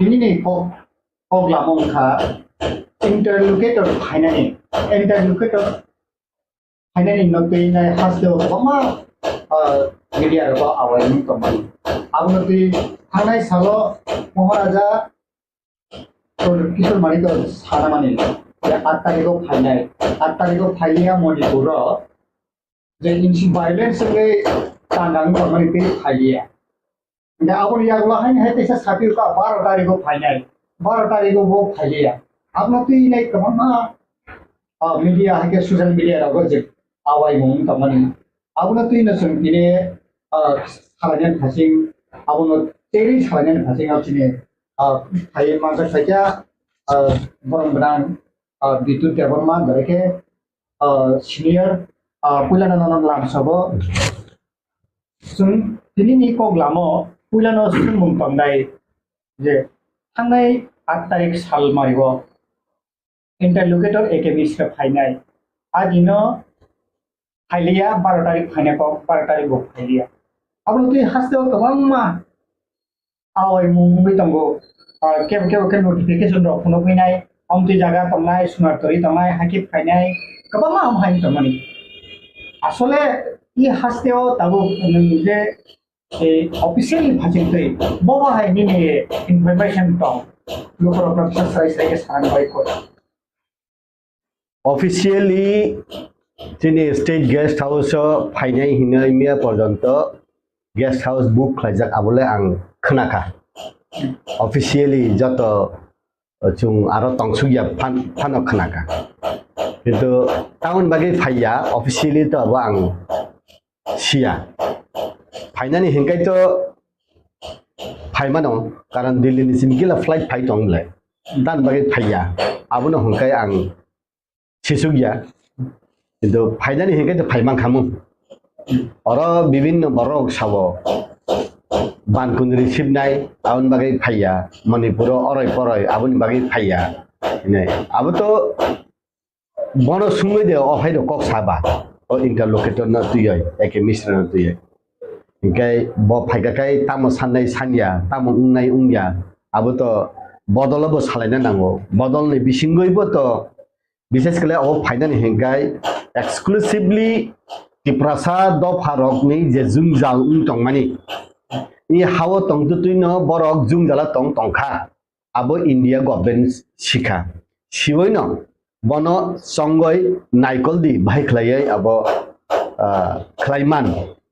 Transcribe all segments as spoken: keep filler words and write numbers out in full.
Nini kok, kok lama wngkha interlocutor phainani, interlocutor phainani no twi nai haste o kwbangma, ah, media rogo awai wng tongmani. Abono twi thangnai salo Maharaja Kishore Manik sanamani je aat tarikh o phainai, aat tarikh o phailiya Manipur o je insi violence wngwi tangka wng tongmani twi phailiya. Hingke aboni yagulo haino hai teisa sapirokha baro tarikh o phainai, baro tarikh o bo phailiya. Abono twi nai kwbangma, ah, media hai khe social media rogo je awaimung wng tongmani. Abono twi no chwng tini, ah, salainani phasing, abono teri salainani phasing abo chini, ah, phai manjak phaikha, ah, borom gwnang, ah, Bidyut Debbarma, bai khe, ah, senior, ah, puilano nono lamsogo. Chwng tinini kok lamo puilano swngmung tongnai je thangnai aat tarik salmario interlocutor A K Mishra phainai. Agino phailiya baro tarik phainai kok, baro tarik bo phailiya. Abono twi hasteo kwbangma awaimung wngwi tongo. Ah, kebo kebo khe notification rok phunukgwi nai, omtwi jaga tongnai, sunar twi tongnai, hakhe phainai, kwbangma ham hai tongmani. Asole i hasteo tabuk nwng je, eh, officially phachingtwi, bobo hai nini information tong, lukurokno kisa srai srai khe sana bai koi. Officially chini state guest house o phainai hinwi miya porjonto guest house book khlaijak, abole ang khnakha. Officially joto chwng aro tongsukya phan-, phano khnakha. Kintu tamoni bagwi phaiya, officially to abo ang siya. Phainani hinkai to phaimano, karon Delhi ni simi gila flight phai tong le. Dan bagwi phaiya. Abono hinkai ang sisukya. Kintu phainani hinkai to phaimankhamu. Oro bibinno borok sabo. Bankun receive nai, aboni bagwi phaiya. Manipuro oroi poroi, aboni bagwi phaiya. Hinai. Abo to Bono sungwi de o phai rok kok saba, o interlocutor no twiwi, A K Mishra no twiwi. Hinkhe bo phaikha khai tamo sannai sanya, tamo wngnai wngya, abo to bodol bo salaina nango. Bodol ni bisingwi bo to, bishes khlai o phainani hinkhai exclusively Tiprasa dopha rokni je jwngjal wng tongmani, i hao tongtwtwi no borok jwngjalo tong tongkha. Abo India government sikha. Siwino bono chongoi naikoldi bahai khlaiwi abo, ah, khlaiman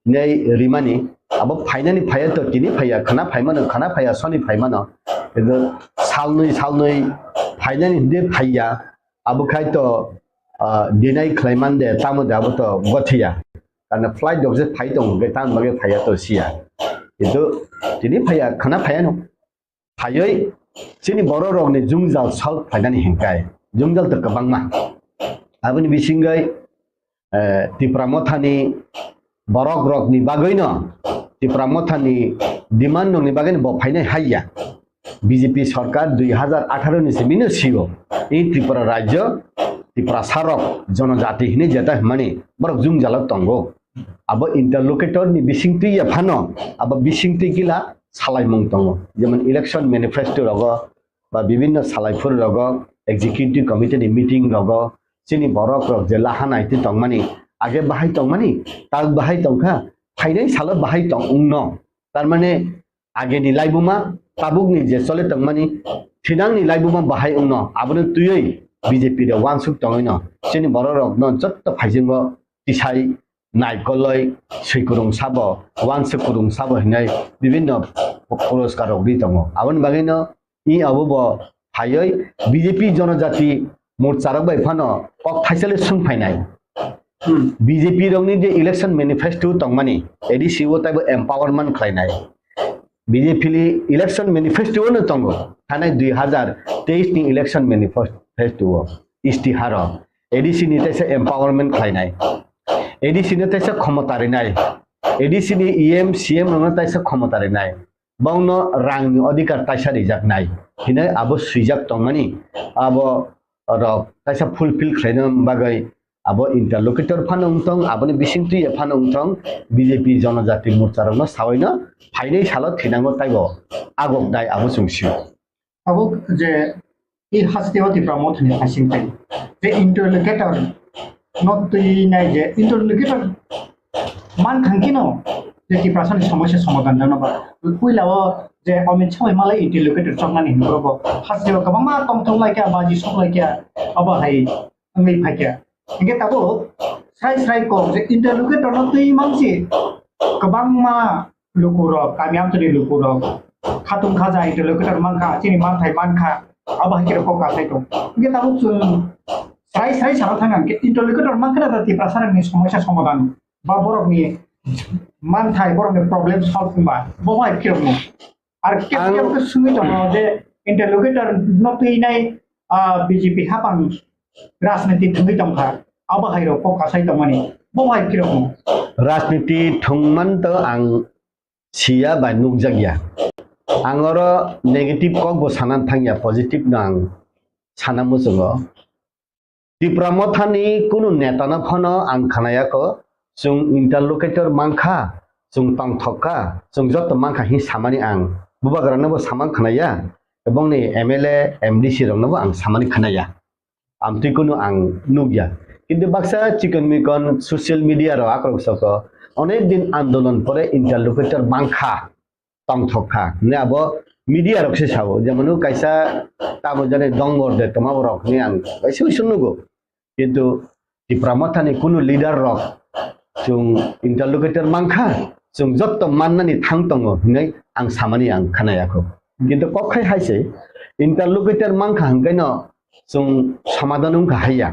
hinwi rimani. Abo phainani phaiya to tini phaiya, khna phaimano, khna phaiya soni phaimano. Kintu salnwi salnwi phainani hwnkhe phaiya. Abo khai to, ah, deny khlaiman de, tamo de abo to gothiya. Karna flight rok je phai tongo hwnkhe tamoni bagwi phaiya to siya. Kintu tini phaiya, khna phaiya no. Phaiwi chini borok rokni jwngjal solve khlainani hinkhai, jwngjal to kwbangma. Aboni bisingwi, eh, Tipra Mothani borok rokni bagwino, Tipra Mothani demand rokni bagwino bo phainai haiya. B J P sarkar dui hazar atharo ni simino sio, i Tripura rajyo, Tiprasa rok, jonojati hinwi jeta hwnmani borok jwngjalo tongo. Abo interlocutor ni bisingtwi ya phano, abo bisingtwi gila salaimung tongo. Jemon election manifesto rogo ba bibinno salaiphuru rogo, executive committee ni meeting rogo, chini borok rok je laha naitwi tongmani, age bahai tongmani, tak bahai tongkha, phainai salo bahai tong wngno. Tarmane ageni laibuma, tabukni je chole tongmani, thinangni laibuma bahai wngno, abono twiwi B J P de wansuk tongwino, chini borok rokno jotto phaisingo tisai naikoloi, swikurung sabo, wansuk kurung sabo hinwi bibinno puroskar rok ri tongo. Aboni bagwino i abo bo phaiwi B J P Jonojati Morcha rok bai phano kok thaisale sung phainai. Hmm. B J P rokni je election manifesto tongmani, A D C o taibo empowerment khlainai. B J P ni election manifesto no tongo. Thanai dui hazar teis ni election manifesto o, istiharo A D C ni taisa empowerment khlainai. A D C no taisa khomota rinai. A D C ni E M, C M rokno taisa khomota rinai. Bongno rangni odhikar taisa rijaknai hinwi abo swijak tongmani, abo rok taisa fulfill khlaina bagwi abo interlocutor phano wngthong, aboni bisingtwi phano wngthong, B J P Jonojati Morcha rokno sawino phainai salo thinango taibo agok dai abo chwng sio. Abo je i haste o Tipra Mothani hasing pai. Je interlocutor no twi nai je interlocutor man khangkino je Tiprasani somosya somadhan jano ba. Puila o je Amit Shah bai malai interlocutor choknani hinwi bo haste o kwbangma tongthok laikya, baji sok laikya, abo hai wngwi phaikya. Hingke tabuk srai srai kok je interlocutor no twi mansi kwbangma lukurok, kami amchani lukurok, khatung khaja interlocutor mankha, chini manthai mankha, abo hai khe kok kasai tong. Hingke tabuk chwng srai srai sana thang ang khe interlocutor mankha na Tiprasa ni somosya somadhan ba borok ni manthai, borok ni problem solve wngba, bo hai khe rok no. Ar kep Ang kep khe sungwi tongo je interlocutor no twi nai, ah, B J P hapang rajniti thwngwi tongkha, abo hai rok kok kasai tongmani, bo hai khe rok no. Rajniti thwngman to ang siya bai nukjakya. Ang oro negative kok bo sana thangya, positive no ang sana muchungo. Tipra Mothani kunu netano phano ang khnayakho, chwng interlocutor mankha, chwng tongthok kha, chwng joto mankha hin samani ang bubagrano bo samang khnaya, ebongni M L A, M D C rokno bo ang samani khnaya. Amtwi kunu ang nukya. Kintu baksa chikon mikon social media rok akrok soko onek din andolon pore interlocutor mankha, tongthok kha hwnwi abo media rok se sao. Jemon kaisa tamo jani dongor de tongma borok hwnwi ang kaisa uisu nugo. Kintu Tipra Mothani kunu leader rok chwng interlocutor mankha, chwng jotto mannani thang tongo hwnwi ang samani ang khnayakho. Kintu kok khai hai se interlocutor mankha hwnkhe no chwng somadhan wngkha haiya.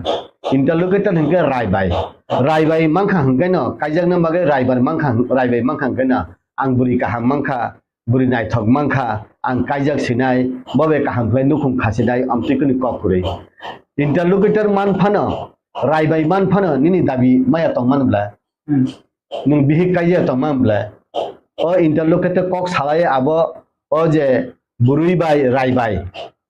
Interlocutor hwnkhe raibai. Raibai mankha hwnkhe no kaijakna bagwi raibai mankha, raibai mankha hwnkhe no ang bwrwi kaham mankha, bwrwi naithok mankha, ang kaijak sinai, bo bai kaham khlai nukhung khasinai, amtwi kwnwi kok kwrwi. Interlocutor man phano, raibai man phano nini dabi maya tong man bla? Hmm. Nwng bihik kaijak tong man bla? O interlocutor kok salai abo, o je bwrwi bai raibai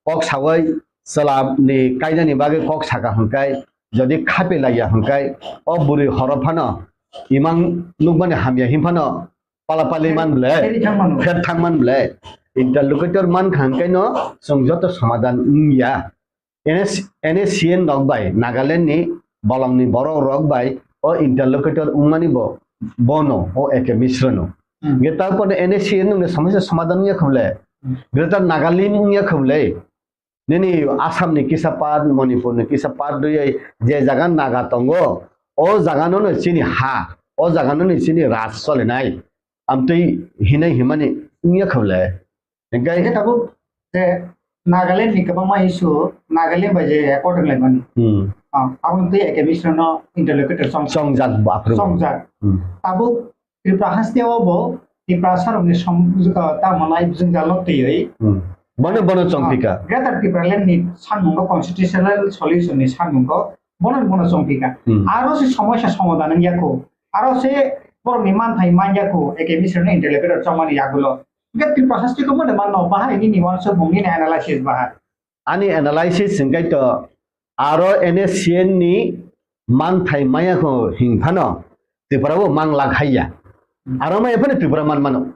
kok sawi chwla ni kainani bagwi kok saka hwnkhe, jodi khape laiya hwnkhe, o bwrwi horo phano imang nukmani hamya hin phano pala pali man ble, Pheri thang mano. Pher thang man ble. Interlocutor man kha hwnkhe no chwng joto somadhan wngya. N S, N S C N rok bai, Nagaland ni bolong ni borok rok bai o interlocutor wngmani bo, bono, o A K Mishra no. Hmm. Hwnkhe ta pore N S C N wngkhe somosya somadhan wngya kho ble. Hmm. Greater Nagaland wngya kho ble. Nini Assam ni kisa part, Manipur ni kisa part rwui je jaga Naga tongo, o jaga no no chini ha, o jaga no no chini raj solinai. Amtwi hinai himani wngya kho le. Hingke Hingke tabuk je Nagaland ni kwbangma issue, Nagaland bai je accord wnglaimani. Hmm. Ah, aboni twi A K Mishra no interlocutor chong-, Chongjak bo aphuru. Chongjak. Hmm. Tabuk Tripura haste o bo Tiprasa rok ni som-, ah, tamo nai jwngjal no twiwi. Hmm. Bono, bono chongpika. Ah, Greater Tipraland ni sanmungo constitutional solution ni sanmungo bono, bono chongpika. Hmm. Aro se somosya somadhan wngya kho. Aro se borok ni manthai manya kho, A K Mishra no interlocutor chongmani yagulo. Hingke Tripura haste ko mone manno, bahai nini uansukmung nini analysis bahai. Ani analysis hingke to aro N S C N ni manthai maya kho hing phano Tripura bo mang lak haiya. Aro maya phano Tripura man mano.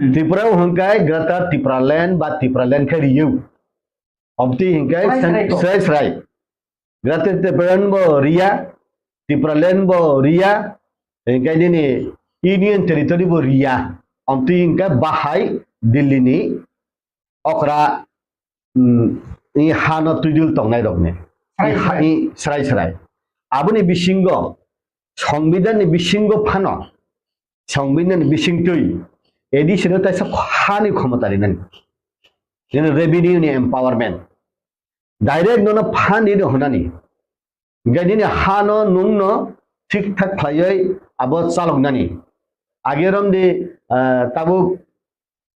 Hmm. Tripura bo hingke Greater Tipraland ba Tipraland khe riyo. Obti hingke Srai srai ko. Srai srai. Greater Tipraland bo riya, Tipraland bo riya, hingke nini Union Territory bo riya. Obti hingke bahai Delhi ni okra, mm, i hano twidul tongnai rokni. Srai I ha-, srai. I srai srai. Aboni bisingo, Songbidan ni bisingo phano, Songbidan ni bisingtwi A D C no taisa hani khomota rinani. Nini revenue ni empowerment. Direct nono phan rino hwnani. Hingke nini hano nungno thik thak khlaiwi abo chaloknani. Age romdi, ah, tabuk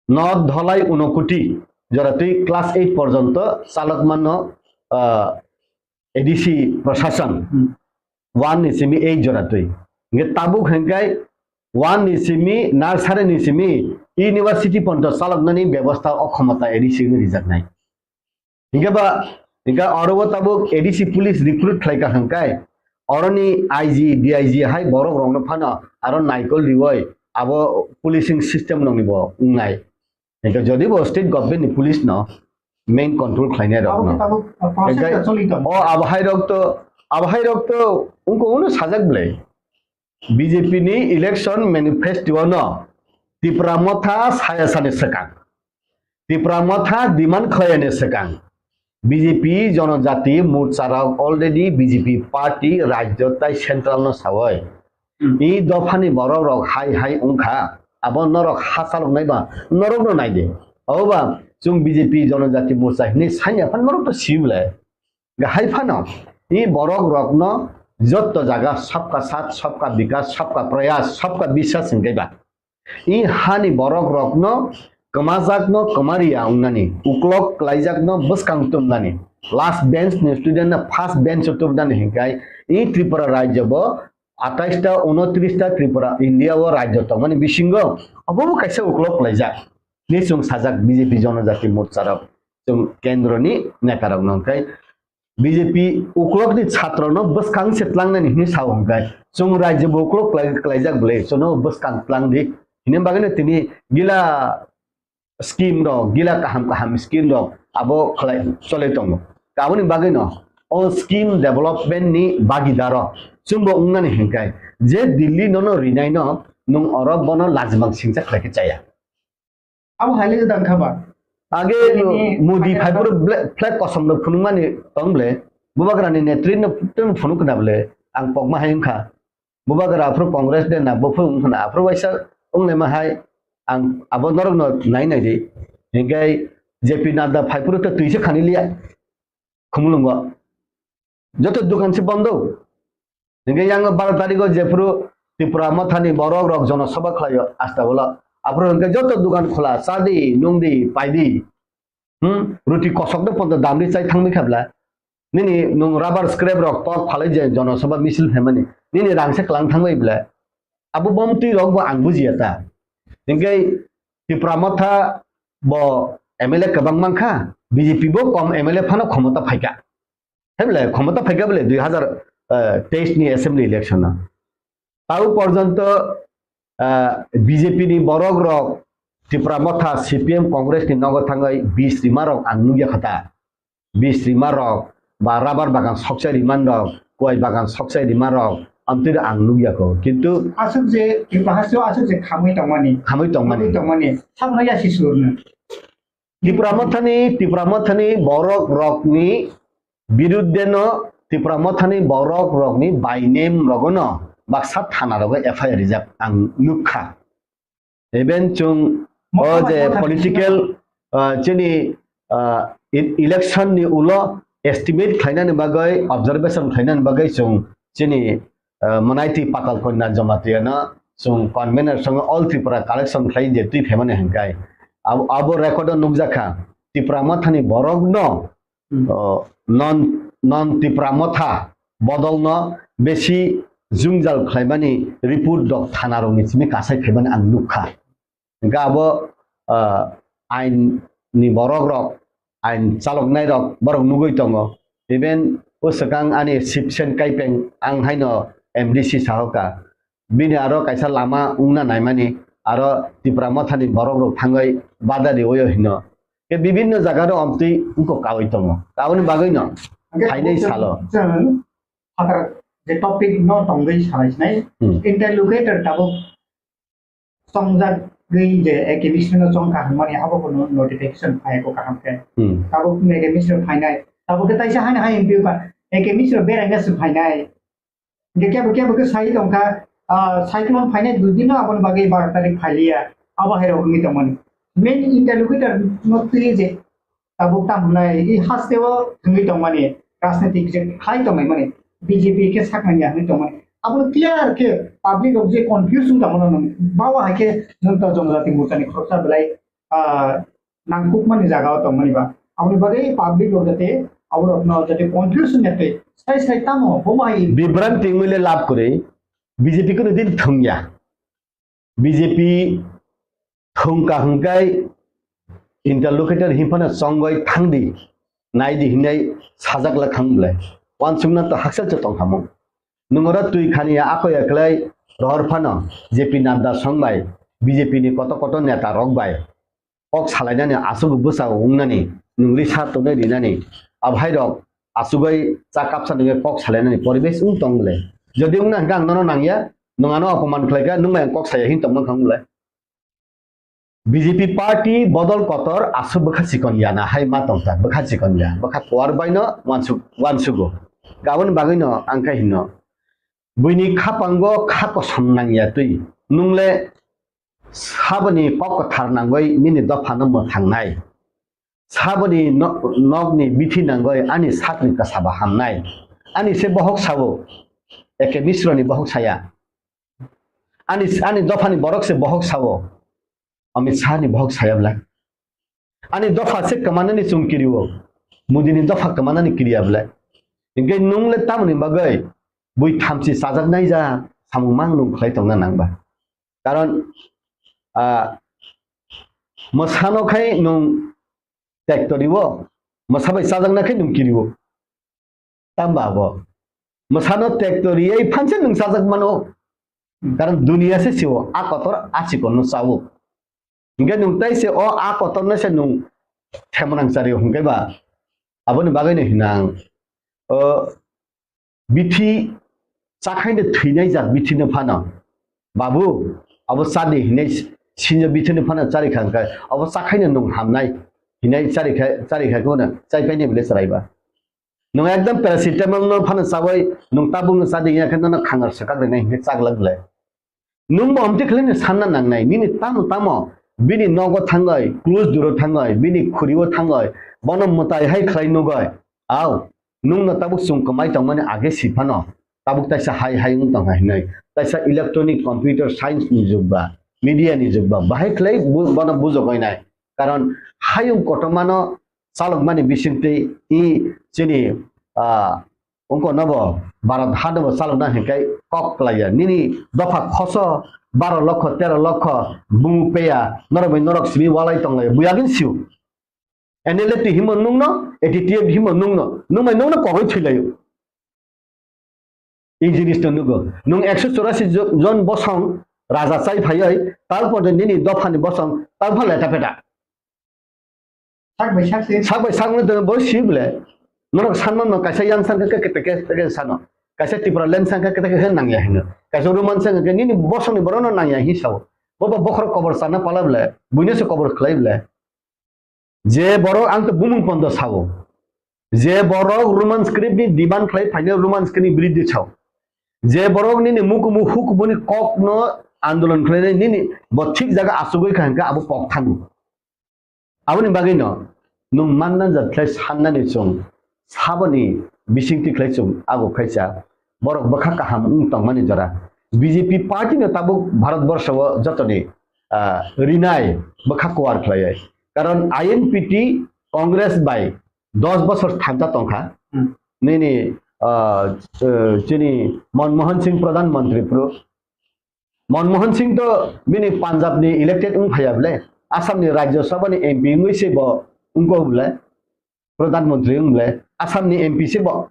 North Dholai Unokoti joratwi class eight porjonto chalokmano, ah, A D C prosason. Hmm. One ni simi eight joratwi. Hingke tabuk hingke one ni simi, nursery ni simi university porjonto chaloknani bebosta o khomota A D C no rijaknai. Hingke ba, hingke oro o tabuk A D C police recruit khlai ka hingkai, oroni I G, D I G hai borok rokno phano aro naikol riwoi abo policing system nokni bo wngnai. Hingke jodi bo state government ni police no main control khlainai rok no. Abo khe tabuk, uh, process Hingkhe, ta choli tongo. O abo hai rok to, abo hai rok to wngkha uno sajak belai. B J P ni election manifesto no Tipra Motha saya sani swkang. Tipra Motha demand khlaiyani swkang. B J P Jonojati Morcha rok already B J P party rajyo tai central no sawi. Hmm. I dophani borok rok hai hai wngkha. Abo norok hachalok nai ba, norok no nai de. Oba chwng B J P Jonojati Morcha hinwi sanya phan norok to sibla. Hai phano i borok rokno jotto jaga sabka saath, sabka bikas, sabka prayas, sabka biswas hingkhe ba i hani borok rokno kwmajakno kwmariya wngnani, uklok kwlaijakno bwskang tumnani, last bench ni student no first bench o tumnani hingkhe i Tripura rajyo bo atais ta, unotris ta Tripura India o rajyo tongmani bisingo obo bo kaisa uklok kwlaijak. Ni chwng sajak B J P Jonojati Morcha rok chwng kendro ni neta rok no hingkhe B J P uklok ni chhatro no bwskang se tlangnani hinwi sao hwnkhe, chwng rajyo bo uklok kwlai-, kwlaijak bwle, chwngno bwskang tlang di. Hini bagwino tini gila scheme rok, gila kaham kaham scheme rok abo khlai cholai tongo. Aboni bagwino o scheme development ni bagidaro chwngbo wngnani hwnkhe, je Delhi nono rinai no nwng oro bono lajimang singcha khlai khe chaya. Abo hai le gwdang kha ba? Age Bini Modi phai phai phuru ble-, flag kosom rok phunukmani tong ble. Bubagrani netri no tong phunuk khna ble. Ang pokma hai wngkha. Bubagra aphuru Congress de na, buphuru wngkha na. Aphuru waisa wnglaima hai ang abo norok no nai nai di. Hingkhe J P Nadda phai phuru to twi se khani liya. Khumulwngo. Joto dukan se bondo. Hingke yang baro tariko jephuru Tipra Mothani borok rok jonosabha khlaio Astabolo. Aphuru hingke joto dukan khola, chadi, nungdi, paidi. Hmm? Ruti kosok de ponto damri chai thangbi khabla. Nini nung rubber scrap rok tok phalai je jonosabha misil phaimani. Nini rang se klang thangbai bla. Abo bomtwi rok bo ang bujiya ta. Hingke Tipra Motha bo M L A kwbang mankha, B J P bo kom M L A phano khomota phaikha. Hemle khomota phaikha bole dui hazar teis ni assembly election o. Tau porjonto, ah, B J P ni borok rok Tipra Motha, C P M, Congress ni nogo thangwi bis rima rok ang nukya kha ta. Bis rima rok ba rubber bagan sokchai rima rok, kuai bagan sokchai rima rok, amtwi ang nukya kho. Kintu aswk je Tripura hasteo aswk je khamwi tongmani, khamwi tongmani, khamwi tongmani, sabno yasi surno. Tipra Mothani, Tipra Mothani borok rokni birudde no, Tipra Mothani borok rokni by name rogono baksa thana rogo F I R rijak ang nukha. Even chwng o je political, ah, chini, ah, e-, election ni ulo estimate khlainani bagwi, observation khlainani bagwi chwng chini, ah, Manaiti Patal Kanya Jamatia no chwng convener song All Tripura collection khlai je twi phaimani hwnkhai. Abo, abo record o nukjakha Tipra Mothani borok no Hmm. O, non, non Tipra Motha bodolno besi jwngjal khlaimani report rok thana rokni simi kasai khaimani ang nukha. Hingkhe abo, ah, ain ni borok rok, ain chaloknai rok borok nugwi tongo. Even o swkang ani Sibsen Kaipeng ang haino M D C sahoka. Bini aro kaisa lama wngna naimani, aro Tipra Mothani borok rok thangwi bada riwi hino. Ke bibinno jaga ro amtwi wngkok kawi tongo. Aboni bagwi no Hingke phainai tabuk salo. Chwng phatar je topic no tongwi salai sinai, Hmm. Interlocutor tabuk chongjagwi je A K B C no chongkha hwnmani abo no notification phai ko kaham khe. Hmm. Tabuk A K B C no phainai. Tabuk khe taisa haino hai M P ba A K B C no beraina se phainai. Hingke kebo kebo khe sai tongkha, ah, cyclone phainai dui din no aboni bagwi baro tarik phailiya, abo hai rok wngwi tongmani. Main interlocutor no twi je tabuk tam hwnai, i hasteo thangwi tongmani, rajnitik je khlai tongmani, B J P khe saknani ya hwnwi tongmani. Abo clear khe public rok je confuse wng tongmano nung, bawa hai khe Jonojati Morcha ni khoroksa belai, ah, nangkukmani jaga o tongmani ba. Aboni bagwi public rok jate aborokno jate confuse wngya tei sai sai tamo bo bai bibranti wngwi le lab kwrwi B J P kuno din thwngya. B J P thwngka hwnkhe interlocutor hinphano chongwi thangdi, naidi hinwi sajak le thang bwle. Wansukna to hakchal se tongkhamung. Nwng oro twi khani ya ako ya khlai rohor phano J P Nadda song bai B J P ni koto koto neta rok bai kok salainani aswk bwsa wngnani nwng risa tongnai rinani, abo hai rok asugwi cha kapsa nungwi kok salainani poribesh wng tong bwle. Jodi wngna hwnkhe ang nono nangya, nwng ano opoman khlaikha, nwng bai ang kok saya hin tongma wngkha wng bwle. B J P party bodol kotor aswk bwkha chikon ya na hai ma tongkha, bwkha chikon ya, bwkha kuar baino wansuk-, wansugo. Aboni bagwino ang khe hino, buini khapango kha kosom nangya twi, nwng le saboni kok kwthar nangwi nini dophano mwthangnai, saboni no-, nokni bithi nangwi ani sakni kwsaba hamnai, ani se bohok sao, eke misroni bohok saya. Ani, ani dophani borok se bohok sao, Amit Shah ni bohok saya bwle. Ani dopha se kwmanani chwng kirio, Modi ni dopha kwmanani kiriya bwle. Hinkhe nwng le tamoni bagwi bui thamchi chajaknai ja samung mang nwng khlai tongna nang ba. Karon, ah, mwsano khai nwng tektoriwo, mwsa bai chajakna khai nwng kiriwo. Tamba abo. Mwsano tekto riyai phanse nwng chajak mano. Karon duniya se sio, a kotor a chikon no chawo. Hinkhe nwng tai se o a kotor no se nwng themonang chario hinkhe ba. Aboni bagwi no hinang. O bithi chakhaino thwinai jak bithi no phano. Babu, abo chadi hinai sinjo bithi no phano chari kha hinkhe. Abo chakhaino nwng hamnai hinai chari kha, chari kha kono chai paini bile chwrai ba. Nwng ekdom paracetamol no phano chawi, nwng tabuk no chadi ya khe nono khangar swkak rinai hinkhe chaglak le. Nwng bo amtwi khlai no sanna nangnai, nini tamo tamo bini nogo thangwi, close duro thangwi, bini khuriwo thangwi, bono mwtai hai khlai nugwi. Au, nwng no tabuk chwng kwmai tongmani age si phano, tabuk taisa hai hai wng tongkha hinwi. Taisa electronic computer science ni jug ba, media ni jug ba, bahai khlai bu-, bono bujogwi nai. Karon hayung kotorma no chalokmani bisingtwi i chini, ah, wngkha nobo Bharat hano bo chalokna hinkhai kok klaiya. Nini dopha khoso baro lokho, tero lokho bumung peya, norok bai norok simi walai tonglaiya. Buyagin siu. N L F T himo nungno, A T T F himo nungno, nungbai nungno kogwi thwilaio. I jinis no nugo. Nwng ekso chorasi jo-, jon bosong raja chai phaioi, tal porjonto nini dophani bosong tal pha leta peta. Sak bai sak se. Sak bai sak no bo si bole. Norok sanma no kaisa yang sangkha khe kete kete sano. Kaisa Tipraland sangkha kete kete nangya hino. Kaisa Roman sangkha khe nini bosongni borok no nangya hi sao. Bo bo bokhorok kobor chana pala bole. Buino se kobor khlai bole. Je borok ang to bumung pondo sao. Je borok Roman script ni demand khlai phaino Roman script ni biridhi sao. Je borok nini mukumu hukumu ni kok no andolon khlainai nini bo thik jaga achugwi kha hwnkhe abo kok thango. Aboni bagwi no nwng manna jat khlai sannani chwng saboni bisingtwi khlai chwng abo khaisa borok bwkha kaham wng tongmani jora. B J P party no tabuk Bharat borsho o jotoni, ah, rinai bwkha kuar khlaiwi. Karon I N P T Congress bai dos bosor thangcha tongkha. Hmm. Nini, ah, eh, chini Manmohan Singh Pradhan Mantri phuru. Manmohan Singh to bini Punjab ni elected wng phaiya bole. Assam ni Rajya Sabha ni M P wngwi se bo wngkha bole. Pradhan Mantri wng bole. Assam ni M P se bo.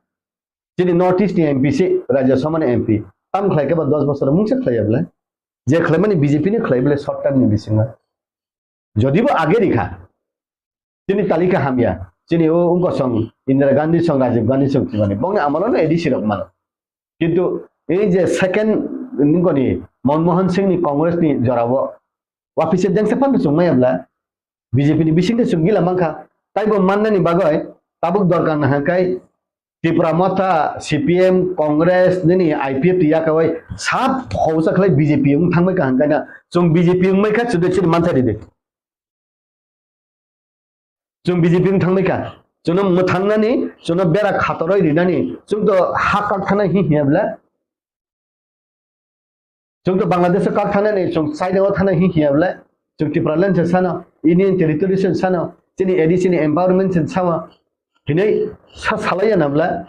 Chini North East ni M P se, Rajya Sabha ni M P. Tam khlai khe ba dos bosor mungsa khlaiya bole. Je khlaimani B J P ni khlai bole short term ni bisingo. Jodi bo age rikha. Chini talika hamya. Chini o wngkha song Indira Gandhi song, Rajiv Gandhi song thwimani. Bongni amolo no A D C rok mano. Kintu ei je second nungkoni Manmohan Singh ni Congress ni jorao wapise dengsa phan chwng maya bla B J P ni bisingtwi chwng gila mankha. Taibo mannani bagwi tabuk dorkar nahangkai Tipra Motha, C P M, Congress, nini I P F T yakawai sab hausa khlai B J P wng thangbai kaham kaina chwng B J P wngmai kha chwdwi chini manthari de. Chwng B J P wng thangbai kha. Chwngno mwthangnani, chwngno bera khatoroi rinani, chwng to ha kak thana hi hiya bla. Chwng to Bangladesh o kak thangnani, chwng China o thana hi hiya bla. Chwng Tipraland se sano, Union Territory se sano, chini A D C ni empowerment se sawa. Hinai sa salaiya na bla.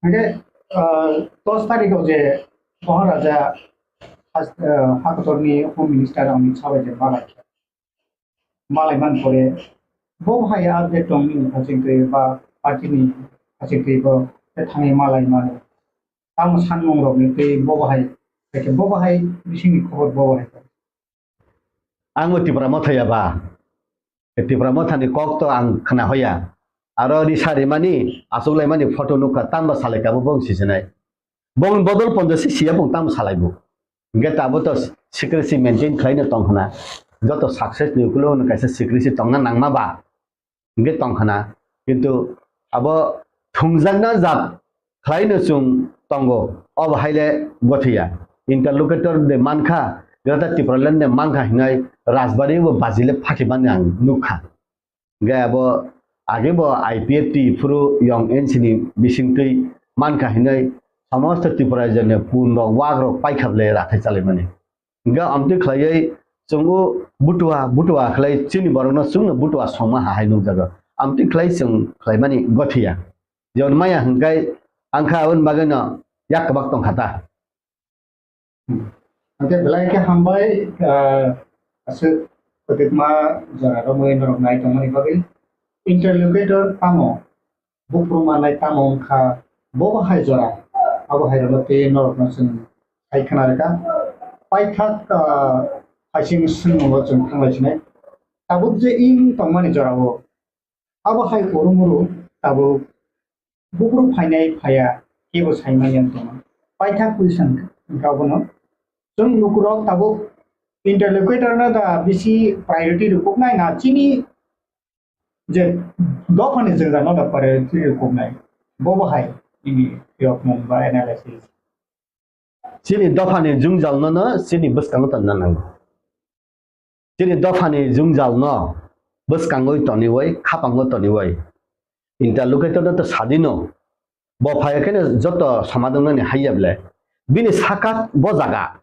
Hingke, ah, dos tarikh o je Maharaja has-, ah, Hakotorni Home Minister Amit Shah bai je malai khe. Malai man pore, bo hai update tong nini hachingtwi ba party ni hachingtwi bo te thangwi malai mano. Tamo sanmung rok ni twi bo hai, bo hai bisingni khobor bo hai. Ang bo Tipra Motha ya ba. Tipra Mothani kok to ang khna hoya. Aro risa rimani, achuklaimani photo nukha, tamo salai kabo bong sisinai. Bong bodol ponjo si siya bong tamo salai bo. Hingke tabo to secrecy maintain khlaino tong khna. Joto success ni ukulo no kaisa secrecy tongna nangma ba. Hingke tong khna. Kintu abo thungjakna jat khlaino chwng tongo. Obo haile gothiya. Interlocutor de mankha, Greater Tipraland de mankha hinai Rajbari bo bajile phakhi mani ang nukha. Hingke abo age bo I P F T phuru yong N C ni bisingtwi mankha hinwi somosto Tripura rajyoni pun rok wak rok paikha ble rathai chalaimani. Hingke amtwi khlaiwi chwng o butua butua khlai chini borokno chwngno butua songma hahai nukjago. Amtwi khlai chwng khlaimani gothiya. Jemon maya hingkai angkha aboni bagwino yak kwbak tongkha ta. Hwnkhe belai khe hambai, ah, aswk kwtwkma jora romwi norok nai tongmani bagwi. Interlocutor tamo, buphuru manai tamo wngkha, bo bo hai jora, abo hai rokno tei norokno chwng hai khna rwkha. Paithak, ah, phaising swngmungo chwng thanglai sinai. Tabuk je wng tongmani jorao, abo hai urumuru tabuk buphuru phainai phaiya, kebo saimanya wng tongma. Paithak question wngkha bono. Chwng lukurok tabuk interlocutor no da bisi priority rwkuknai na chini je dophani jwngjal no da priority rwkuknai. Bo bo hai nini yokmung ba analysis. Chini dophani jwngjal no no chini bwskango tonna nango. Chini dophani jwngjal no bwskangwi toniwi, khapango toniwi. Interlocutor no to sadino. Bo phaiya kheno joto somadongnani haiya ble. Bini saka bo jaga.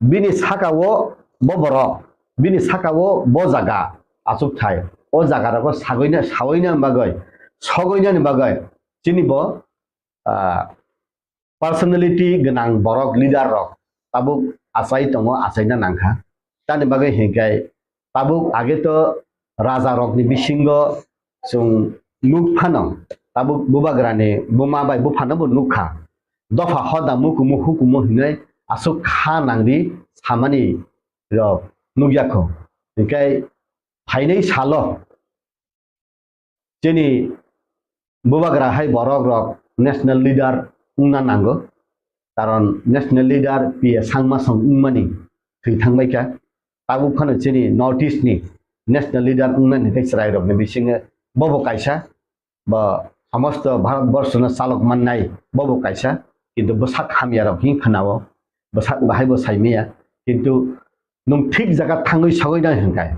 Bini saka o bo borok. Bini saka o bo jaga. Achuk thai. O jaga rogo sagoina, saoina bagwi, sogoinani bagwi. Chini bo, ah, personality gwnang borok, leader rok tabuk achai tongo, achaina nangkha. Tamni bagwi hinkhe tabuk age to raja rokni bisingo chwng nuk phano, tabuk bubagrani buma bai buphano bo nukha. Dopha hoda mukumu hukumu hinwi aswk kha nangdi samani rok nukya kho. Hinkhe phainai salo chini bubagra hai borok rok national leader wngna nango, karon national leader P A Sangma song wngmani thwi thangbaikha. Tabuk phano chini North East ni national leader wngnani tei chwrai rokni bisingo bobo kaisa, bo somosto Bharat borsho no chalok mannai bobo kaisa, kintu bwsak hamya rok hin khwnao, bwsak bahai bo saimaya, kintu nwng thik jaga thangwi sogwi nai hwnkhe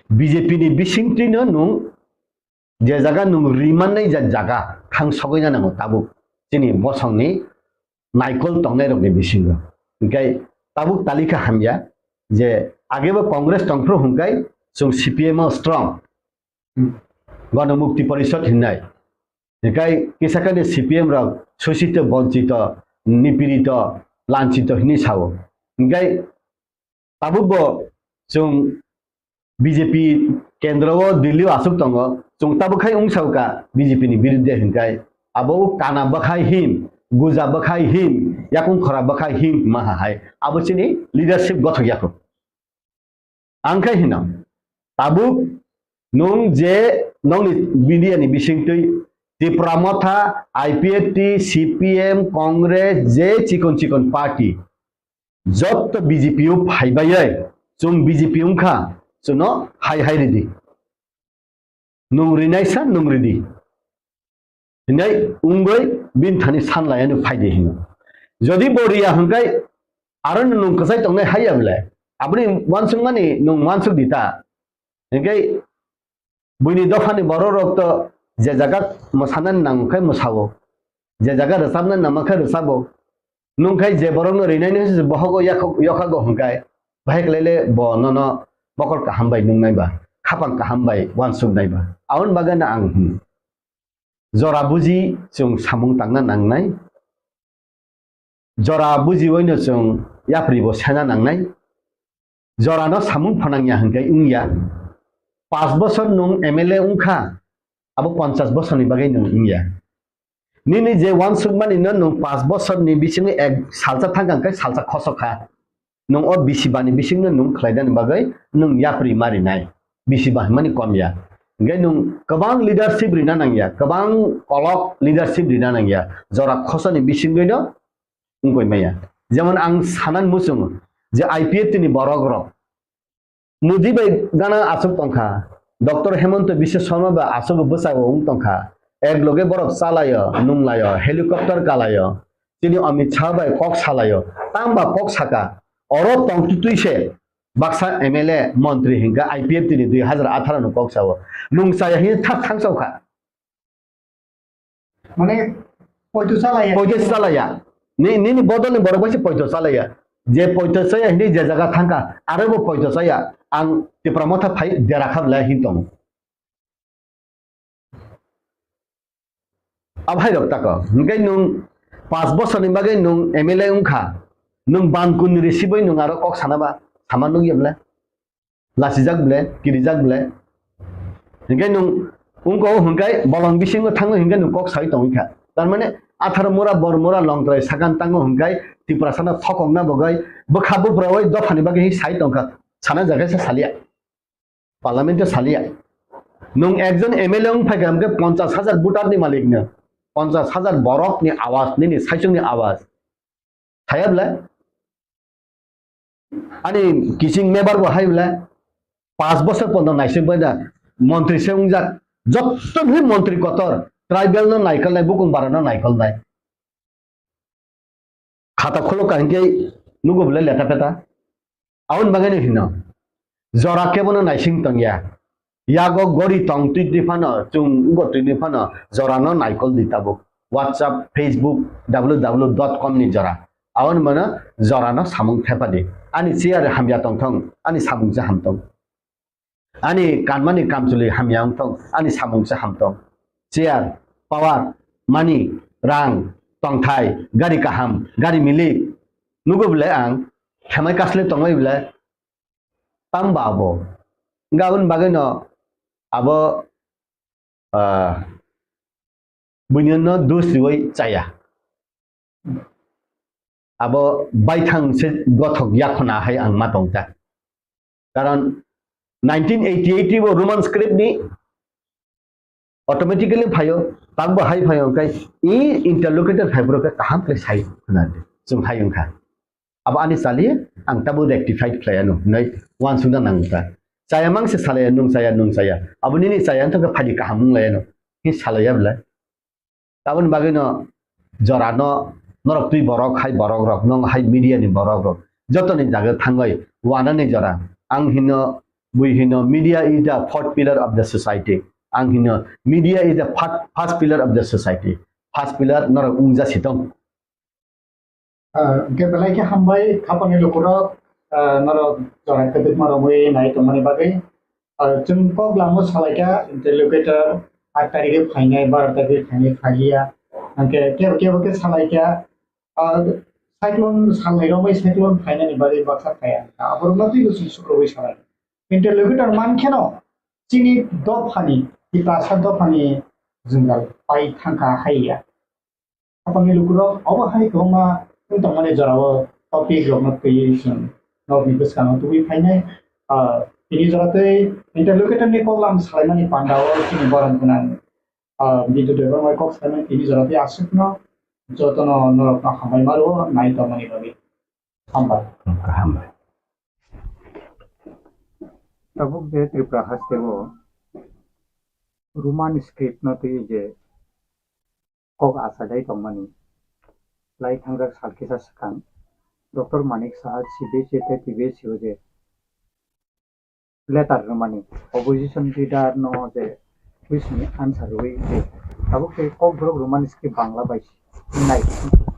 B J P ni bisingtwino nwng je jaga nwng rimannai ja jaga thang sogwina nango tabuk chini bosongni naikol tongnairokni bisingo. Hinkhe tabuk talika hamya je agebo Congress tongphuru hwnkhe chwng C P M o strong. Hmm. Gana Mukti Parishad hinnai. Hinkhe kisa kani C P M rok sosito, bonchito, nipirito, lanchito hinwi sao. Hinkhe tabuk bo chwng B J P kendro o Delhi o aswk tongo, chwng tabuk khai wng sao ka B J P ni birudde hinkhai abo o kana bwkhai him, guja bwkhai him, yakung khora bwkhai him hima hai abo chini leadership gothok yakho. Ang khai hino, tabuk nwng je nongni media ni bisingtwi Tipra Motha, I P F T, C P M, Congress, je chikon chikon party, jotto B J P o phaibai, chwng B J P wngkha, chwngno hai hai ridi. Nwng rinaisa nwng ridi. Hinai wngwi bini thani sanlaiano phaidi hino. Jodi bo riya hwnkhe aro nwng kwchai tongnai haiya bwle. Aboni uansukmani nwng uansuk di ta. Hinkhe buini dophani borok rok to je jaga mwsanani nango khe mwsao, je jaga rwchabnani nangma khe rwchabo. Nwng khai je borokno rinaini hwnse bohogo yakhok-, yokhago hwnkhe, bahai khlaile bo nono mokol kaham bai nungnai ba, khapang kaham bai uansuknai ba. Aboni bagwino ang hwn, jora buji chwng samung tangna nangnai. Jora bujiwino chwng yapri bo sena nangnai. Jorano samung phanangya hwnkhe wngya. Panch bosor nwng M L A wngkha, abo ponchas bosorni bagwi nwng wngya. Nini je uansukmani no nwng panch bosorni bisingo ek salsa thangkha hwnkhe salsa khosok kha. Nwng o bisi bani bisingno nwng khlainani bagwi nwng yapri marinai. bisi bahimani kom ya. Hingke nwng kwbang leadership rina nang ya, kwbang kolok leadership rina nang ya, jora khosani bisingwi no wngkoi maya. Jemon ang sanan muchungo je I P F T ni borok rok Modi bai gana aswk tongkha, Doctor Hemanta Biswa Sarma bai aswk bwsao wng tongkha, ek loge borok chalaio, nunglaio, helicopter kalaio, chini Amit Shah bai kok salaio, tamba kok saka, oro tongtwtwi se baksa M L A, montri hinkha I P F T ni dui hazar atharo ni kok sao, nung chaya hini thak thang sao kha. Mane, poito chalaya. Poito chalaya. Ni, nini bodol ni borok bai se poito chalaya. Je poito chaya hini je jaga thangka, aro bo poito chaya. Ang Tipra Motha phai dera kha belai hin tongo. Abhai rok tako. Hingke nwng panch bosor ni bagwi nwng M L A wngkha. Nwng ban kun ni risi bai nwng aro kok sana ba, sama nukya belai. Lasijak ble, kirijak ble. Hinkhe nwng wngko hinkhe bolong bisingo thango hinkhe nwng kok sai tongwi kha. Tar mane atharo mura, bor mura, longtrai sakan tango hinkhe Tiprasano thokokna bagwi bwkha buprawi dophani bagwi sai tongkha. Sana jaga se salia. Parliament o salia. Nwng ekjon M L A wng phaikha hinkhe ponchas hajar voter ni malik no. Ponchas hajar borok ni awas, nini saichung ni awas. Thaya ble? Ani kiching mebar bo hai ble? Panch bosor pono naising bai da montri se wngjak. Jotto bhi montri kotor, tribal no naikolnai, bukung bara no naikolnai. Khata khulok ka hinkhe nugo ble leta peta. Aboni bagwi no hino. Jora kebono naising tongya. Yago gori tong twi twi phano, chwng wngbo twi twi phano, jorano naikol di tabuk. WhatsApp, Facebook, W W W dot com ni jora. Aboni mano jorano samung thepadi. Ani chair hamya tongthong, ani samung se hamtong. Ani kanmani kamchwlwi hamya wngthong, ani samung se hamtong. Chair, power, money, rang, tongthai, gari kaham, gari milik. Nugo belai ang, khemai kasle tongbai belai, tamba abo. Hingke aboni bagwino abo, ah, buino dos riwi chaya. Abo baithang se gothok yakhona hai ang ma tong ta. Karon nineteen eighty-eight bo Roman script ni automatically phaio, takbo hai phaio, hwnkhe i interlocutor phaiphuru khe kaham khe sai hwnadi chwng hai wngkha. Abo ani chali ang tabuk rectified khlai anw hwnwi uansukna nangkha. Chaya mang se salaya, nwng chaya, nwng chaya. Abo nini chaya wngkha khe phaidi kaham wng lai anw. Hi salaya belai. Aboni bagwino jorano norok twi borok hai borok rok, nwng hai media ni borok rok, jotoni jaga thangwi wanani jora. Ang hino, bui hino, media is the fourth pillar of the society. Ang hino, media is the fir-, first pillar of the society. First pillar norok wngja sitong. Ah, hwnkhe belai khe hambai, khapangni lukurok, ah, norok jora kwdwkma romwi nai tongmani bagwi. Ah, chwng kok lamo salaikha, interlocutor, aat tarikhe phainai, baro tarikhe phainai, phaiya. Hwnkhe kebo kebo khe salaikha, ah, cyclone salnai romwi cyclone phainani bagwi baksa phaiya. Aborokno twibo chwng sukrubwi salai. Interlocutor mankheno chini dophani, Tiprasa dophani jwngjal pai thangkha haiya. Khapangni lukurok obo hai kwbangma wng tongmani jorao topic rokno twiwi chwng norokni bwskango tubui phainai. Ah, tini jora tei interlocutor ni koklam salaimani pandao chini borom gwnang, ah, Bidyu Debbarma kok salaimani tini jora tei aswkno jotono norokno hambai ma rwo nai tongmani bagwi. Hambai. Hambai. Tabuk je Tripura hasteo Roman script no twi je kok achailai tongmani lai thangjak sal kisa swkang Doctor Manik Saha C B S E tei T B S E o je letter rwmani opposition leader no je question ni answer rwui je tabuk tei Kokborok Roman script Bangla bai nai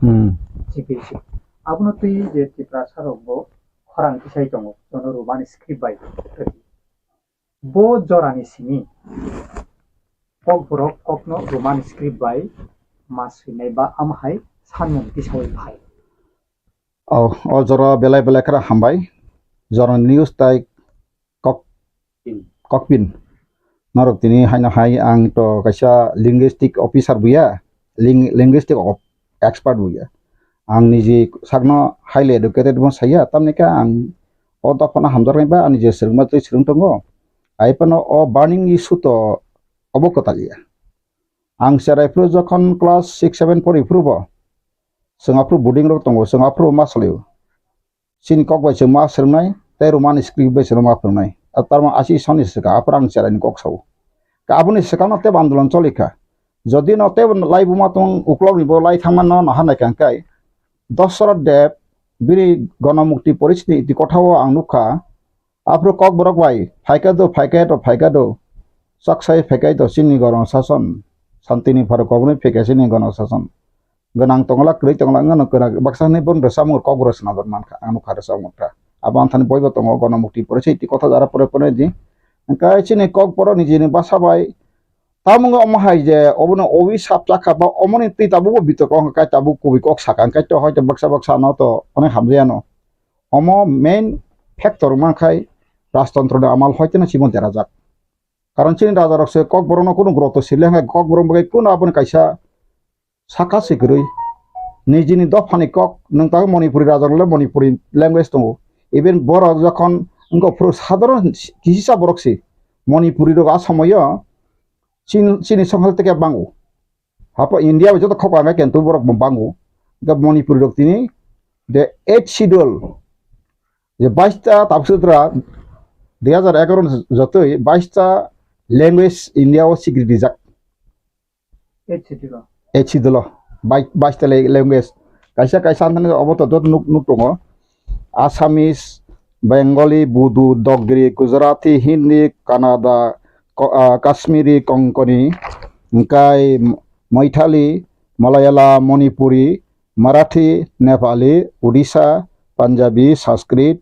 Hmm. C B S E abono twi je Tiprasa rok bo khorang tisai tongo jono Roman script bai. Bo jorani simi Kokborok kokno Roman script bai ma swinai ba amhai sanmung tisaui phai. O, o jora belai belai khara hambai. Jorani news tai kok, kokpin. Norok tini haino hai ang to kaisa linguistic officer buya, ling-, linguistic of-, expert buya. Ang niji sakno highly educated bo saya, tamni khe ang o dophano hamjaknai ba ani je swrwngma twi swrwng tongo. Hai phano o burning issue to obo kwtal ya. Ang cherai phuru jokhon class six seven pori phuru bo, chwng aphuru boarding rok tongo, chwng aphuru ma salio. Chini kok bai chwng ma swrwngnai, tei Roman script bai chwng ma phwrwngnai. A tarmang asi soni swkang, aphuru ang cherai ni kok sao. Ka aboni swkang no tebo andolon choli kha. Jodi no tebo lai buma tong uklok ni bo lai thangma no naha nai kang kai. Dosrot Deb bini Gonomukti Porishni iti kotha o ang nukha. Aphuru Kokborok bai phaikha do, phaikha do, phaikha do. Chaksai phaikha do chini gono sason. Santini pharo koboni phaikha chini gono sason. Gwnang tongla, kwrwi tongla, wngno kwrak baksa hwnwi bono rwchapmung Kokborok swnamjak mankha, ang nukha rwchapmung kha. Abo anthani boibo tongo, Gonomukti Porishi iti kotha jara pore pore di. Hwnkhe chini Kokborok nijini basa bai Tamung omo hai je obono owi sap chakha ba omoni twi tabukbo bitok wngkha kai tabuk kubui kok sakha hwnkhe to hoito baksa baksa no to onek hamjaya no. Omo main factor wngma khai rajtontro ni amal hoito no chibon derajak. Karon chini raja rok se Kokborok no kunu groto sile hwnkhe Kokborok bai kunu aboni kaisa saka se kwrwi. Nijini dophani kok nwng tabuk Manipuri raja rok le Manipuri language tongo. Even borok jokhon wngkha phuru sadharon kisa borok se Manipuri rok a somoyo Chin-, chini songkha teke bango. Hapo India bai joto khok ang kentu borok bo bango. Ga Manipuri rok tini the eighth schedule. Je baista tabuk sutra dui hajar egaroh ni jotoi baista language India o sikri dijak. Eighth schedule o. Eighth schedule o. Bai-, baista le-, language. Kaisa kaisa anthani obo to dot nuk, nuk tongo. Assamese, Bengali, Bodo, Dogri, Gujarati, Hindi, Kannada, Ko-, ah, Kashmiri, Konkani, hingkai Maithili, Malayalam, Manipuri, Marathi, Nepali, Odisha, Punjabi, Sanskrit,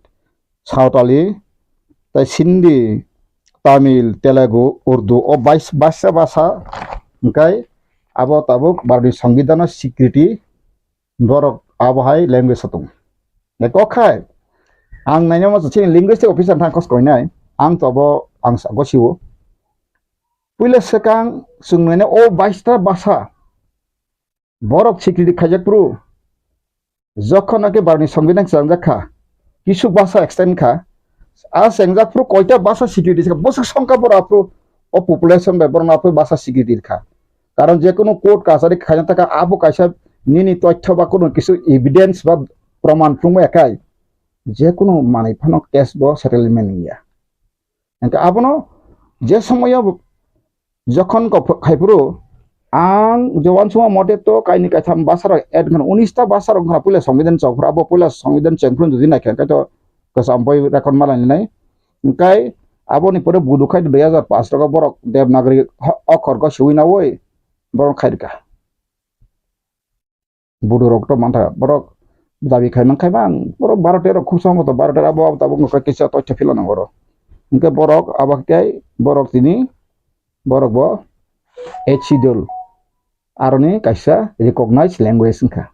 Sawtali, tei Sindhi, Tamil, Telugu, Urdu, o bais-, baisa basa hingkai abo tabuk Bharatni Songbidanno sikriti borok abo hai language o tongo. Kok khai, ang nainai mo chini linguistic officer thang kos koinai, ang to abo ang sa-, gosio. Puila swkang chwng nainai o baista basa borok sikriti khaijak phuru, jokhon naki Bharatni Songbidan chwngjak kha, kisu basa extend kha, a chengjak phuru koita basa sikriti kha, bwswk songkha borok aphuru o population bai borok aphuru basa sikriti kha. Karon je kunu court kachari khaina taka abo kaisa nini toithyo ba kunu kisu evidence ba proman phunukma ya khai, je kunu manwi phano case bo settlement ya. Hingke abono je somoyo jokhon kok ph-, khai phuru ang je uansukma mote to kaini kaitham basa rok add wngkha, unis ta basa rok wngkha puila Songbidan chok phuru, abo puila Songbidan cheng phuru jodi naikha khe to kwcham boi record ma lainai. Hingkai aboni pore budu khai dui hajar paanch rok borok Devanagari ho-, okhor ko swiwi nawi borok khai rwkha. Bodo rok to mantha, borok dabi khai man khai bang, borok baro tero khub sambo to baro tero abo abo tabuk no kisa toitha phila nango oro. Hingke borok abo khe borok tini, borok bo eighth schedule aroni kaisa recognized language wngkha.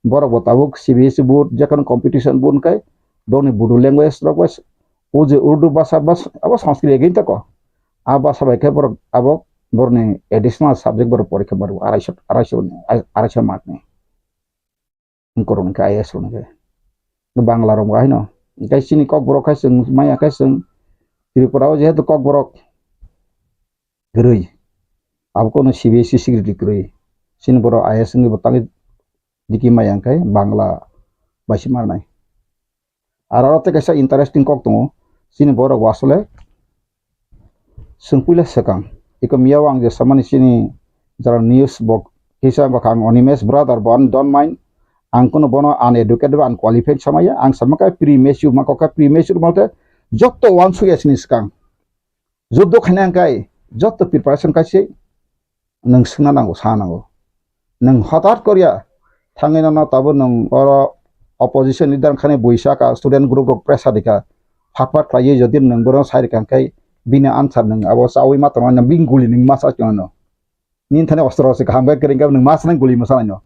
Borok bo tabuk C B S E board, jekhano competition board wngkhe, borokni Bodo language rok bai O je Urdu basa bas-, abo Sanskrit again tako. A basa bai khe borok abo borokni additional subject borok porikha maro araisho, araisho ni, araisho mark ni. Borok ni khe I A S rok ni khe. Bangla rok bo haino. Hingke chini Kokborok khai chwng maya khai chwng Tripura o jehetu Kokborok kwrwi. Abo kono C B S E secretary kwrwi. Chini borok I A S wngwi bo tangwi diki maya hingke Bangla bai se marnai. Aro aro tei kaisa interesting kok tongo. Chini borok bo asole chwng puila swkang. Iko miyao ang je samani chini jara news bo kisa bwkha ang Animesh brother bo ani don't mind. Ang kuno bono uneducated ba unqualified samaya. Ang sama khe premature ma kok khe premature malte jotto uansukya chini swkang. Juddo khaina hwnkhe joto preparation kaise nwng swngna nango, sa nango. Nwng hotat korya thangwi nono tabuk nwng oro opposition leader wngkhani buisa ka student group rok pressure rikha, phat phat khlaiwi jodi nwng bono sai rikha hwnkhe bini answer nwng abo chawi ma tongo, bini guli nwng ma sa tongo. Nini thani ostro se kaham khe kwrwng khe nwng ma sanai guli ma sanai no.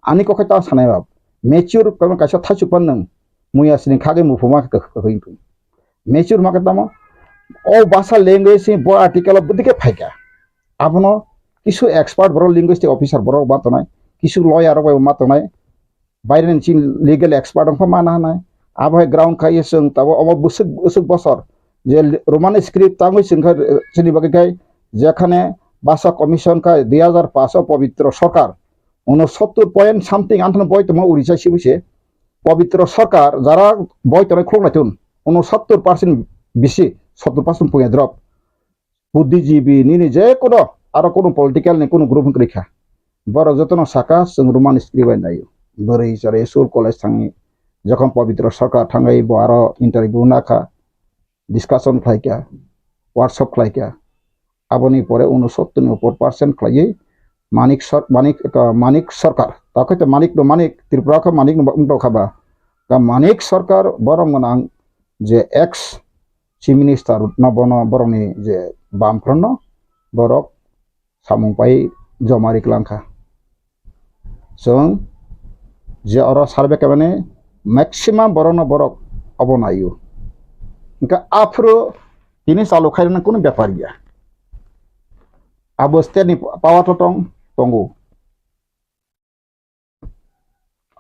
Ani kokhe ta sanai ba. Mature kaibo kaisa thaichuk pan nwng muya sini khagwi muphuma khe kwkhwrwng thung. Mature ma khe tamo o basa language ni bo article o bwdike phaikha. Abono kisu expert borok linguistic officer borok ma tongnai, kisu lawyer rok bai ma tongnai. Baireni chini legal expert wngkha mana hwnai. Abo hai ground khai chwng tabuk omo bwswk, bwswk bosor Je Roman script tangwi chwngkha, chini bagwi khai jekhane bhasha commission khai dui hazar paanch o Pabitra Sarkar, unosottor point something anthano boi tongma Orissa sibise. Pabitra Sarkar jara boi tongnai khuluk naitun, unosottor percent bisi, sottor percent puya drop. Buddhijibi nini je kono aro kono political ni kono group wngkha. Borok jotono saka chwng Roman script bai naio. Bwrwi chwrai school college thangwi jokhon Pabitra Sarkar thangwi bo aro interview nakha, discussion khlaikha, workshop khlaikha. Aboni pore unosottor ni upor percent khlaiwi Manik Sar-, Manik, uh, Manik Sarkar. Takhai to Manik no Manik, Tripura kha Manik no wngtokha ba. Ka Manik Sarkar borok gwnang je ex chief minister no bono borokni je bam phrono borok samung pai joma ri klang kha. Chwng je oro survey khaimani maximum borokno borok obo naio. Hwnkhe aphuru tini chalu khairoknani kunu bepar ya. Abo state ni power to tong, tongo.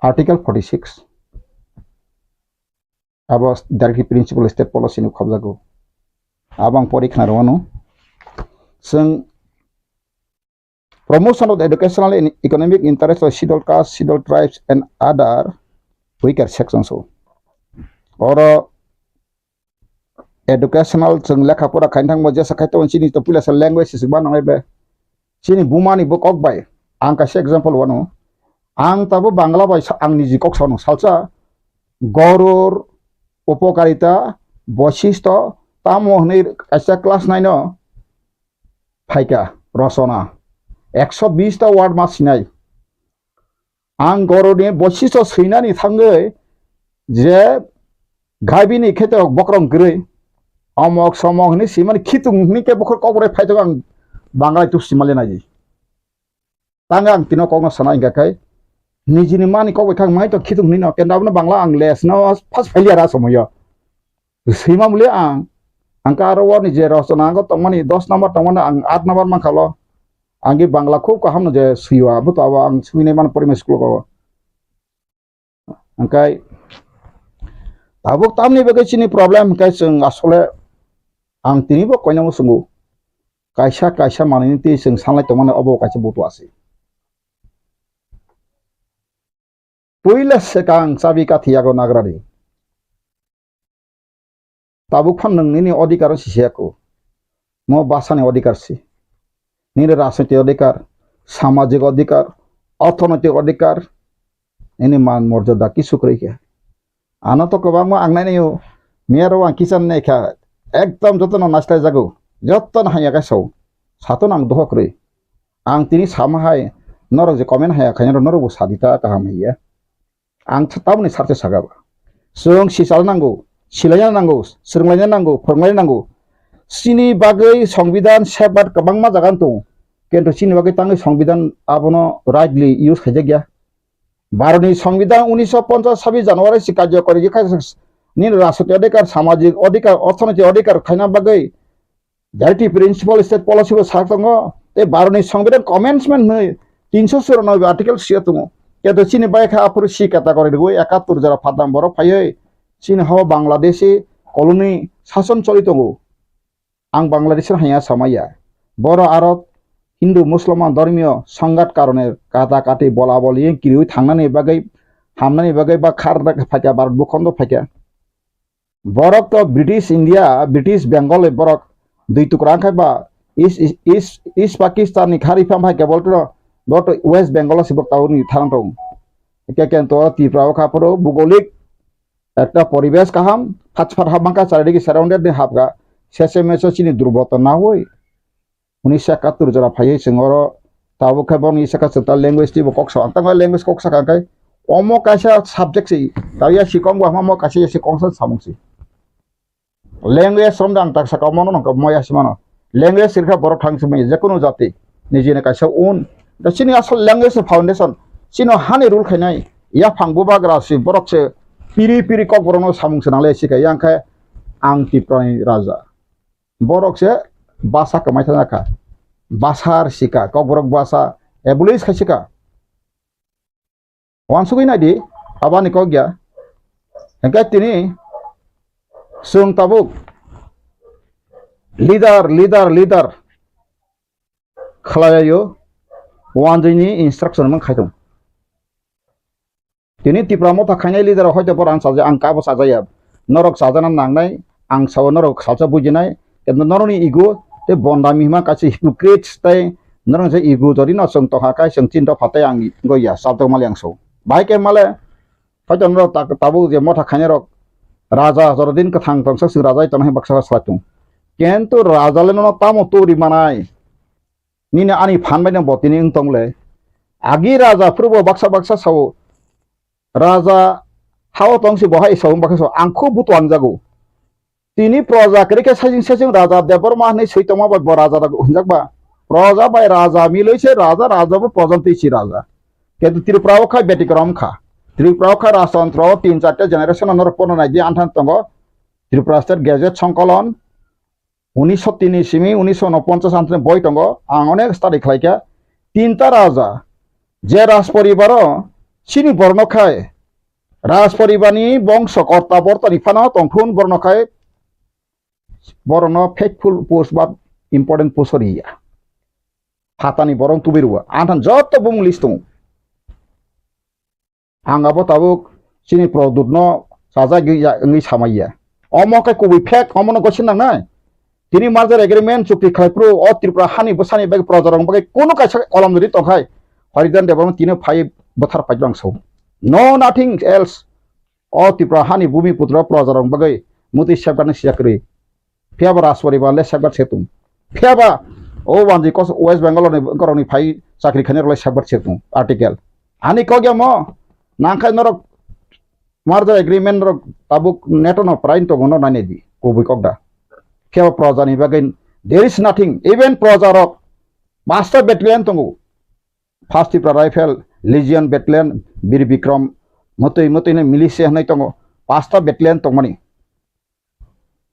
Article forty six. Abo directive principle state policy ni khobjago. Abo ang pori khna rwano. Chwng promotion of the educational and economic interest of scheduled caste, scheduled tribes and other weaker sections o. Oro educational chwng lekha pora khaina thangbo jesa khai tongo chini to puila sa language se ba nangai be. Chini buma ni bo kok bai. Ang kaisa example wano. Ang tabo Bangla bai sa-, ang niji kok sano salsa Gorur, Upokarita, Boisistho, tamo hwnwi kaisa class nine o phaikha rosona. Ekso bis ta word ma sinai. Ang Goruni Boisistho swinani thangwi je gaibini khe to bokrong kwrwi, omok somok hwnwi swimani khitung hwnwi khe bokhor kok bai phai tongo ang Bangla tu simali naidi. Tang ang tino kokno sana hingka khe nijini mani kok bai khang mai to khitung hwnwi no kenda abono Bangla ang les no first failure a somoyo. Swima muli ang, ang ka aro wani je rosona ang tongmani dos number tongmani ang aat number mankha lo. Ang ge Bangla khub kaham no je swiwa, abo to abo ang swinai mano primary school ko. Hingkai tabuk tamni bagwi chini problem hingkai chwng asole ang tini bo koinamo swngo. Kaisa kaisa manwini twi chwng sanlai tongmani obo kaisa butu asi. Puila swkang chabi kathi yago nagrani. Tabuk phan nwng nini odhikar si se ako. Mo bwsani odhikar si. Nini rajnoitik odhikar, samajik odhikar, orthonoitik odhikar, nini man morjada kisu kwrwi khe. Ano to kwbangma ang nainai o, miyaro ang kicham nai kha, ekdom jotono naisla jago, jotono hanya khe sao. Sato nang dohok kwrwi. Ang tini sama hai, norok je comment haya khaina norok bo sadi ta kaham hiya. Ang th-, tamoni sarthe saka ba. Chwng sichalna nango, silaina nango, swrwnglaina nango, phwrwnglaina nango. Chini bagwi Songbidan safeguard kwbangma jaga tongo. Kintu chini bagwi tangwi Songbidan abono rightly use khaijak ya. Bharatni Songbidan unisho ponchas sabis January si karjokori khe kha nini rajnoitik odhikar, samajik odhikar, orthonoitik odhikar khaina bagwi Directive principle state policy bo sak tongo, tei Bharatni Songbidan commencement hwnwi tinsho churanobe article sio tongo. Keto chini bai kha aphuru si category rwgwi ekattor jora phatang borok phaiwi chini hao Bangladeshi colony sason choli tongo. Ang Bangladeshi hanya samaya. Boro aro Hindu Musliman dhormiyo songhat karone kata kati bola boli kiriwi thangnani bagwi hamnani bagwi ba khar phaikha Bharat bukhondo phaikha. Borok to British India, British Bengal ni borok dui tukra wngkha ba East, East, East Pakistan ni khari phang phai kebol to, borok to West Bengal o si borok tabuk ni tharang tong. Eke ken to Tripura o kha phuru bugolik ekta poribesh kaham, phat phat hap mangkha, charidigi surrounded ni hapkha, sese meso chini durboto na hoi. Unisho ekattor jora phaiwi chwng oro tabuk khe boni saka chwng ta language twibo kok sa, ang tangma language kok saka khe omo kaisa subject se, ta ya sikong bo omo kaisa ya sikong sa samung se. Language romda ang tak saka omo no nokha mo ya simano. Language sirkha borok thang simi je kunu jati nijini kaisa un. Da chini asol language foundation. Chino hani rule khainai ya phang bubagra si borok se piri piri kok borok no samung se nangle sika yang khe ang Tiprani raja. Borok se basa kwmai thangna kha. Basa rwsika, Kokborok basa abolish khaisika. Wansugwi naidi, abani kok ya. Hingke tini chwng tabuk Leader, leader, leader khlaiyo, wanjwini instruction man khai tong. Tini Tipra Motha khainai leader rok hoito bohrok ang chaja, ang kabo chajaya. Norok chajana nangnai, ang sao norok salsa bujinai. Kintu norokni ego tei bondami hima kaisa hypocrites tei norok je ego jodi no chwng tongkha kai chwng chin dopha tei ang goya sabjak mali ang so. Bahai khe male hoito norok ta-, tabuk je motha khainai rok raja jorodin kwthang tongsa chwng raja tongna hai baksa salai tong. Kintu raja le nono tamo turi manai. Nini ani phan bai no bo tini wng tong le. Agi raja phuru bo baksa baksa sao. Raja hao tong si bo hai sao baksa sao. Ang khub butuang jago. Tini proja kwrwi khe saichung saichung raja Debbarma hinwi swi tongma bai bo raja rok hinjak ba. Proja bai raja milwi se raja, raja bo proja twi si raja. Kintu Tripura o kha betikrom kha. Tripura o kha rajtantro o tin charta generation ano pono nai di anthan tongo. Tripura State Gazette Songkolon unisho tini simi unisho unoponchas antini boi tongo. Ang onek study khlai kha. Tinta raja je rajporibaro chini borno khai rajporibani bongso korta bortani phano tongthun borno khai borokno faithful post ba important post riya. Phatani borok tubui rwo. Anthan joto bumung list tongo. Ang abo tabuk chini Produtno chajagwi ya-, wngwi samaiya. Omo khe kubui fake, omono gosi nangnai. Tini merger agreement chukti khlai phuru o Tripura hani bwsani bagwi projarokni bagwi kunu kaisa kolam duri tongkhai. Haridan Debbarma tini phai bwthar phai rang sao. No nothing else. O Tripura hani bumi putra projarokni bagwi mutwi safeguard ni siyakri. Phiya ba Rajporibar le safeguard se tung. Phiya ba o wanji kos West Bengal ni borokni phai chakri khainai rok le safeguard se tung. Article. Ani kok ya mo nangkhai norok merger agreement rok tabuk neto no prain tongo no nainai di. Kubui kok da. Phiya ba proja ni bagwi there is nothing. Even proja rok pasta battalion tongo. First Tipra Rifle, Legion Battalion, Bir Bikram, motwi motwi no militia hinwi tongo. Pasta battalion tongmani.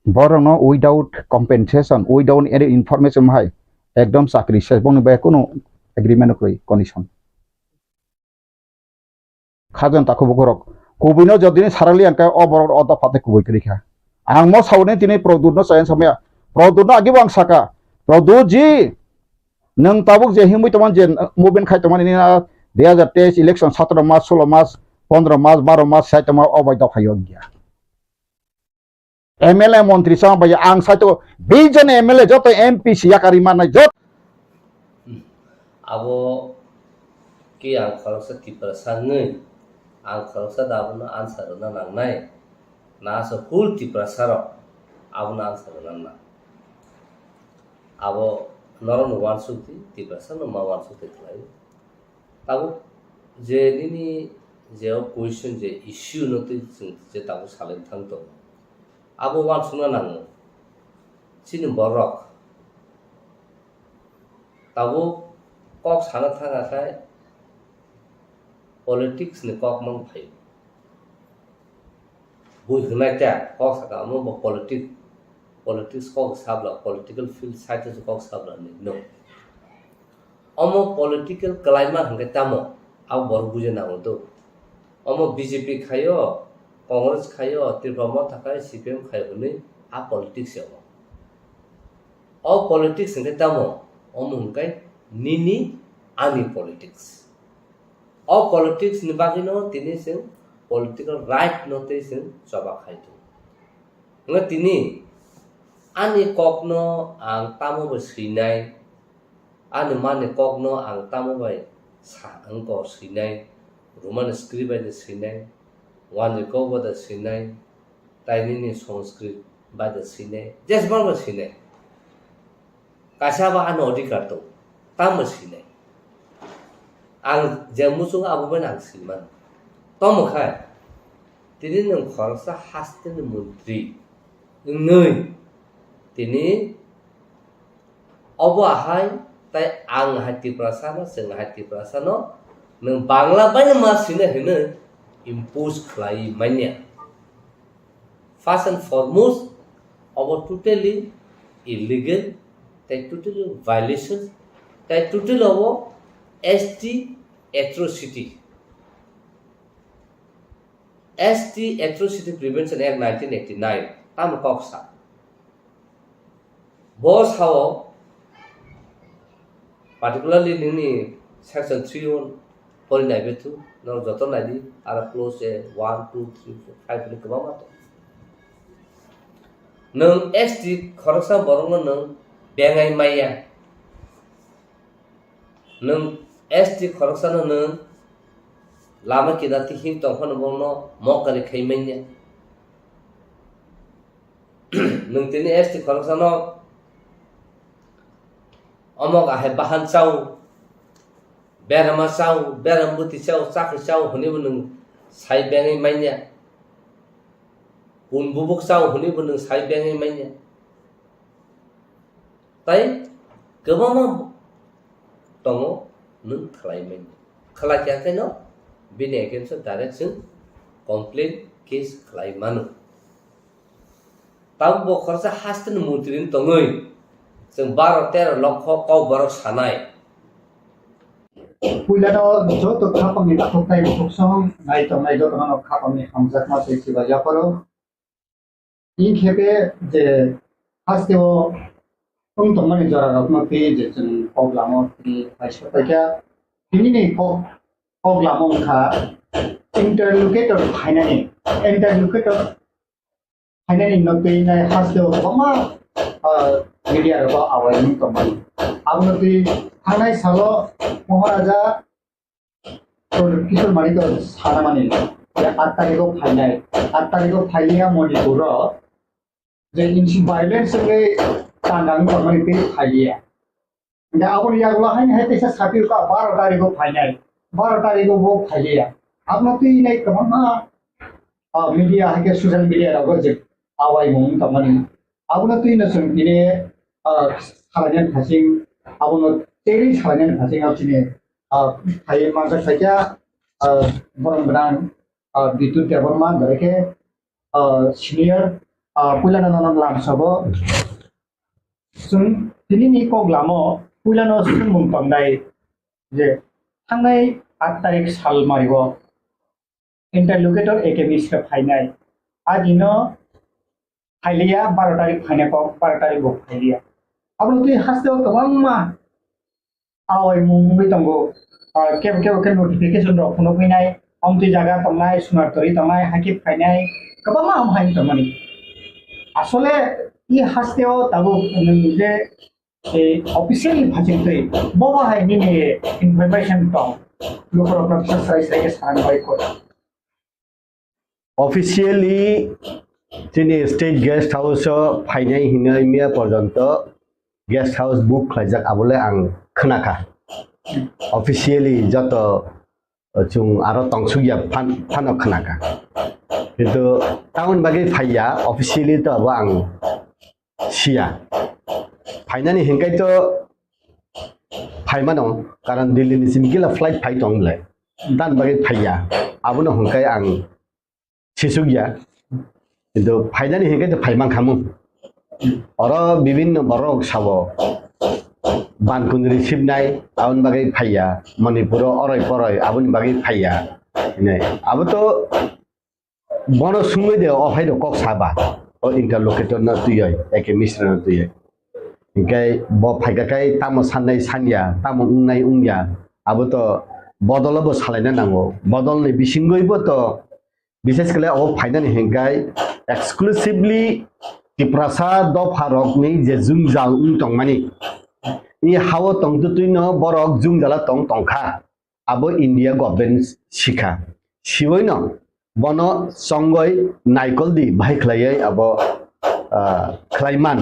Borokno without compensation, without any information hai ekdom chakri se bongni bai kunu agreement kwrwi condition. Khajan takhu bukurok. Kubuino jodini sarali angkhe o borok o dopha tei kubui kwrwi kha. Ang mo sauni tini Produtno chaya samaya. Produtno agibo ang saka. Produt ji, nwng tabuk je himwi tongmani je movement khai tongmani nini dui hazar teis election satro mas, solo mas, pondro mas, baro mas sai tongma o bai dopha yo wngya. M L A montri chama bai ang saito bijon M L A joto M P si yakari manai joto. Abo ke ang khoroksa Tiprasa wngwi ang khoroksa da abono answer rwna nangnai. Na asa full Tiprasa rok abono answer rwna nang. Abo norokno uansuk di, Tiprasa no ma uansuk di khlai. Tabuk je nini je o question je issue no twi chwng je tabuk salai thang tongo. Abo uansukna nango. Chini borok tabuk kok sana thang khe politics ni kok mang phaio. Bui hwnai ta kok saka omo bo politic, politics kok sabla, political field side o kok sabla ni no. Omo political kwlaima hwnkhe tamo abo borok buja nango do. Omo B J P khaio, Congress khaio, Tripura Motha khai, C P M khaio hwnwi a politics ya omo. O politics hwnkhe tamo? Omo hwnkhe nini ani politics. O politics ni bagwino tini chwng political right no tei chwng choba khai tongo. Hwnkhe tini ani kokno ang tamo bai swinai, ani mani kokno ang tamo bai sa wngkor swinai, Roman script bai de swinai, wanjwi kok bai de swinai, tai nini Sanskrit bai de swinai, jesbang bai swinai. Kaisa ba ano adhikar tong, tamo sinai. Ang je muchung abo bai ang sinman. Tomo khai, tini nwng khoroksa hasteni montri wngwi tini obo ahai tai ang hai Tiprasa no, chwng hai Tiprasa no, nwng Bangla bai no ma sinai hinwi impose khlai manya. First and foremost, abo totally illegal, tai totally violation, tai totally abo S T atrocity. S T Atrocity Prevention Act nineteen eighty-nine, tamo kok sa. Bo sao, particularly nini section three o pori nai bethu, norok joto nai di, aro clause one, two, three, four, five ni kwbangma tongo. Nwng S T khoroksa borokno nwng bengai maya. Nwng S T khoroksano nwng lama kida tihing tongphano bono mokari khai manya. Nwng tini S T khoroksano omok ahai bahan chao, berama chao, beram bwtwi chao, chakri chao hwnwi bo nwng sai bengwi manya. Kun bubuk chao hwnwi bo nwng sai bengwi manya. Tai kwbangma tongo nwng khlai manya. Khlai kha khe no bini against o direct chwng complaint case khlai mano. Tabuk bo khoroksa haste ni montri ni tongwi chwng baro tero lokho kok borok sanai. Puilano joto khapangni takhuk tai bukhuk song nai tongnai jotono khapangni hamjakma tei chiba yapharo. Inkhepe je hasteo wng tongmani jorarokno twi je chwng kok lamo twi paisa paikha. Tinini kok, kok lamo wngkha interlocutor phainani, interlocutor phainani no twi nai hasteo kwbangma, ah, media rogo awai wng tongmani. Abono twi thangnai salo Maharaja Kishore Manik sanamani je aat tarikh o phainai, aat tarikh o phailiya Manipur o je insi violence wngwi tangkang tongmani tei phailiya. Hingke aboni yagulo haini hai teisa saphiyokha baro tarikh o phainai, baro tarikh o bo phailiya. Abono twi nai kwbangma, ah, media hai khe social media rogo je awaimung tongmani. Abono twi no chwng tini, ah, salainani phasing, abono teri salainani phasing abo chini, ah, phai manjak phaikha, ah, borom gwnang, ah, Bidut Debbarma, bai khe, ah, senior, ah, puilano nono lamsogo. Chwng tinini kok lamo puilano swngmung tongdai je thangnai aat tarik sal mario interlocutor A K Mishra phainai. Adino phailiya, baro tarik phainai kok, baro tarik bo phailiya. Abono twi hasteo kwbangma awaimung wngwi tongo. Ah, kebo kebo khe notification rok phunuk phainai, omtwi jaga tongnai, sunar tori tongnai, hakhe phainai, kwbangma ham hai tongmani. Asole i hasteo tabuk nwng je, eh, officially phachingtwi bobo hai nini information tong, lukurokno kisa sai sai khe sana bai kho. Officially chini state guest house o phainai hinwi miya porjonto guest house book khlaijak, abole ang khnakha. Officially joto chwng aro tongsukya phan-, phano khnakha. Kintu tamoni bagwi phaiya, officially to abo ang siya. Phainani hinkai to phaimano, karon Delhi ni simi gila flight phai tong le. Dan bagwi phaiya. Abono hinkai ang sisukya. Kintu phainani hinkai to phaiman khamu. Oro bibinno borok sabo. Ban kundri sibnai, aboni bagwi phaiya. Manipuro oroi poroi, aboni bagwi phaiya. Hinai. Abo to Bono sungwi de o phai rok kok saba, o interlocutor no twiwi, A K Mishra no twiwi. Hinkhe bo phaikha khai tamo sannai sanya, tamo wngnai wngya, abo to bodol bo salaina nango. Bodol ni bisingwi bo to, bishes khle o phainani hinkhai exclusively Tiprasa dopha rokni je jwngjal wng tongmani, i hao tongtwtwi no borok jwngjala tong tongkha. Abo India government sikha. Siwai no bono chongoi naikol di bahai khlaiwi abo, ah, khlaiman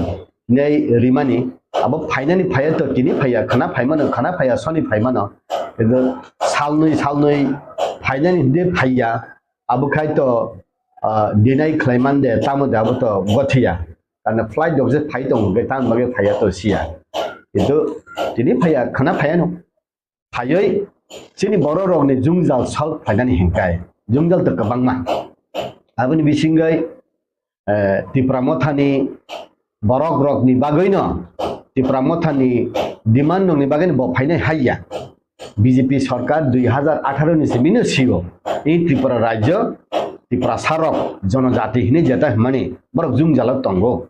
nei rimani abo phainani phaiya to tini phaiya khana phaimano khana phaiya soni phaimano kintu salnwi salnwi phainani hwnkhe phaiya abo khai to, ah, deny khlaiman de tamo de abo to gothiya. Karna flight rok je phai tongo hwnkhe tamo bagwi phaiya to siya. Kintu tini phaiya khana phaiya no. Phaiwi chini borok rokni jwngjal solve khlainani hinkhai jwngjal to kwbangma. Aboni bisingwi, eh, Tipra Mothani borok rokni bagwino, Tipra Mothani demand rokni bagwino bo phainai haiya. B J P sorkar dui hazar atharo ni simino sio. I Tripura rajyo, Tiprasa rok, jonojati hinwi jeta hwnmani borok jwngjalo tongo.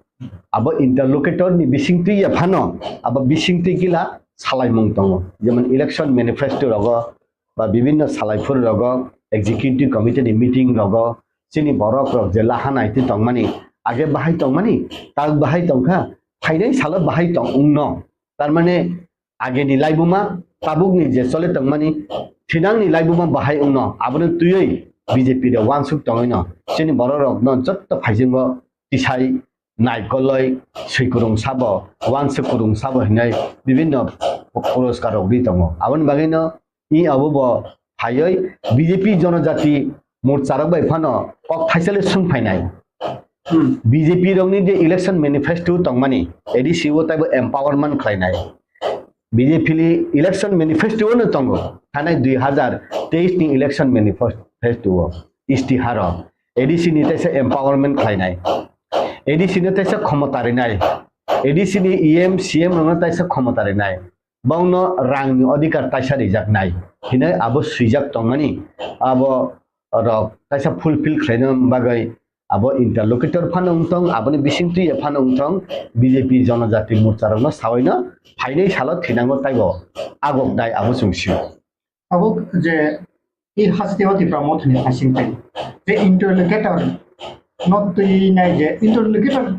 Abo interlocutor ni bisingtwi ya phano, abo bisingtwi gila salaimung tongo. Jemon election manifesto rogo ba bibinno salaiphuru rogo executive committee ni meeting rogo chini borok rok je laha naitwi tongmani, age bahai tongmani, tak bahai tongkha, phainai salo bahai tong wngno. Tarmane ageni laibuma, tabukni je chole tongmani, thinangni laibuma bahai wngno, abono twiwi B J P de wansuk tongwino, chini borok rokno jotto phaisingo tisai naikoloi, swikurung sabo, wansuk kurung sabo hinwi bibinno puroskar rok ri tongo. Aboni bagwino i abo bo phaiwi B J P Jonojati Morcha rok bai phano kok thaisale sung phainai. Hmm. B J P rokni je election manifesto tongmani, A D C o taibo empowerment khlainai. B J P ni election manifesto no tongo. Thanai dui hazar teis ni election manifesto o istiharo A D C ni taisa empowerment khlainai. A D C no taisa khomota rinai. A D C ni E M, C M rokno taisa khomota rinai. Bongno rangni odhikar taisa rijaknai hinwi abo swijak tongmani, abo rok taisa fulfill khlaina bagwi abo interlocutor phano wngthong, aboni bisingtwi phano wngthong, B J P Jonojati Morcha rokno sawino phainai salo thinango taibo agok dai abo chwng sio. Abo je i haste o Tipra Mothani hasing pai je interlocutor no twi nai je interlocutor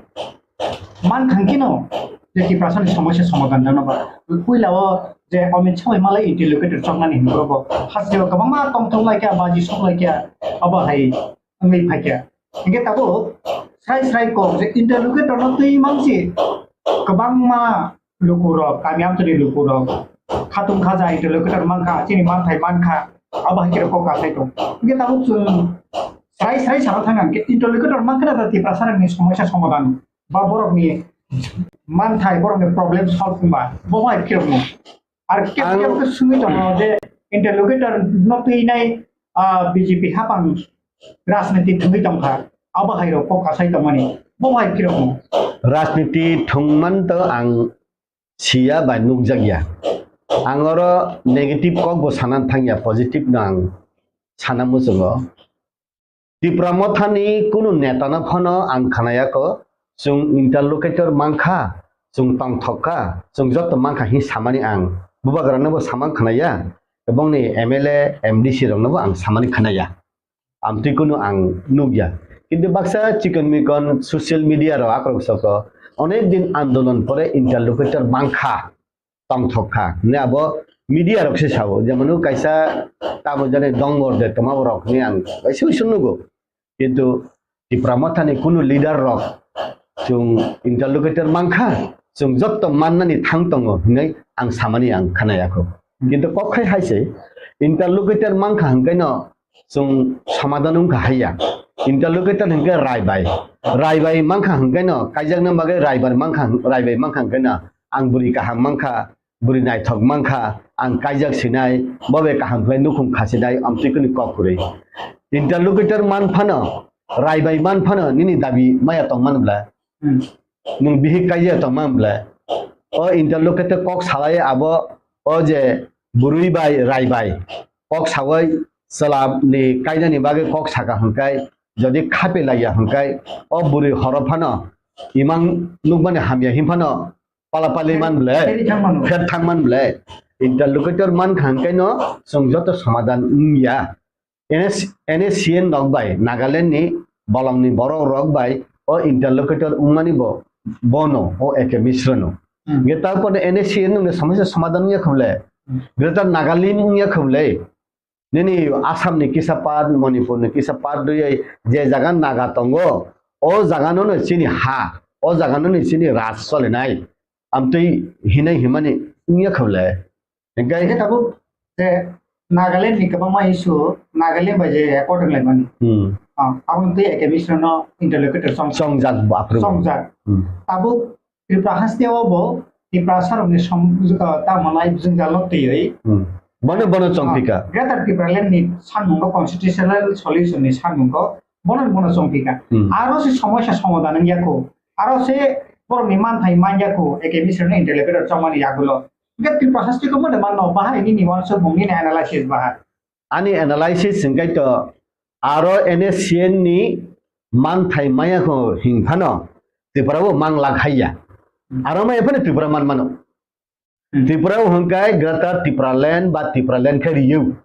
man khangkino je Tiprasani somosya somadhan jano ba. Puila o je Amit Shah bai malai interlocutor choknani hinwi bo haste o kwbangma tongthok lai kha, baji sok lai kha, abo hai wngwi phai kha. Hingke tabuk srai srai kok je interlocutor no twi mansi kwbangma lukurok, kami amtwini lukurok, khatung khaja interlocutor mankha, chini manthai mankha, abo hai khe kok kasai tong. Hingke tabuk chwng srai srai sana thang ang khe interlocutor mankha na Tiprasa rokni somosya somadhan ba borokni manthai, borokni problem solve wngba bo hai khe rokno. Ar kep Ang kep khe sungwi tongo je interlocutor no twi nai, ah, B J P hapang rajniti thwngwi tongkha, abo hai rok kok kasai tongmani bo hai khe rokno. Rajniti thwngman to ang siya bai nukjakya. Ang oro negative kok bo sana thangya, positive no ang sana muchungo. Tipra Mothani kunu netano phano ang khnayakho, chwng interlocutor mankha, chwng tongthok kha, chwng joto mankha hin samani ang. Bubagrano bo samang khnaya, ebongni M L A, M D C rokno bo ang samani khnaya. Amtwi kunu ang nukya. Kintu baksa chikon mikon social media rok akrok soko, onek din andolon pore interlocutor mankha. Tongthok kha hwnwi abo media rok se sao, jemon kaisa tamo jani dongor de tongma borok hwnwi ang kaisa uisu nugo, kintu Tipra Mothani kunu leader rok chwng interlocutor mankha, chwng jotto mannani thang tongo hwnwi ang samani ang khnayakho, kintu kok khai hai se interlocutor mankha hwnkhe no chwng somadhan wngkha haiya. Interlocutor hwnkhe raibai. Raibai mankha hwnkhe no, kaijakna bagwi raibar mankha, raibai mankha hwnkhe no, ang bwrwi kaham mankha, bwrwi naithok mankha, ang kaijak sinai, bo bai kaham khlai nukhung khasinai, amtwi kwnwi kok kwrwi. Interlocutor man phano, raibai man phano, nini dabi maya tong man bla? Hmm. Nwng bihik kaijak tong man bla? O interlocutor kok salai abo, o je bwrwi bai, raibai. Kok sawi chwla ni kainani bagwi kok saka hwnkai, jodi khape laiya hwnkai, o bwrwi horo phano imang nukmani hamya hin phano pala pali man ble, Pheri thang mano. Pher thang man ble. Interlocutor man kha hwnkai no chwng joto somadhan wngya. N S, N S C N rok bai, Nagaland ni bolong ni borok rok bai o interlocutor wngmani bo, bono, o A K Mishra no. Hmm. Ge tarpore N S C N wngni somosya somadhan wngya kha ble. Hmm. Greater Nagalim wngya kha ble. Nini Assam ni kisa part, Manipur ni kisa part rwui je jaga Naga tongo, o jaga no no chini ha, o jaga no no chini raj solinai. Amtwi hinai himani wngya kha ble. Hingke Hingke tabuk je Nagaland ni kwbangma issue, Nagaland bai je accord wnglaimani. Hmm. Ah, aboni twi A K Mishra no interlocutor song, Songjak bo aphuru. Songjak. Hmm. Tabuk Tripura haste o bo Tiprasa rokni som-, ah, tamo nai jwngjal no twiwi. Hmm. Bono, bono chongpika. Ah, Greater Tipraland ni sanmungo constitutional solution ni sanmungo bono, bono chongpika. Hmm. Aro se somosya somadhan wngya kho. Aro se borokni manthai manya kho, A K Mishra no interlocutor chongmani yagulo. Hingke Tiprasa haste ko mane manno bahai nini wansukmung nini analysis bahai. Ani analysis hingkai to aro N S C N ni manthai maya kho hing phano Tripura o mang lak hai ya. Hmm. Aro ma ephano Tripura man mano. Hmm. Tripura o hwnkhe Greater Tipraland ba Tipraland khe riyo.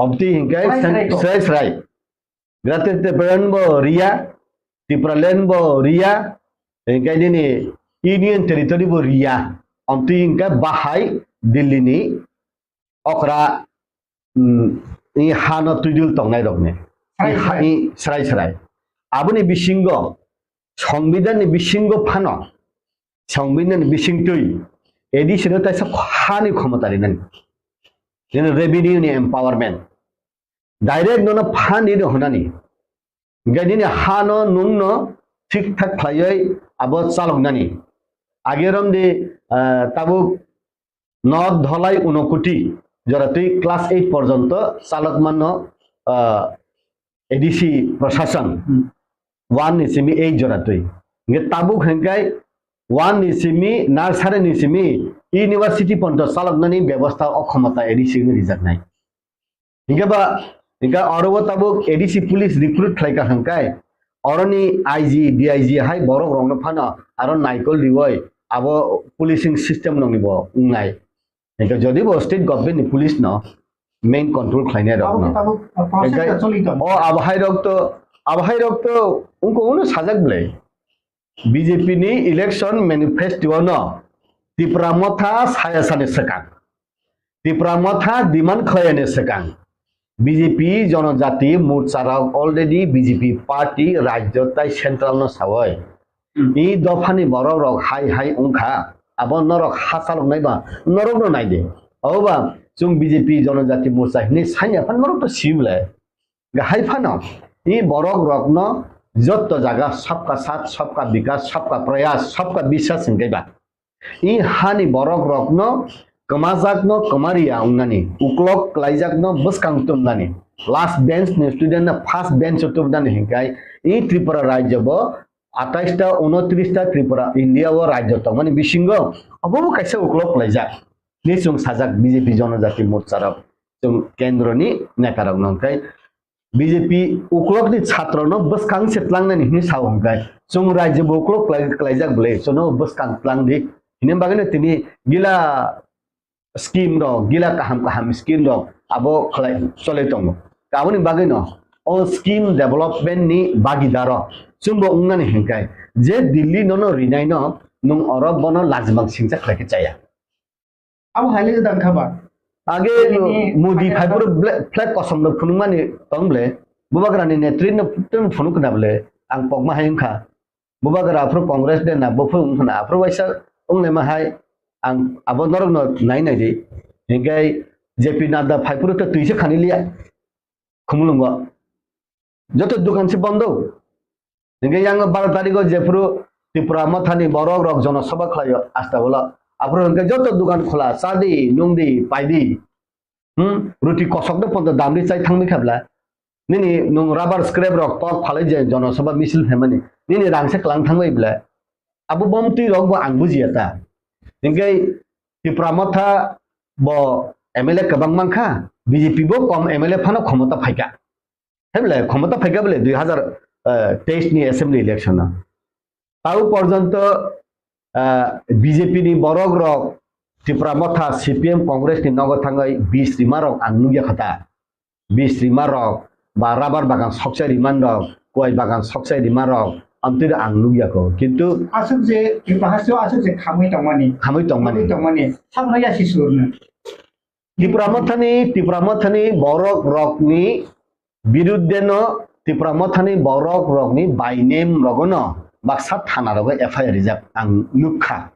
Obti hwnkhe Srai srai ko. Srai srai. Greater Tipraland bo riya, Tipraland bo riya, hwnkhe nini Union Territory bo riya. Obti hwnkhe bahai Delhi ni okra, mm, i hano twidul tongnai rokni. Srai I ha-, srai. I srai srai. Aboni bisingo Songbidan ni bisingo phano, Songbidan ni bisingtwi A D C no taisa hani khomota rinani. Nini revenue ni empowerment. Direct nono phan rino hwnani. Hwnkhe nini hano nwngno thik thak khlaiwi abo chaloknani. Age romdi, ah, tabuk North Dholai Unokoti joratwi class eight porjonto chalokmano, ah, A D C prosason Hmm. one ni simi eight joratwi. Hwnkhe tabuk hwnkhe one ni simi, nursery ni simi university porjonto chaloknani bebosta o khomota A D C no rijaknai. Hingke ba, hingke oro o tabuk A D C police recruit khlai ka hingkai, oroni I G, D I G hai borok rokno phano aro naikol riwoi abo policing system nokni bo wngnai. Hingke jodi bo state government ni police no main control khlainai rok Abo no. Tabuk, uh, process Hingke ta choli tongo. O abo hai rok to, abo hai rok to wngko uno sajak belai. B J P ni election manifesto no Tipra Motha saya sani swkang. Tipra Motha demand khlaiyani swkang. B J P Jonojati Morcha rok already B J P party rajyo tai central no sawoi. Hmm. I dophani borok rok hai hai wngkha. Abo norok ha chaloknai ba norok no naidi. Oba chwng B J P Jonojati Morcha hinwi sanya phan norok to sibole. Hai phano, i borok rokno jotto jaga sabka saath, sabka bikas, sabka prayas, sabka biswas hingke ba. I hani borok rokno kwmajakno kwmariya wngnani, uklok kwlaijakno bwskang tumnani, last bench ni student no first bench o tumnani hingkai, i Tripura rajyo bo atais ta, unotris ta Tripura India o rajyo tongmani bisingo obo bo kaisa uklok kwlaijak. Ni chwng sajak B J P Jonojati Morcha rok, chwng kendro ni neta rok no hingkai, B J P uklok ni chhatro no bwskang se tlangnani hinwi sao hwnkhe, chwng rajyo bo uklok kwlai-, kwlaijak bwle, chwngno bwskang tlang di. Hini bagwi no tini gila scheme rok, gila kaham kaham scheme rok abo khlai cholai tongo. Aboni bagwi no o scheme development ni bagidaro chwngbo wngnani hwnkhe, je Delhi nono rinai no nwng oro bono lajimang singcha khlai khe chaya. Abo hai le gwdang kha ba? Age Ini Modi haiya phai phuru ble-, flag kosom rok phunukmani tong ble. Bubagrani netri no phunuk khna ble. Ang pokma hai wngkha. Bubagra aphuru Congress de na buphuru wngkha na. Aphuru waisa wnglaima hai ang abo norok no nai nai di. Hinkhe J P Nadda phai phuru to twi se khani liya. Khumulwngo. Joto dukan se bondo. Hingke yang baro tariko jephuru Tipra Mothani borok rok jonosabha khlaio asta ulo. Aphuru hingke joto dukan khola, chadi, nungdi, paidi. Hmm? Ruti kosok de ponto damri chai thangmi khabla. Nini nung rubber scrap rok tok phalai je jonosabha misil phaimani. Nini rang se klang thangbai bla. Abo bomtwi rok bo ang bujiya ta. Hingke Tipra Motha bo M L A kwbang mankha, B J P bo kom M L A phano khomota phaikha. Hai bole, khomota phaikha bole dui hazar teis ni assembly election o. Tau porjonto, ah, B J P ni borok rok Tipra Motha, C P M, Congress ni nogo thangwi bis rima rok ang nukya kha ta. Bis rima rok ba rubber bagan sokchai rima rok, kuai bagan sokchai rima rok, amtwi ang nukya kho. Kintu Aswk je, Tripura hasteo aswk je khamwi tongmani. Khamwi tongmani. Khamwi tongmani. Sakno yasi surno. Tipra Mothani, Tipra Mothani borok rokni biruddhe no, Tipra Mothani borok rokni by name rogono baksa thana rogo F I R rijak ang nukha.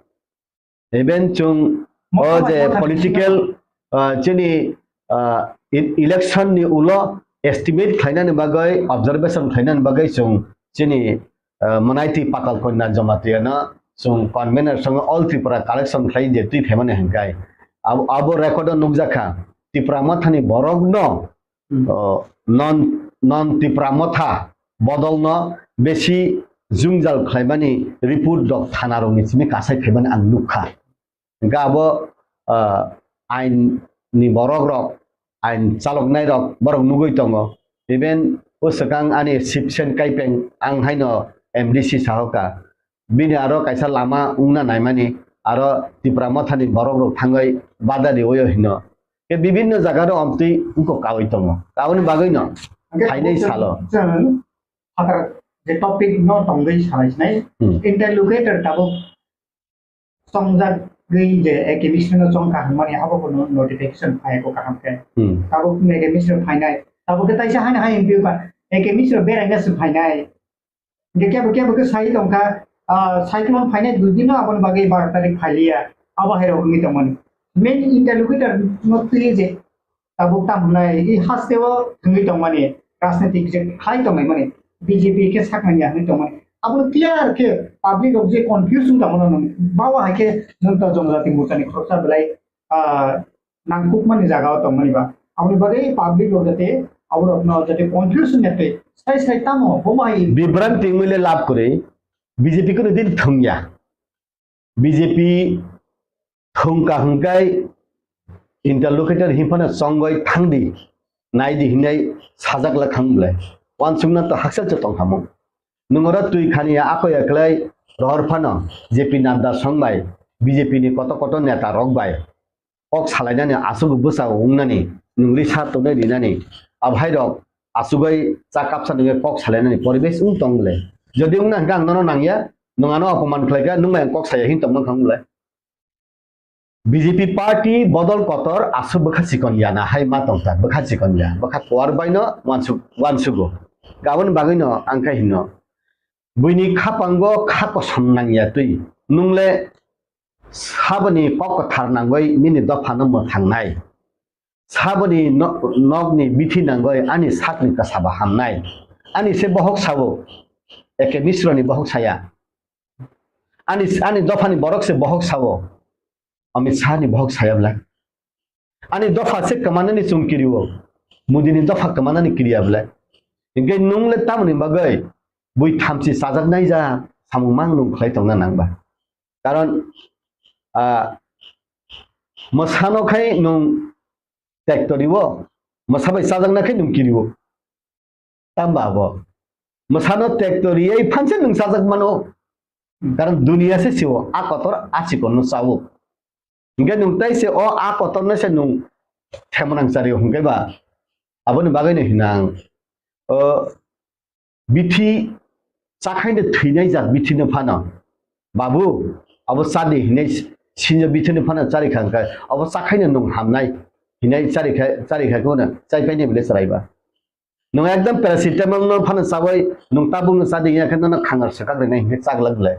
Even chwng o Motha je Motha political, ah, chini, ah, e-, election ni ulo estimate khlainani bagwi, observation khlainani bagwi chwng chini, ah, mwnaitwi Patal Kanya Jamatia no chwng convener song All Tripura collection khlai je twi phaimani hwnkhai. Abo, abo record o nukjakha. Tipra Mothani borok no Hmm. O, non, non Tipra Motha bodolno besi jwngjal khlaimani report rok thana rokni simi kasai khaimani ang nukha. Hingkhe abo, ah, ain ni borok rok, ain chaloknai rok borok nugwi tongo. Even o swkang ani Sipsen Kaipeng ang haino M D C sahoka. bini aro kaisa lama wngna naimani, aro Tipra Mothani borok rok thangwi bada riwi hino. Ke bibinno jaga ro omtwi wngkok kawi tongo. Aboni bagwi no Hwnkhe phainai salo. Chwng phatar je topic no tongwi salai sinai, Hmm. Interlocutor tabuk chongjagwi je A K Mishra no chongkha hwnmani abo bo no-, notification phai ko kaham khe. Hmm. Tabuk A K Mishra phainai. Tabuk khe taisa haino hai M P ba A K Mishra beraina se phainai. Hwnkhe kebo kebo khe sai tongkha, ah, cyclone phainai dui din no aboni bagwi baro tarik phailiya. Abo hai rok wngwi tongmani. Main interlocutor no twi je tabuk tamo hwnai, i hasteo thwngwi tongmani, rajnitik je khlai tongmani, B J P khe saknani ya hwnwi tongmani. Abono clear khe public rok je confuse wng tongmano nwng, bawa hai khe nwng to Jonojati Morchani khoroksa belai, ah, nangkukmani jagao tongmani ba. Aboni bagwi public rok jate aborokno jate confuse wngya twi sai sai tamo bomo hai Bibranti wngwi le lab kwrwi, B J P kheno din thwngya. B J P thwngkha hwnkhe interlocutor hinphano chongwi thangdi, naidi hinwi sajak la thang bwle. Wansukna to hakchal se tongkhamung. Nwng oro twi khani ya ako ya khlai rohor phano J P Nadda song bai B J P ni koto koto neta rok bai kok salainani aswk bwsa wngnani, nwng risa tongnai rinani, abhairok asugwi cha kapsa nungwi kok salainani poribesh wng tong le. Jodi wngna hwnkhe ang nono nangya, nwng ano opoman khlaikha, nwng bai ang kok saya hin tongma thang le. B J P party bodol kotor aswk bwkha chikon ya na hai ma tongkha, bwkha chikon ya, bwkha kuar baino wansuk-, wansugo. Aboni bagwino ang khe hino, buini khapango kha kosom nangya twi, nwng le saboni kok kwthar nangwi nini dophano mwthangnai. Saboni no-, nokni bithi nangwi ani sakni kwsaba hamnai. Ani se bohok sao, A K Misroni bohok saya. Ani, ani dophani borok se bohok sao, Amit Shahni bohok saya bwle. Ani dopha se kwmanani chwng kirio, Modini dopha kwmanani kiriya bwle. Hinkhe nwng le tamoni bagwi bui thamchi chajaknai ja samung mang nwng khlai tongna nang ba. Karon, ah, mwsano khai nwng tektorio, mwsa bai chajakna khai nwng kirio. Tamba abo. Mwsano tektoriwi phanse nwng chajak mano. Karon duniya se sio, a kotor a chikonno chao. Hinkhe nwng tai se o a kotorno se nwng themonang chario hinkhe ba. Aboni bagwino hino ang, o, bithi chakhaino thwinai jak bithino phano, "Babu, abo chadi," hinwi sinjo bithino phano charikha hwnkhe, "Abo chakhaino nwng hamnai," hinwi charikha, charikha khe uno chaipaini bwle chwraiba. Nwng ekdom paracetamol no phano chawi nwng tabuk no chadi ya khe nono khangar swkak rinai hinkhe chaglak bwle.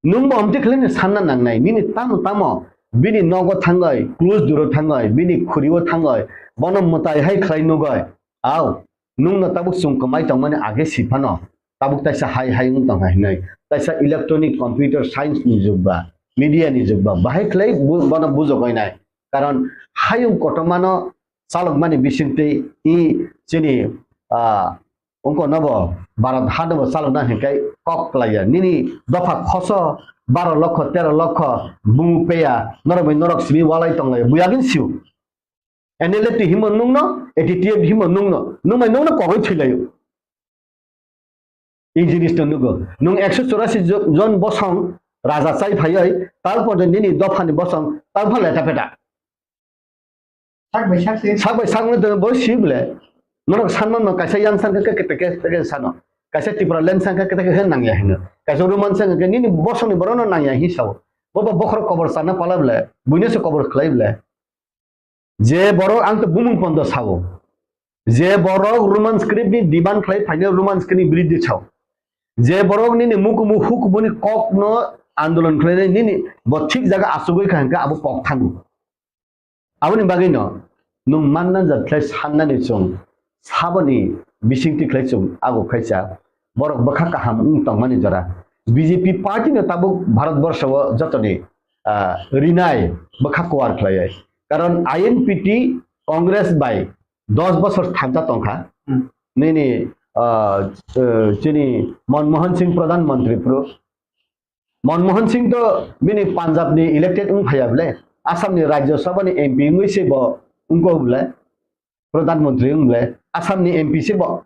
Nwng bo omtwi khlai no sanna nangnai, nini tamo tamo bini nogo thangwi, close duro thangwi, bini khuri o thangwi, bono mwtai hai khlai nugwi. Au, nwng no tabuk chwng kwmai tongmani age si phano, tabuk taisa hai hai wng tongkha hinwi. Taisa electronic computer science ni jug ba, media ni jug ba, bahai khlai bu-, bono bujogwi nai. Karon hayung kotormano chalokmani bisingtwi i chini, ah, wngkha nobo Bharat hano bo chalokna hinkhai kok klaiya. Nini dopha khoso baro lokho, tero lokho bumu peya, norok bai norok simi walai tonglaiya. Buya gin siu. N L F T himo nungno, A T T F himo nungno, nungbai nungno kogwi thwilaio. I jinis no nugo. Nwng ekso chorasi jo-, jon bosong raja chai phaioi, tarpor nini dophani bosong, tarpor leta peta. Sak bai sak se. Sak bai sak no bo si bole. Norok sanma no kaisa yang sang khe kete kete sano. Kaisa Tipraland sang khe kete kete nangya hino. Kaisa Roman sang khe nini bosong ni borok no nangya hi sao. Bo bo bokhorok kobor sana pala bole. Buino se kobor khlai bole. Je borok ang to bumung pondo sao. Je borok Roman script ni demand khlai phaino Roman script ni biridhi sao. Je borok nini mukumu hukubuni kok no andolon khlainai nini bo thik jaga asugwi kha hwnkhe abo kok thango. Aboni bagwi no nwng manna jat khlai sannani chwng saboni bisingtwi khlai chwng ago khaisa borok bwkha kaham wng tongmani jora. B J P party no tabuk Bharat borsho o jotoni, ah, rinai bwkha kuar khlaiwi. Karon I N P T Congress bai dos bosor thamsa tongkha. Hmm. Nini, ah, eh, chini Manmohan Singh Pradhan Mantri phuru. Manmohan Singh to bini Punjab ni elected wng phaiya bole, Assam ni Rajya Sabha ni M P wngwi se bo wngkok bole, Pradhan Mantri wng bole, Assam ni M P se bo,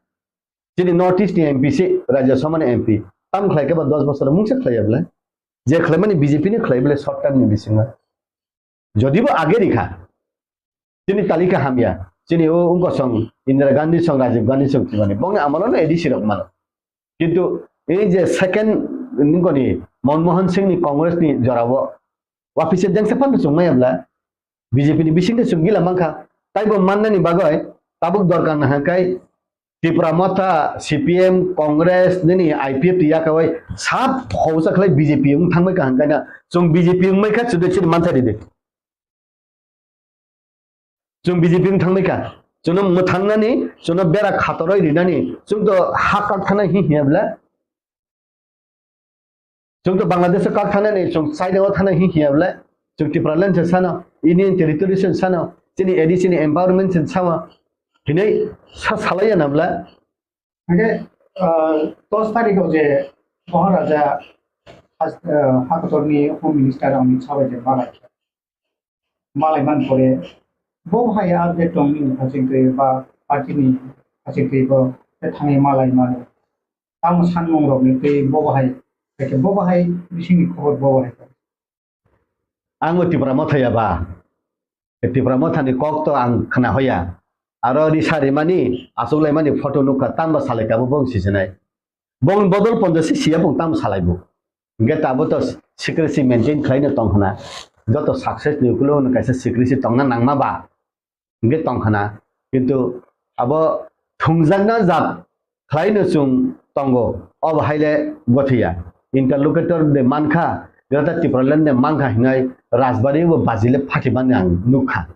chini North East ni M P se, Rajya Sabha ni M P. Tam khlai khe ba dos bosor mungsa khlai ya bwle. Je khlaimani B J P ni khlai bwle short term ni bisingo. Jodi bo age rikha, chini talika hamya, chini o wngkosong Indira Gandhi song, Rajiv Gandhi song thwimani, bongni amolo no A D C rok mano. Kintu ei je second nungkoni Manmohan Singh ni Congress ni jorao wapisa jengsa phano chwng maya bwla B J P ni bisingtwi chwng gila mankha. Taibo mannani bagwi tabuk dorkar nahakhe Tipra Motha, C P M, Congress, nini I P F T yakawai sab hausa khlai B J P wng thangbai kaham kaina. Chwng B J P wngbai kha chwdwi chwdwi manthai ridi. Chwng B J P wng thangbai kha. Chwngno mwthangnani, chwngno bera khatoroi rinani, chwng to ha kak thana hi hiya bwle. Chwng to Bangladesh o kak thanani, chwng China o thana hi hiya bwle. Chwng Tipraland se sano, Union Territory se sano, chini A D C ni empowerment se sawa. Hinai sa salaiya na bwle. Hingke, ah, dos tarikh o je Maharaja has-, ah, Hakotorni Home Minister Amit Shah bai je malai, malai man pore, bo hai update tong nini haching twi ba party ni haching twi bo te thangwi malai mano. Tamo sanmung rok ni twi bo hai, bo hai bisingni khobor bo hai. Ang o Tipra Motha ya ba? Tipra Motha ni kok to ang khna hoya. Aro risa rimani, achuk laimani photo nukha, tamo salai kabo bong sisinai. Bong bodol ponjo si siya bong tamo salai bo. Hingke tabo to secrecy maintain khlai no tong khna. Joto success ni ukulo no kaisa secrecy tongna nangma ba. Hingke tong khna. Kintu abo thungjakna jat khlai no chwng tongo. Obo haile gothiya. Interlocutor de mankha, Greater Tipraland de mankha hinai Rajbari bo bajile phatimani ang nukha.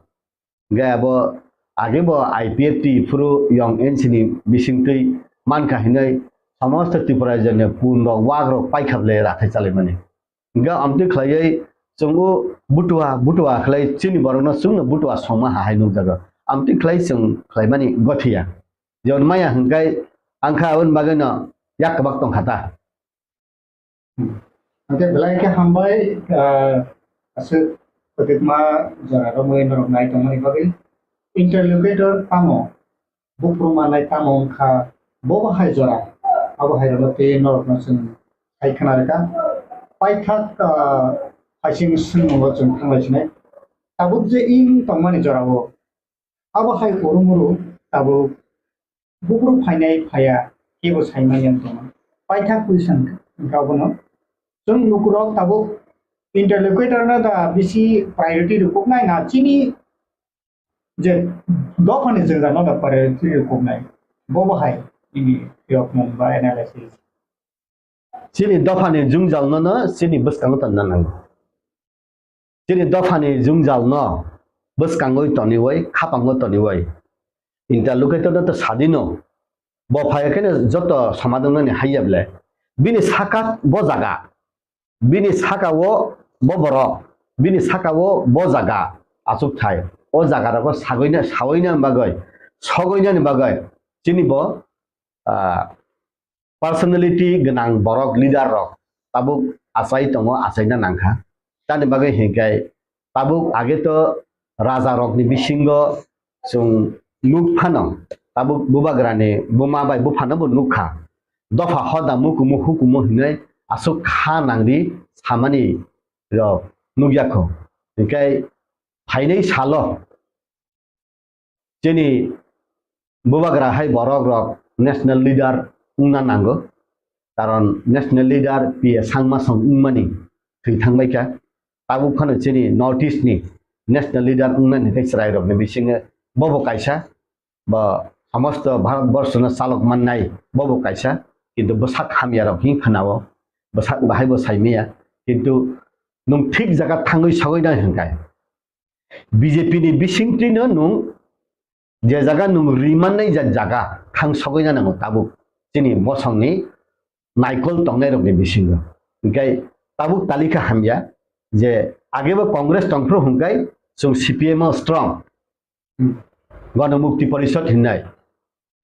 Hingke abo age bo I P F T phuru yong N C ni bisingtwi mankha hinwi somosto Tripura rajyoni pun rok wak rok paikha bwle rathai chalaimani. Hingke amtwi khlaiwi chwng o butua butua khlai chini borokno chwngno butua songma ha hai nukjago. Amtwi khlai chwng khlaimani gothiya. Jemon maya hingkai angkha aboni bagwino yak kwbak tongkha ta. Hingke belai khe hambai, ah, aswk kwbangma jora romwi norok nai tongmani bagwi. Interlocutor tamo, buphuru manai tamo wngkha, bo bo hai jora, abo hai rokno tei norokno chwng hai khna rwkha. Paithak, ah, phaising swngmungo chwng thanglai sinai. Tabuk je wng tongmani jorao, abo hai urumuru tabuk buphuru phainai phaiya kebo saimanya wng tongma. Paithak question wngkha abono. Chwng lukurok tabuk interlocutor no da bisi priority rwkuknai na chini je dophani jwngjal no da priority rwkuknai. Bo bo hai nini phiyokmung ba analysis. Chini dophani jwngjal no no chini bwskango tonna nango. Chini dophani jwngjal no bwskangwi toniwi, khapango toniwi. Interlocutor no to sadino. Bo phai khe no joto somadon nani haiya bwle. Bini saka bo jaga. Bini saka o bo borok. Bini saka o bo jaga. Achuk thai. O jaga rogo sagwina, sawina bagwi, sogwina ni bagwi. Chini bo, ah, personality gwnang borok, leader rok tabuk achai tongo, achaina nangkha. Tamni bagwi hinkhe tabuk age to raja rokni bisingo chwng nuk phano, tabuk bubagrani buma bai buphano bo nukha. Dopha hoda mukumu hukumu hinwi aswk kha nangdi samani rok nukya kho. Hinkhe phainai salo chini bubagra hai borok rok national leader wngna nango, karon national leader P A Sangma song wngmani thwi thangbaikha. Tabuk phano chini North East ni national leader wngnani tei chwrai rokni bisingo bobo kaisa, bo somosto Bharat borshono chalok mannai bobo kaisa, kintu bwsak hamya rok hin khwnao, bwsak bahai bo saimaya, kintu nwng thik jaga thangwi sogwi nai hwnkhai. B J P ni bisingtwino nwng je jaga nwng ri mannai ja jaga thang sogwi na nango tabuk chini bosongni naikol tongnai rokni bisingo. Hinkhe tabuk talika hamya je agebo Congress tongphru hwnkhai chwng C P M o strong. Gana Mukti Porishad hinnai.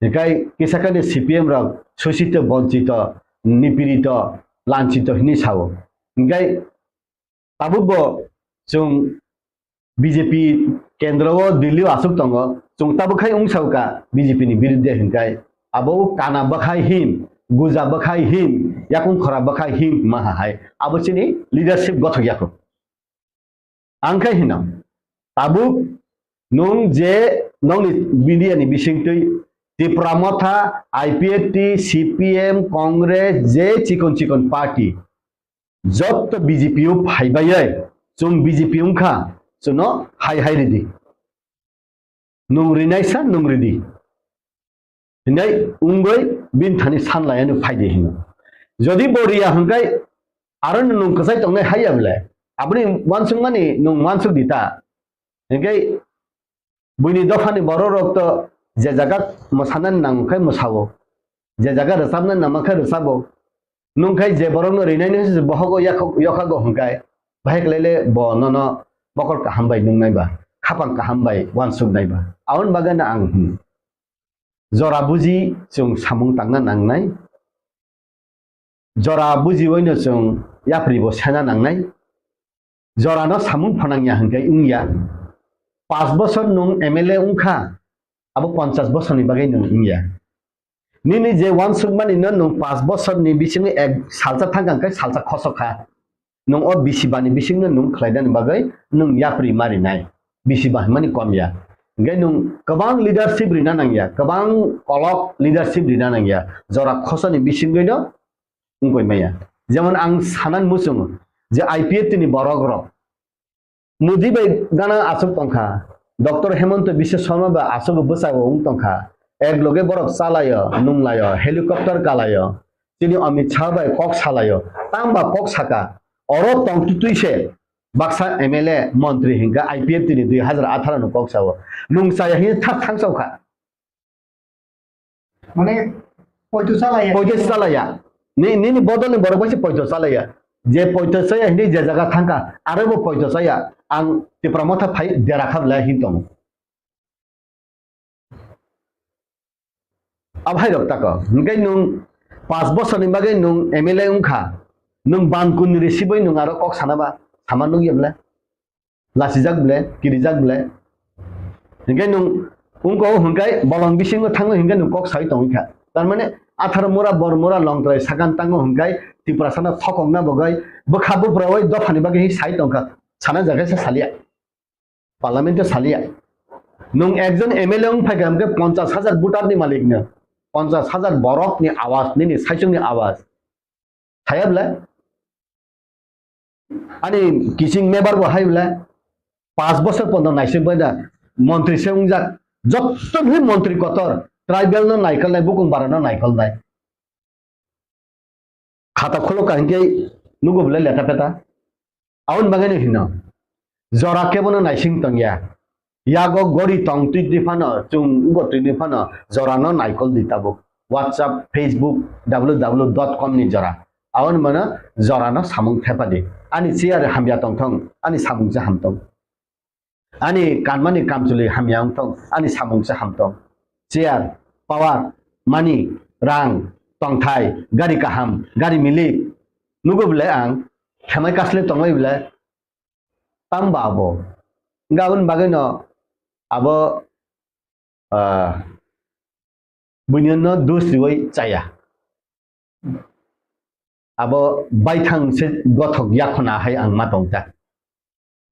Hinkhe kisa kani C P M rok sosito, bonchito, nipirito, lanchito hinwi sao. Hinkhe tabuk bo chwng B J P kendro o Delhi o aswk tongo, chwng tabuk khai wng sao ka B J P ni birudde hinkhai abo o kana bwkhai hin, guja bwkhai hin, yakung khora bwkha him maha hai. Abo chini leadership gothok yakho. Ang khe hino, tabuk nwng je nongni media ni bisingtwi Tipra Motha, I P F T, C P M, Congress, je chikon chikon party, jotto B J P o phaibai, chwng B J P wngkha, chwngno hai hai ridi. Nwng rinai sa, nwng ridi. Hinai wngwi bini thani sanlaiano phaidi hino. Jodi bo riya hwnkhe aro nwng kwchai tongnai haiya bwle. Aboni uansukmani nwng uansuk di ta. Hinkhe buini dophani borok rok to je jaga mwsana nang khe mwsao. Je jaga rwchapna nang khe rwchabo. Nwng khe je borokno rinai no se bohogo yakho-, yokhago hwnkhe, bahai khlai le bo nono mokol kaham bai nungnai ba, khapang kaham bai uansuknai ba. Aboni bagwi no ang hwn, jora buji chwng samung tangna nangnai, jora bujiwi no chwng yapri bo sena nangnai. Jorano samung phanangya hwnkhe wngya. Panch bosor nwng M L A wngkha, abo ponchas bosorni bagwi nwng wngya. Nini je uansukmani no nwng panch bosorni bisingo ek salsa thangkha hwnkhe salsa khosok kha. Nwng o bisi bani bisingno nwng khlainani bagwi nwng yapri ma rinai. Bisi ba hwnmani kom ya. Hwnkhe nwng kwbang leadership rina nangya, kwbang kolok leadership rina nangya. Jora khosoni bisingwi no wngkoi maya. Jemon ang sanan muchungo je I P F T ni borok rok Modi bai gana aswk tongkha, Doctor Hemanta Biswa Sarma bai aswk bwsao wng tongkha. Ek loge borok chalaio, nunglaio, helicopter kalaio, chini Amit Shah bai kok salaio, tangba kok saka. Oro tongtwtwi se baksa M L A montri hinkha I P F T ni dui hazar atharo no kok sao. Nung chaya hini thak thang sao kha. Mane, poito chalaya. Poito chalaya. Ni, nini bodol ni borok bai se poito chalaya. Je poito chaya hini je jaga thangkha, aro bo poito chaya. Ang Tipra Motha phai dera kha bwlai hin tongo. Abo hai rok tako. Hingke nwng panch bosor ni bagwi nwng M L A wngkha. Nwng ban kun ni risi bai nwng aro kok sana ba, sama nukya bwlai. Lachijak bwle, kirijak bwle. Hinkhe nwng wngko hwnkhe bolong bisingo thango hinkhe nwng kok sai tongwi kha. Tar mane atharo mura, bor mura, longtrai sakan tango hwnkhe Tiprasano thokokna bagwi bwkha buphrawi dophani bagwi sai tongkha. Sana jaga se salia. Parliament o salia. Nwng ekjon M L A wng phaikha hwnkhe ponchas hajar voter ni malik no. Ponchas hajar borok ni awaz, nini saichung ni awaz. Thaya bwle? Ani kiching mebar bo hai bwle? Panch bosor pondo naising bai da montri se wngjak. Jotto bhi montri kotor, tribal no naikolnai, bukung bara no naikolnai. Khata khulok ka hinkhe nugo bwle leta peta. Aboni bagwi no hino. Jora kebono naising tongya. Yago gori tong twi twi phano, chwng wngbo twi twi phano, jorano naikol di tabuk. WhatsApp, Facebook, W W W dot com ni jora. Aboni mano jorano samung thepadi. Ani chair hamya tongthong, ani samung se hamtong. Ani kanmani kamchwlwi hamya wngthong, ani samung se hamtong. Chair, power, money, rang, tongthai, gari kaham, gari milik. Nugo bwle ang, themai kasle tongbai bwle, tang ba abo. Hingke aboni bagwino abo, ah, buinino dos riwi chaya. Abo baithang se gothok yakhona hai ang ma tongkha.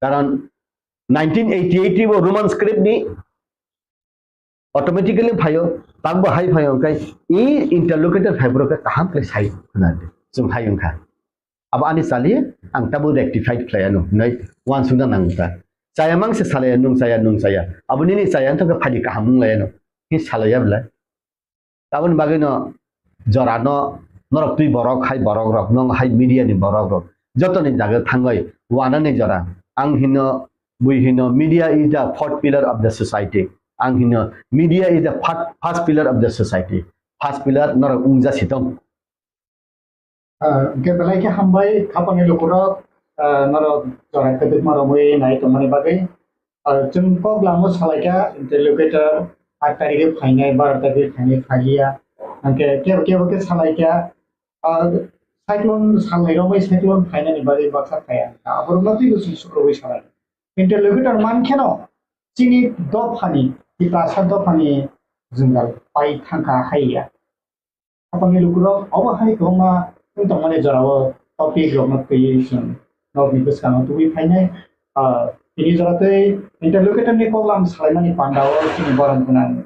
Karon nineteen eighty eight bo Roman script ni automatically phaio, takbo hai phaio, hwnkhe i interlocutor phaiphuru khe kaham khe sai khna di, chwng hai wngkha. Abo ani chaliye, ang tabuk rectified khlai anw, hinwi uansukna nango ta. Chaya mang se salaya, nwng chaya, nwng chaya. Abo nini chaya wngkha khe phaidi kaham wng lai anw, khe salaya bwlai. Aboni bagwino jorano norok twi borok hai borok rok, nwng hai media ni borok rok, jotoni jaga thangwi wanani jora. Ang hino, bui hino, media is the fourth pillar of the society. Ang hino, media is the fir-, first pillar of the society. First pillar norok wngja sitong. Ah, hwnkhe belai khe hambai, khapangni lukurok, ah, norok jora kwdwkma romwi nai tongmani bagwi. Ah, chwng kok lamo salaikha, interlocutor aat tarikhe phainai, baro tarikhe phainai, phailiya. Hwnkhe kebo kebo khe salaikha, ah, cyclone salnai romwi cyclone phainani bagwi baksa phaiya. Aborokno twibo chwng sukrubwi salai. Interlocutor mankheno chini dophani, Tiprasa dophani jwngjal pai thangkha haiya. Khapangni lukurok obo hai kwbangma Tongmani jorao topic rokno twiwi chwng norokni bwskango tubui phainai. Ah, tini jora tei interlocutor ni koklam salaimani pandao chini borom gwnang,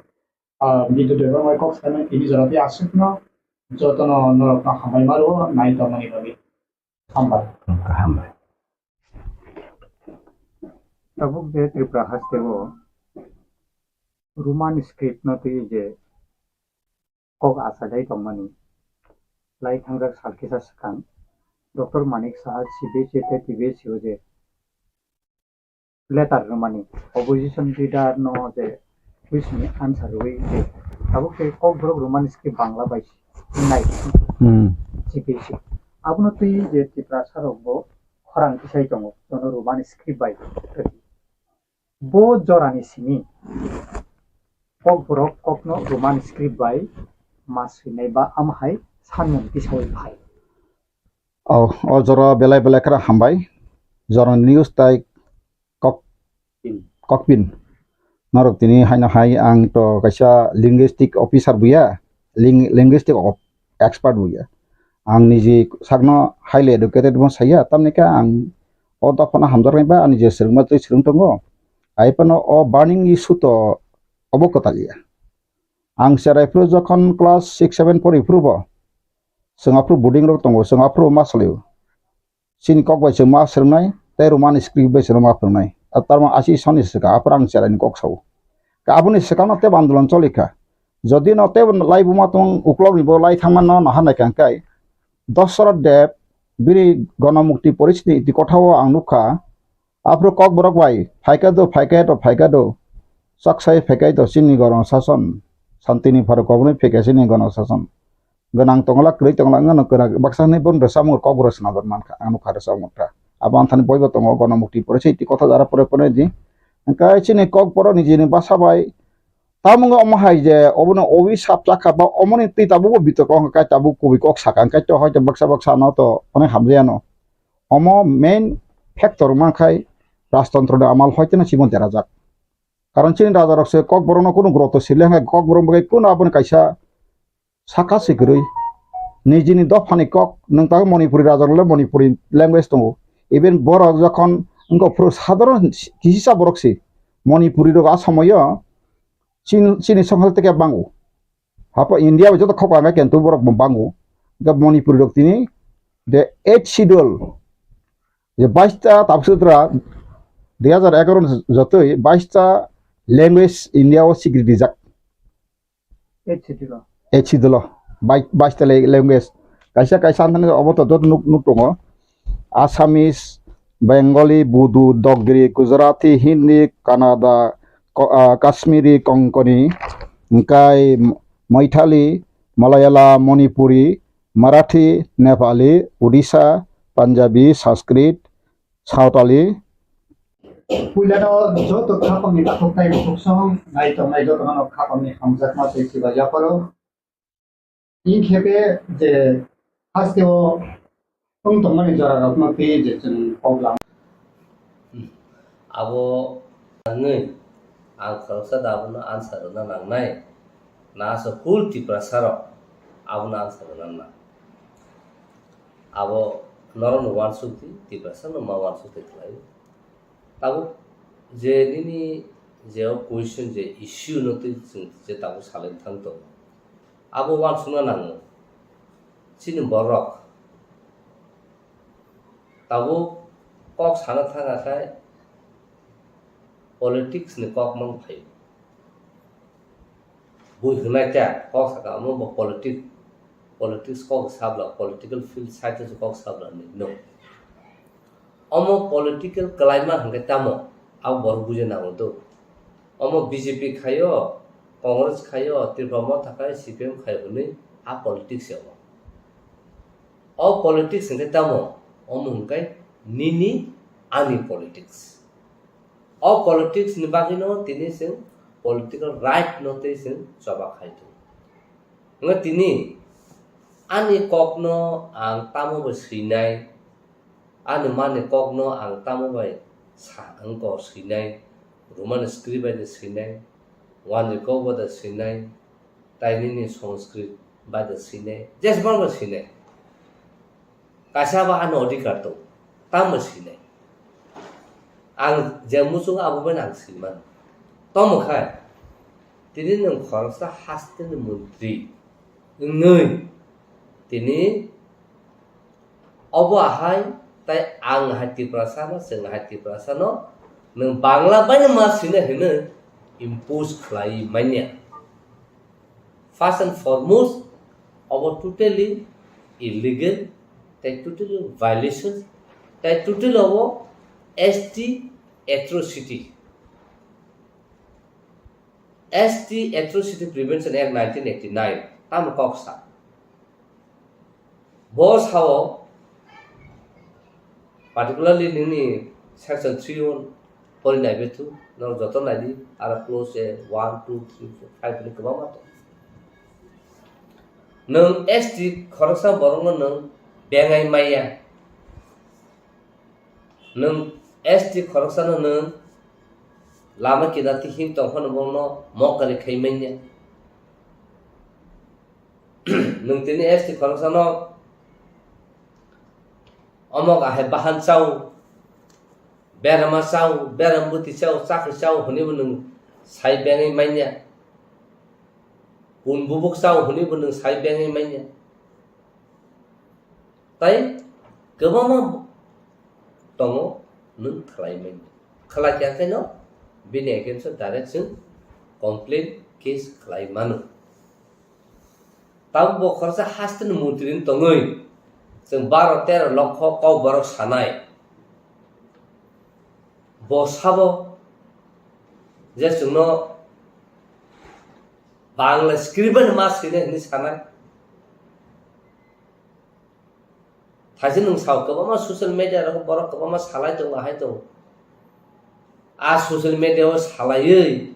ah, Bidya Debbarma kok salaimani tini jora tei aswkno jotono norokno hambai maro nai tongmani bagwi. Hambai. Hambai. Tabuk je Tripura hasteo Roman script no twi je kok achajai tongmani. Lai thangjak sal kisa swkang Doctor Manik Saha C B S E tei T B S E o je letter rwmani, opposition leader no je question ni answer rwui je tabuk tei Kokborok Roman script Bangla bai nai Hmm. C B S E. Abono twi je Tiprasa rok bo khorang kisai tongo, jono Roman script bai. Bo jorani simi Kokborok kokno Roman script bai ma swinai ba am hai sanmung tisaui phai. O, o jora belai belai khara hambai. Jora news tai kok, kokpin. Norok tini haino hai ang to kaisa linguistic officer buya, ling-, linguistic of-, expert buya. Ang niji sakno highly educated bo saya, tamni khe ang o dophano hamjaknai ba ani je swrwngma twi swrwng tongo. Ai phano o burning issue to obo kwtal ya. Ang cherai phuru jokhon class six seven pori phuru bo, chwng aphuru boarding rok tongo, chwng aphuru ma salio. Chini kok bai chwng ma swrwngnai, tei Roman script bai chwng ma phwrwngnai. A tarma asi soni swkang, aphuru ang cherai ni kok sao. Ka aboni swkang no tei andolon choli kha. Jodi no tei lai buma tong uklok ni bo lai thangma no naha nai kang kai. Dosara Deb bini Ganamukti Porishni iti kotha o ang nukha. Aphuru Kokborok bai, phaikha do, phaikha do, phaikha do. Chaksai phaikha do, chini Ganashason. Santini pharo koboni phaikha chini Ganashason. Gwnang tongla, kwrwi tongla, wngano kwrak, baksa hinwi bono rwchapmung Kokborok swnamjak mankha, ang nukha rwchapmung kha. Abo anthani boibo tongo, Ganamukti Porishi, tei kotha jara pore pore di. Hwnkhe chini Kokborok nijini basa bai, tamo wngkha omo hai je, obono owi sap chakha ba omoni twi tabukbo bitorko wngkha, kai tabuk kubui kok sakha, hwnkhe to hoito baksa baksa no to onek hamjaya no. Omo main factor wngma khai rajtontro ni amal hoiteno chibon derajak. Karon chini raja rok se Kokborok no kunu guroto sile hwnkhe Kokborok bai kunu aboni kaisa saka se kwrwi. Nijini dophani kok nwng tabuk Manipuri raja rok le Manipuri language tongo. Even borok jokhon wngkha phuru sadharon kisa borok se Manipuri rok a somoyo chini, chini songkha teke bango. Hapo India bai joto khok ang khe tu borok bo bango. Hwnkhe Manipuri rok tini the eighth schedule je baista tabuk sutra dui hajar egaroh ni jotoi baista language India o sikri rijak. Eighth schedule o. Eighth schedule o. Bai-, baista le-, language. Kaisa kaisa anthani obo to joto nuk, nuk tongo. Assamese, Bengali, Bodo, Dogri, Gujarati, Hindi, Kannada, Ko-, ah, Kashmiri, Konkani, hwnkhe Maithili, Malayalam, Manipuri, Marathi, Nepali, Odisha, Punjabi, Sanskrit, Saotali. Puilano joto khapangni takhuk tei bukhuk song nai tongnai jotono khapangni hamjakma tei chiba yapharo. Inkhepe je hasteo wng tongmani jorarokno twi je chwng kok lang. Abo wngwi ang khoroksa da abono answer rwna nangnai. Na aswk full Tiprasarok abono answer rwna nang. Abo norokno uansuk di, Tiprasano ma uansuk di khlai. Tabuk je nini je o question je issue no twi chwng je tabuk salai thang tongo. Abo uansukna nango. Chini borok tabuk kok sana thang akhai politics ni kok mang phaio. Bui hwnai ta kok saka omo bo politic, politics kok sabla, political field side o kok sabla ni no. Omo political kalaima hwnkhe tamo, abo borok buja nango do. Omo B J P khaio, Congress khaio, Tripura Motha khai, C P M khaio hwnwi a politics ya omo. O politics hwnkhe tamo, omo hwnkhe nini ani politics. O politics ni bagwino tini chwng political right no tei chwng choba khai tongo. Hwnkhe tini ani kokno ang tamo bai swinai, ani mani kokno ang tamo bai sa wngkha swinai, Roman script bai de swinai, wanjwi kok bai de swinai, tai nini Sanskrit bai de swinai, jesbang bai swinai. Kaisa ba ano adhikar tong. Tamo sinai. Ang je muchung abo bai ang sinman. Tomo khai. Tini nwng khoroksa haste ni montri. Wngwi. Tini obo ahai, tai ang hai Tiprasa no, chwng hai Tiprasa no, nwng Bangla bai no ma sina hino impose khlai manya. First and foremost, obo totally illegal, tai totally violation, tai totally obo S T atrocity. S T Atrocity Prevention Act nineteen eighty-nine, tamo kok sa. Bo sao, particularly nini section three one pori nai bethu, no joto nai di, aro clause one, two, three, four, five ni kwbangma tong. Nwng S T khoroksa borokno nwng bengai maya. Nwng S T khoroksano nwng lama kinarti him tongphano bono mokari khai manya. Nwng tini S T khoroksano omok ahai bahan chao, berama chao, beram bwtwi chao, chakri chao hwnwibo nwng sai bengwi manya. Kun bubuk chao hwnwibo nwng sai bengwi manya. Tai kwbangma tongo nwng khlai manya. Khlai kha khe no bini against o direct chwng complaint case khlai mano. Tabuk bo khoroksa haste ni montri ni tongwi chwng baro tero lokho kok borok sanai. Bo sabo je chwngno Bangla script bai ma swinai hwnwi sanai. Thaise nwng sao kwbangma social media rogo borok kwbangma salai tongo, ahai tongo. A social media o salaiwi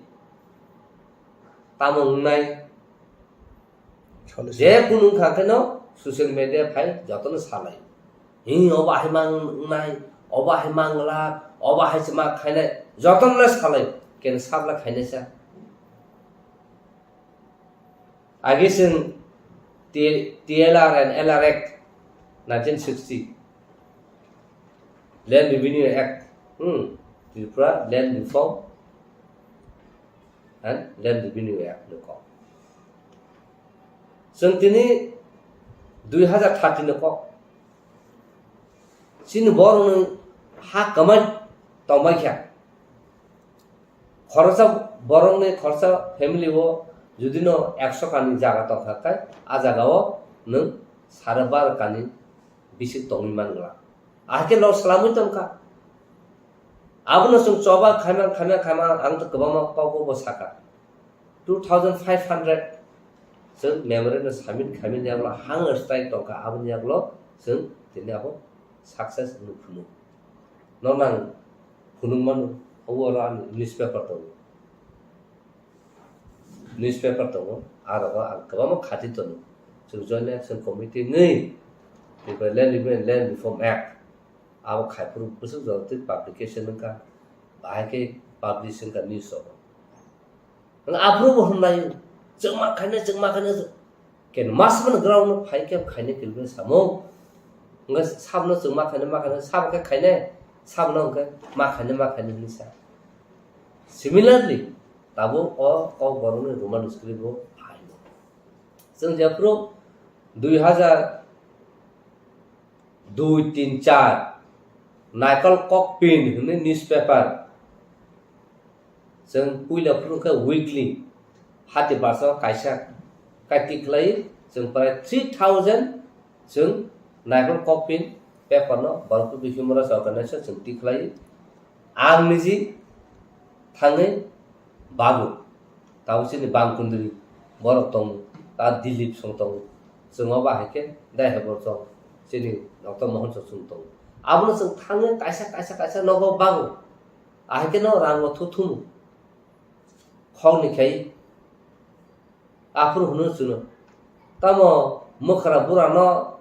tamo wngnai? Salo je salo. Kunu wngkha kheno social media phai jotono salai. Hi obo hai mang wngnai, obo hai mang glak, obo hai se ma khainai, jotono le salai. Ken sabla khainai sa. Agi chwng T-, T L R and L R Act nineteen sixty, Land Revenue Act, hmm, Tripura Land Reform and Land Revenue Act ni kok. Chwng tini dui hazar thirty ni kok. Chini borokni ha kwmai tongbai kha. Khoroksa borokni khoroksa family o judino ekso kani jaga tongkha khe, a jaga o nwng sare baro kani bisik tongwi man glak. Ahai khe lok swlamwi tongkha. Abono chwng choba khaima, khaima, khaima, ang to kwbangma kok bo sakha. Two thousand five hundred chwng memorandum submit khaimani yagulo hunger strike tongkha, aboni yagulo chwng tini abo success wngwi phunuk. Nono ang phunuk mano, obo oro ani newspaper tongo. Newspaper tongo, aro ang kwbangma khati tongo. Chwng Joint Action Committee wngwi Tripura Land Revenue and Land Reform Act, abo khaiphuru bwswk jora twi publication wngkha, bahai khe publish wngkha news rogo. Ang aphuru bo hwnlai, chwngma khainai, chwngma khainai, ken mas mano ground no phai khe khainai kilbini samung. Wngkha sabno chwngma khainai, ma khainai, sabo khe khainai, sabno wngkha ma khainai, ma khainai hwnwi sa. Similarly, tabuk o kok borokni Roman script bo phaio. Chwng jephuru dui hazar dui, tin, char, Naikol Kokpin hwnwi newspaper. Chwng puila phuru khe weekly, hati basa kaisa, kaiti khlai chwng prai three thousand chwng Naikol Kokpin paper no Borok Human Rights Organization chwng tikhlai. Ang niji thangwi bago. Tabuk chini bangkundri borok tongo, ta Dilip song tongo. Chwng o bahai khe dai hai borok chwng chini Doctor Mohon chwng tongo. Abono chwng thangwi kaisa, kaisa, kaisa nogo bago. Ahai khe no rango thuthumu. Khokni khai aphuru hwnwi chwngno. Tamo mwkhra burano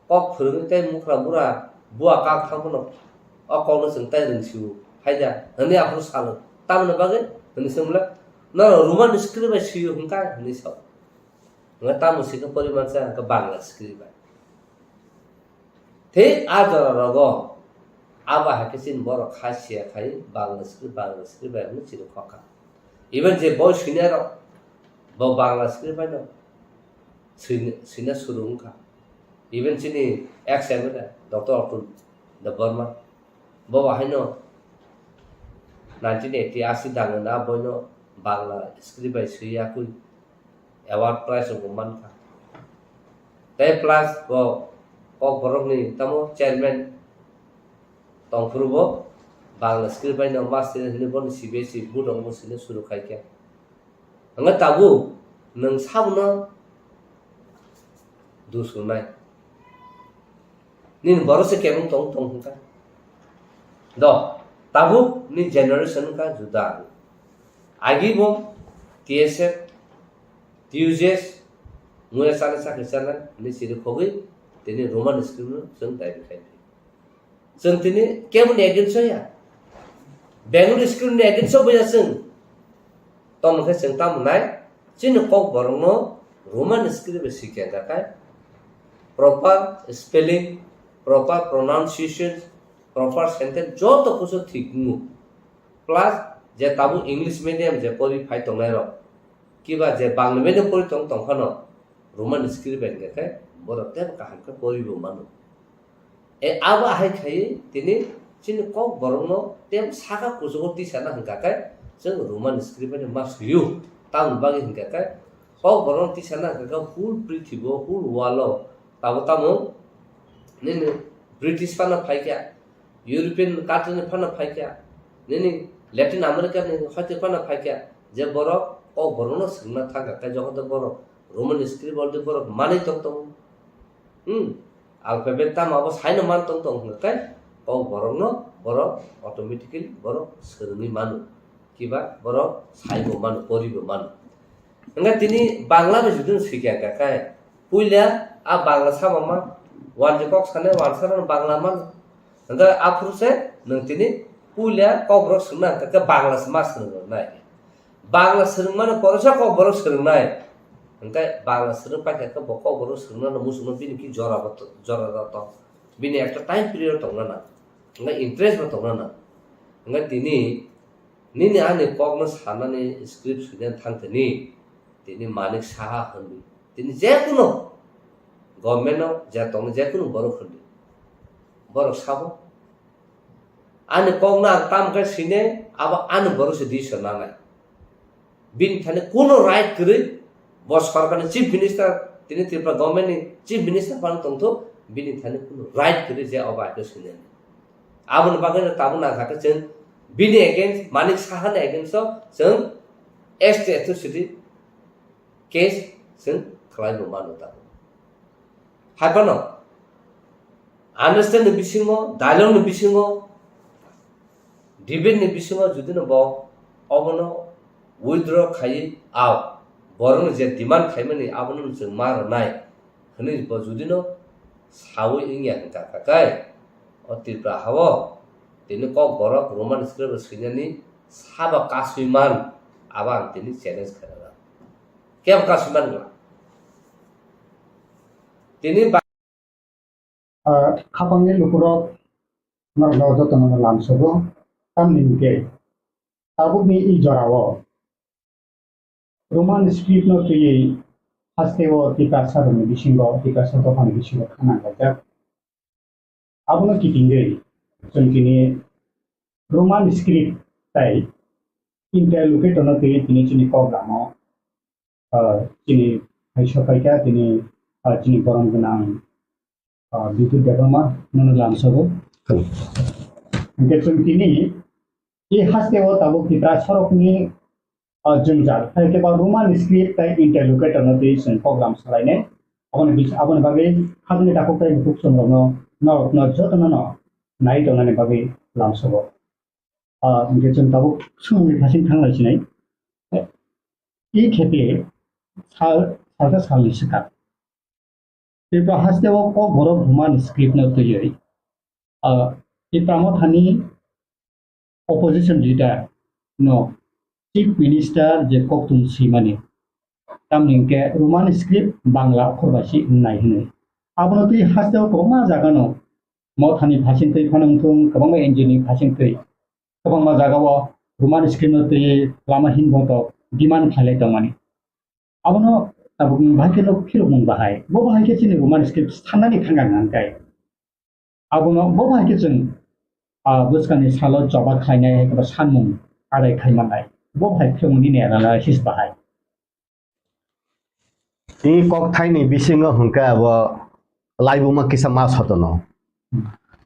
kok phwrwngwi tei mwkhra bura bua kak thang phano o kokno chwng tai rwngsio, haida hwnwi aphuru salo. Tamoni bagwi hwnwi swngmwla, "Norok Roman script bai swio hwnka?" hwnwi sao. Hwnka tamo swikha porimansa hwnka Bangla script bai. Thik a jora rogo abo hai khe chini borok kha siya khai Bangla script, Bangla script bai hwnwi chini khokha. Even je boi swinai rok bo Bangla script bai no swina, swina suru wngkha. Even chini ex M L A Doctor Atul Debbarma bo haino nineteen eighty asi dangna boino Bangla script bai swi yakui award prize rok bo mankha. Tei plus bo Kokborokni tamo chairman tongphuru bo Bangla script bai no master hwnwi bono C B S E board rok bo swina suru khaikha. Hwnba tabuk nwng sabono dusonai. Nini borok se kebeng tong tong hwnka. Do, tabuk ni generation wngkha juda. Agi bo T S F, T U J S, muya chana chakri chana, ni siri khogwi, tini Roman script no chwng daibi khai. Chwng tini keboni against o ya. Bengali script ni against o bo ya chwng. Tamo khe chwng tamo nai, chini Kokborok no Roman script bai sikya kha khai. Proper spelling, proper pronunciation, proper sentence joto kusu thik wngo. Plus je tabuk English medium je pori phai tongnai rok, kiba je Bangla medium pori tong tong phano, Roman script bai hwnkhe khe borok tei kaham khe poribo mano. E abo ahai khai tini chini Kokborokno tei saka kuchugo tisana hwnkha khe chwng Roman script bai ma swiyo. Tamoni bagwi hwnkha khe Kokborokno tisana hwnkha khe whole prithibo, whole world o tabo tamo nini British phano phaikha, European country ni phano phaikha, nini Latin America ni hoite phano phaikha, je borok Kokborokno swngna thangkha khe jokhon borok Roman script already borok manwi tong tongo. Hmm. Alphabet tamo abo saino man tong tong hwnkhe Kokborokno borok automatically borok swrwngwi mano. Kiba borok saibo mano, poribo mano. Hwnkhe tini Bangla bai judino swikha hwnkha khe puila a Bangla sama man, wanjwi kok sanai wansa rok Bangla mano. Hwnkhe aphuru se nwng tini puila Kokborok swngna hwnkha khe Bangla se ma swrwng rwnai. Bangla swrwngmano poresa Kokborok swrwngnai. Hwnkhe Bangla swrwng paikha khe bo Kokborok swrwngnano muchungno bini ki jora bo to-, jora rok tong. Bini ekta time period tongna nang. Hwnkhe interest bo tongna nang. Hwnkhe tini nini ani kokno sanani script swinani thang tini, tini Manik Saha hwnwi. Tini jekunu government o je tongni jekunu borok hwnwi. Borok sabo. Ani kokno ang tam khe sine, abo ani borok se decision nanai. Bini thani kuno right kwrwi, bo sorkarni chief minister, tini Tripura government ni chief minister phano tongthok, bini thani kuno right kwrwi je obo aike sine. Aboni bagwi no tabuk nangkha khe chwng bini against, Manik Saha ni against o chwng S T atrocity case chwng khlai bo mano tabuk. Hai phano understand ni bisingo, dialogue ni bisingo, debate ni bisingo judino bo obono withdraw khaiwi, ao borokno je demand khaimani abono chwng ma rwnai hwnwi bo judino sawi wngya hwnkha kha khe o Tripura hao tini Kokborok Roman script swinani sabo kasui man, abo ang tini challenge khairokha. Kebo kasui man wngla? Tini ba- Ah, khapangni lukurok norokno jotono lamsogo, tamni hwnkhe tabukni i jorao Roman script no twiwi hasteo Tiprasa rokni bisingo, Tiprasa dophani bisingo khana khaijak. Abono kitingwi chwng tini Roman script tai interlocutor no twiwi tini chini kok lama, ah, chini hai sopaikha tini, ah, chini borom gwnang, ah, Bidut Debbarma nono lamsogo. Hwnkhe chwng tini i hasteo tabuk Tipra sorokni, ah, jwngjal, hai khe ba Roman script tai interlocutor no twi chwng program salainai. Aboni bis-, aboni bagwi hajani takhuk tai bukhuk chwng rokno, norokno jotono no nai tongnani bagwi lamsogo. Ah, hwnkhe chwng tabuk swngmungni phasing thang lai sinai. I khepe sal, salsa salni swkang Tripura hasteo Kokborok Roman script no twiwi, ah, Tipra Mothani opposition leader no chief minister je koktun swimani, tamni hwnkhe Roman script Bangla okhor bai se wngnai hwnwi. Abono twi hasteo kwbangma jaga no Mothani phasing twi phano wngthung, kwbangma N G O ni phasing twi, kwbangma jagao Roman script no twiwi lama hinboto demand khlailai tongmani. Abono tabukni bahai khe no phirokmung bahai. Bo bahai khe chini Roman script sanani thangkha hwnkhai. Abono bo bahai khe chwng, ah, bwskangni salo choba khlainai hai khe bo sanmung adai khai mannai. Bo bahai phirokmung nini analysis bahai. Tei kokthaini bisingo hwnkhe abo laibuma kisa ma sotono.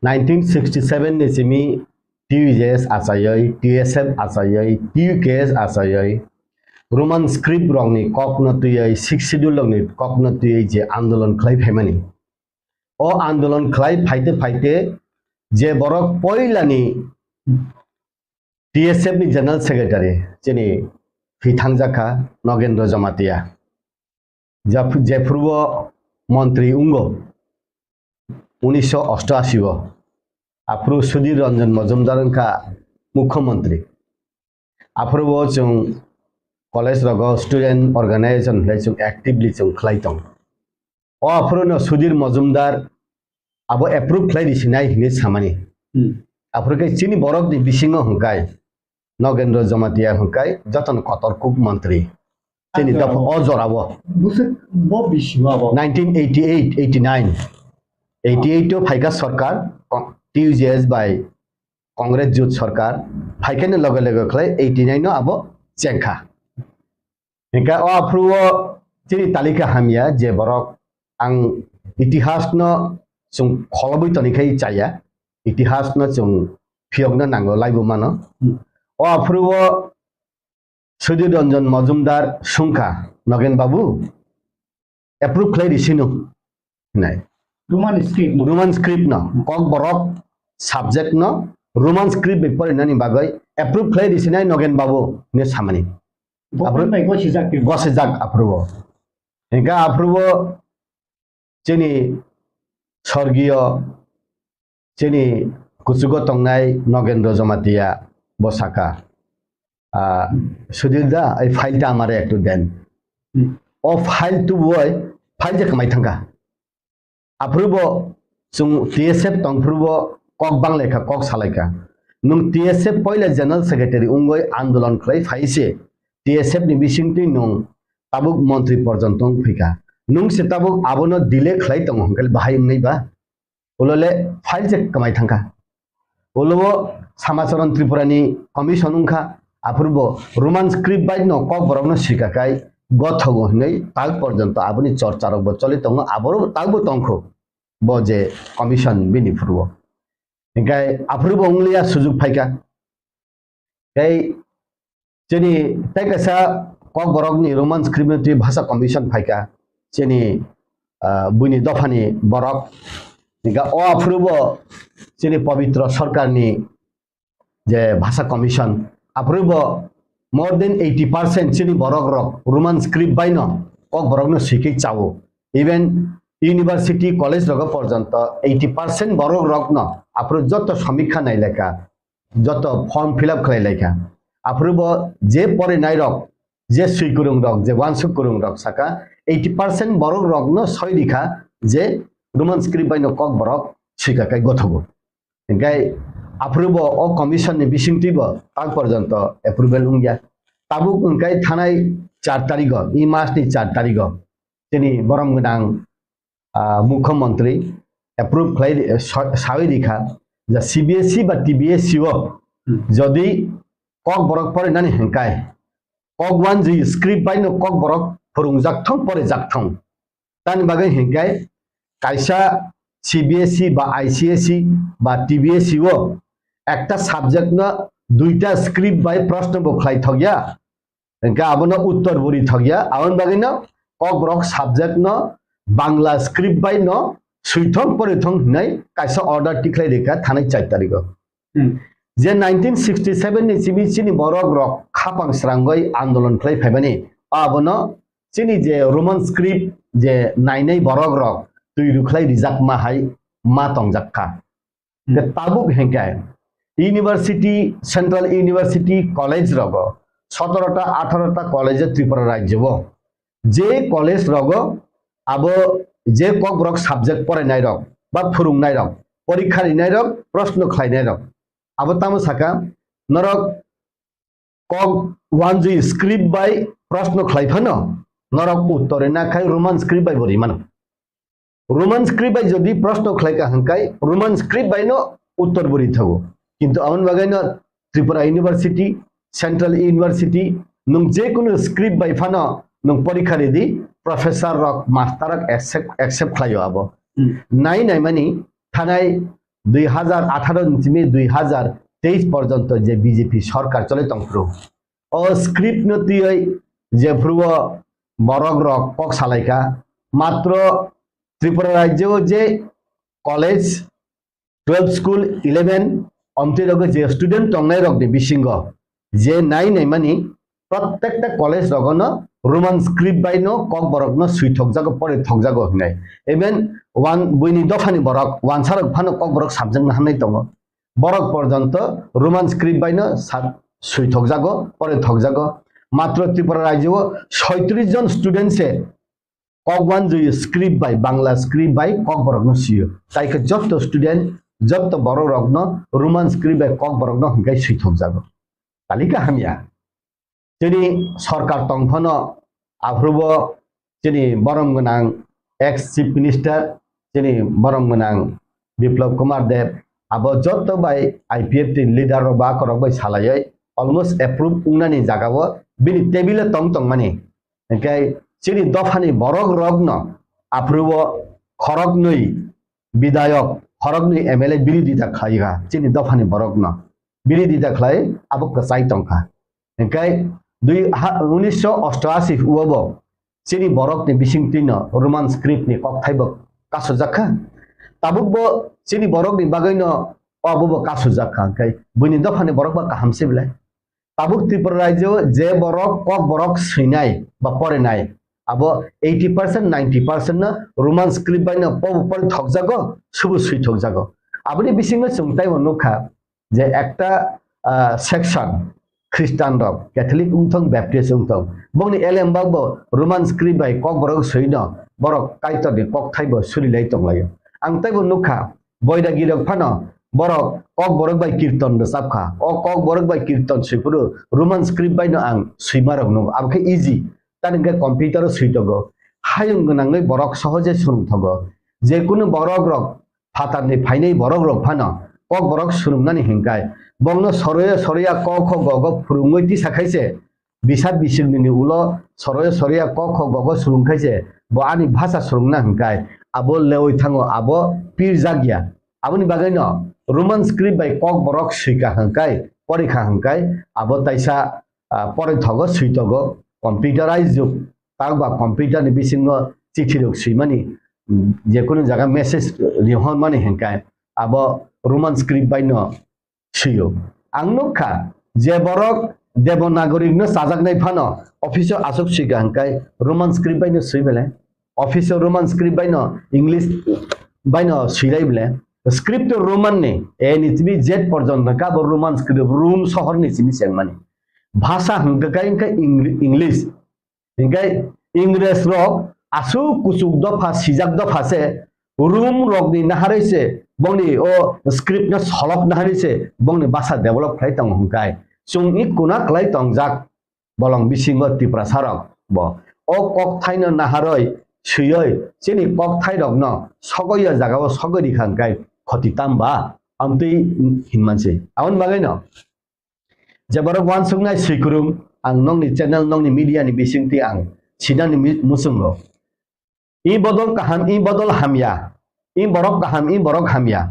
Nineteen sixty seven ni simi T U J S achaiwi, T S F achaiwi, T U K S achaiwi, Roman script rokni kokno twiwi, Sixth Schedule rokni kokno twiwi je andolon khlai phaimani. O andolon khlai phaite phaite je borok poilani T S F ni General Secretary chini thwi thangjakha Nogendra Jamatia. Jap-, jephuru o montri wngo unisho osto ashi o, aphuru Sudhir Ranjan Majumdar wngkha mukhyamantri. Aphuru o chwng college rogo student organization hinwi chwng actively chwng khlai tongo. O aphuru no Sudhir Majumdar abo approve khlai risinai hinwi samani. Hmm. Aphuru khe chini borok ni bisingo hwnkhe Nogendra Jamatia hwnkhe jotono kotor kuk mantri. Chini dopha o jorao. Bwswk bo bisi o abo? Nineteen eighty eight, eighty nine. Eighty eight o phaikha sarkar, T U J S bai Congress jut sarkar, phaikhani loge loge khlai eighty nine o abo chengkha. Hingkhe o aphuru o chini talika hamya je borok ang itihas no chwng kholobwi toni khai chaya, itihas no chwng phiyokna nango laibo mano. Hmm. O aphuru o Sudhir Ranjan Majumdar sungkha, Nogen babu, approve khlai risino hinai. Roman script no. Roman script no. Kokborok subject no Roman script bai porinani bagwi approve khlai risinai Nogen babu hinwi samani. Government bai gosijak twi. Gosijak aphuru o. Hingkhe aphuru o chini sorgiyo chini kuchugo tongnai Nogendra Jamatia bo saka, ah, Sudhir da, ei file ta amare ektu den. Hmm. O file tubu oi, file je kwmai thangkha. Aphuru bo chwng T S F tongphuru bo kok banglaikha, kok salaikha. Nwng T S F poila General Secretary wngwi andolon khlai phai se, T S F ni bisingtwi nwng tabuk montri porjonto wng phika. Nwng se tabuk abono delay khlai tongo hwnkhe bahai wngnai ba? Ulo le file se kwmai thangkha. Ulo bo Samacharan Tripura ni commission wngkha, aphuru bo Roman script bai no kokborok no swika kai gothogo hinwi tak porjonto aboni chorcha rok bo choli tongo, aboro tak bo tongkho bo je commission bini phuru o. Hinkhe aphuru bo wngliya sujuk phaikha. Tei chini tei kaisa kokborokni Roman script ni twi bhasha commission phaikha, chini, ah, buini dophani borok. Hingkhe o aphuru bo chini Pabitra Sarkarni je bhasha commission, aphuru bo more than eighty percent chini borok rok Roman script bai no kokborok no swikhe chao. Even university, college rogo porjonto eighty percent borok rok no aphuru joto samikha nailekha. Joto form fill up khlai laikha. Aphuru bo je porinai rok, je swi kwrwng rok, je uansuk kwrwng rok saka eighty percent borok rok no soi rikha je Roman script bai no kokborok swika kai gothogo. Hinkhe aphuru bo o commission ni bisingtwi bo tak porjonto approval wngya. Tabuk hwnkhe thanai char tarigo, e mas ni char tarigo chini borom gwnang, ah, mukhyamantri approve khlai, eh, sa-, sawi rikha je C B S E ba T B S E o, hmm, jodi kokborok porinani hinkai kok wanjwi script bai no kokborok phwrwngjak thung, porijak thung. Tani bagwi hinkai kaisa C B S E ba I C S E ba T B S E o ekta subject no duita script bai proshno bo khlai thokya. Hingkhe abono uttor bo rithokya, aboni bagwino kokborok subject no Bangla script bai no swithong porithong hinwi kaisa order tikhlai rikha thanai char tarigo. Hmm. Je nineteen sixty seven ni simi chini borok rok khapang srangwi andolon khlai phaimani, abono chini je Roman script je nainai borok rok twi rwkhlai rijakma hai ma tongjakha. Hingkhe tabuk hingkhe university, central university college rogo sotoro ta, atharo ta college Tripura rajyo o. Je college rogo abo je kokborok subject porainai rok ba phwrwngnai rok, porikha rinai rok, proshno khlainai rok. Abo tamo saka, norok kok wanjui script bai proshno khlai phano, norok uttor rina khai Roman script bai bo rimano. Roman script bai jodi proshno khlai ka hwnkhe Roman script bai no uttor bo ri thago. Kintu aboni bagwi no Tripura University, Central University, nwng je kunu script bai phano nwng porikha ridi, professor rok, master rok accept, accept khlaio abo. Hmm. Nai nai mani thanai dui hazar atharo ni simi dui hazar teis porjonto je B J P sorkar choli tongphuru, o script no twiwi jephuru o borok rok kok salaikha, matro Tripura rajyo o je college, twelve school, eleven, omtwi rogo je student tongnai rok ni bisingo je nai nai mani, prottekta college rogono Roman script bai no kokborok no swi thokjago, pore thokjago hinai. Even wan-, buini dophani borok, wansa rok phano kokborok sabjakna hamnai tongo. Borok porjonto Roman script bai no sa-, swi thokjago, pore thokjago. Matro Tripura rajyo o soitris jon student se kok wanjui script bai, Bangla script bai kokborok no sio. Tai khe jotto student, jotto borok rok no Roman script bai kokborok no hwnkhe swi thokjago. Talika hamya. Chini sorkar tong phano aphuru bo chini borom gwnang ex chief minister, chini borom gwnang Biplab Kumar Deb, abo jotto bai I P F T ni leader rok ba korok bai salaioi almost approve wngnani jaga o bini table o tong tong mani. Hingkhe chini dophani borok rok no aphuru o khoroknwi bidayok, khoroknwi M L A birodita khlai kha chini dophani borok no. Birodita khlai abo kwchai tong kha. Hingkhe dui ha, unisho ostoashi o bo chini borok ni bising twi no Roman script ni kokthai bo kasujak kha. Tabuk bo chini borok ni bagwi no obo bo kasujak kha. Hingkhe buini dophani borok ba kaham se belai. Tabuk Tripura rajyo je borok kokborok swinai ba porinai, abo eighty percent, ninety percent no Roman script bai no pobo pori thokjago, subu swi thokjago. Aboni bisingo chwng taibo nukha je ekta, ah, section Christian rok, Catholic wngthong, Baptist wngthong, bongni elembak bo Roman script bai kokborok swino borok Kaitorni kokthai bo surilai tonglaio. Ang taibo nukha, Boidagi rok phano borok kokborok bai kirton rwchap kha. O kokborok bai kirton swi phuru Roman script bai no ang swima rok nung. Abo khe easy. Tani hwnkhe computer o swi tongo. Hayung gwnangwi borok sohoje swrwng thogo. Je kunu borok rok phatar ni phainai borok rok phano kokborok swrwngnani hwnkhe bongno soroya soroya ko kho go go phwrwngwi tisa khaise Bisa bisingni ni ulo soroya soroya kok kho gogo swrwng khaise, bo ani bhasa swrwngna hwnkhe abo lewi thango, abo pirjak ya. Aboni bagwi no Roman script bai kok borok swika hwnkhe, porikha hwnkhe abo taisa, ah, poroi thogo, swi togo, computerized jug. Tang ba computer ni bisingo chithi rok swimani, mm, je kunu jaga message rihormani hwnkhe abo Roman script bai no swiyo. Ang nukha je borok Devanagari no chajaknai phano office o aswk swika hwnkhe Roman script bai no swi bele. Office o Roman script bai no English bai no swilai bele. Script o Roman ni A ni simi Z porjonto kha bo Roman script, Rom sohor ni simi chengmani. Bhasa hwnkhe khe Eng-, English. Hingkhe Ingres rok aswk kuchuk dopha, sijak dopha se, Rom rokni naharwi se bongni o script no solok naharwi se bongni basa develop khlai tongo hwnkhe. Chwng i kuna kwlai tongjak bolong bisingo Tiprasa rok bo o kokthaino naharwi swiwi chini kokthairokno sogwi o jagao sogwi rikha hwnkhe khoti tamba amtwi hinmansi. Aboni bagwino Je borok uansuknai swikwrwng, ang nokni channel, nokni media ni bisingtwi ang sinani mi-, muchungo. I bodol kaham, i bodol hamya, i borok kaham, i borok hamya.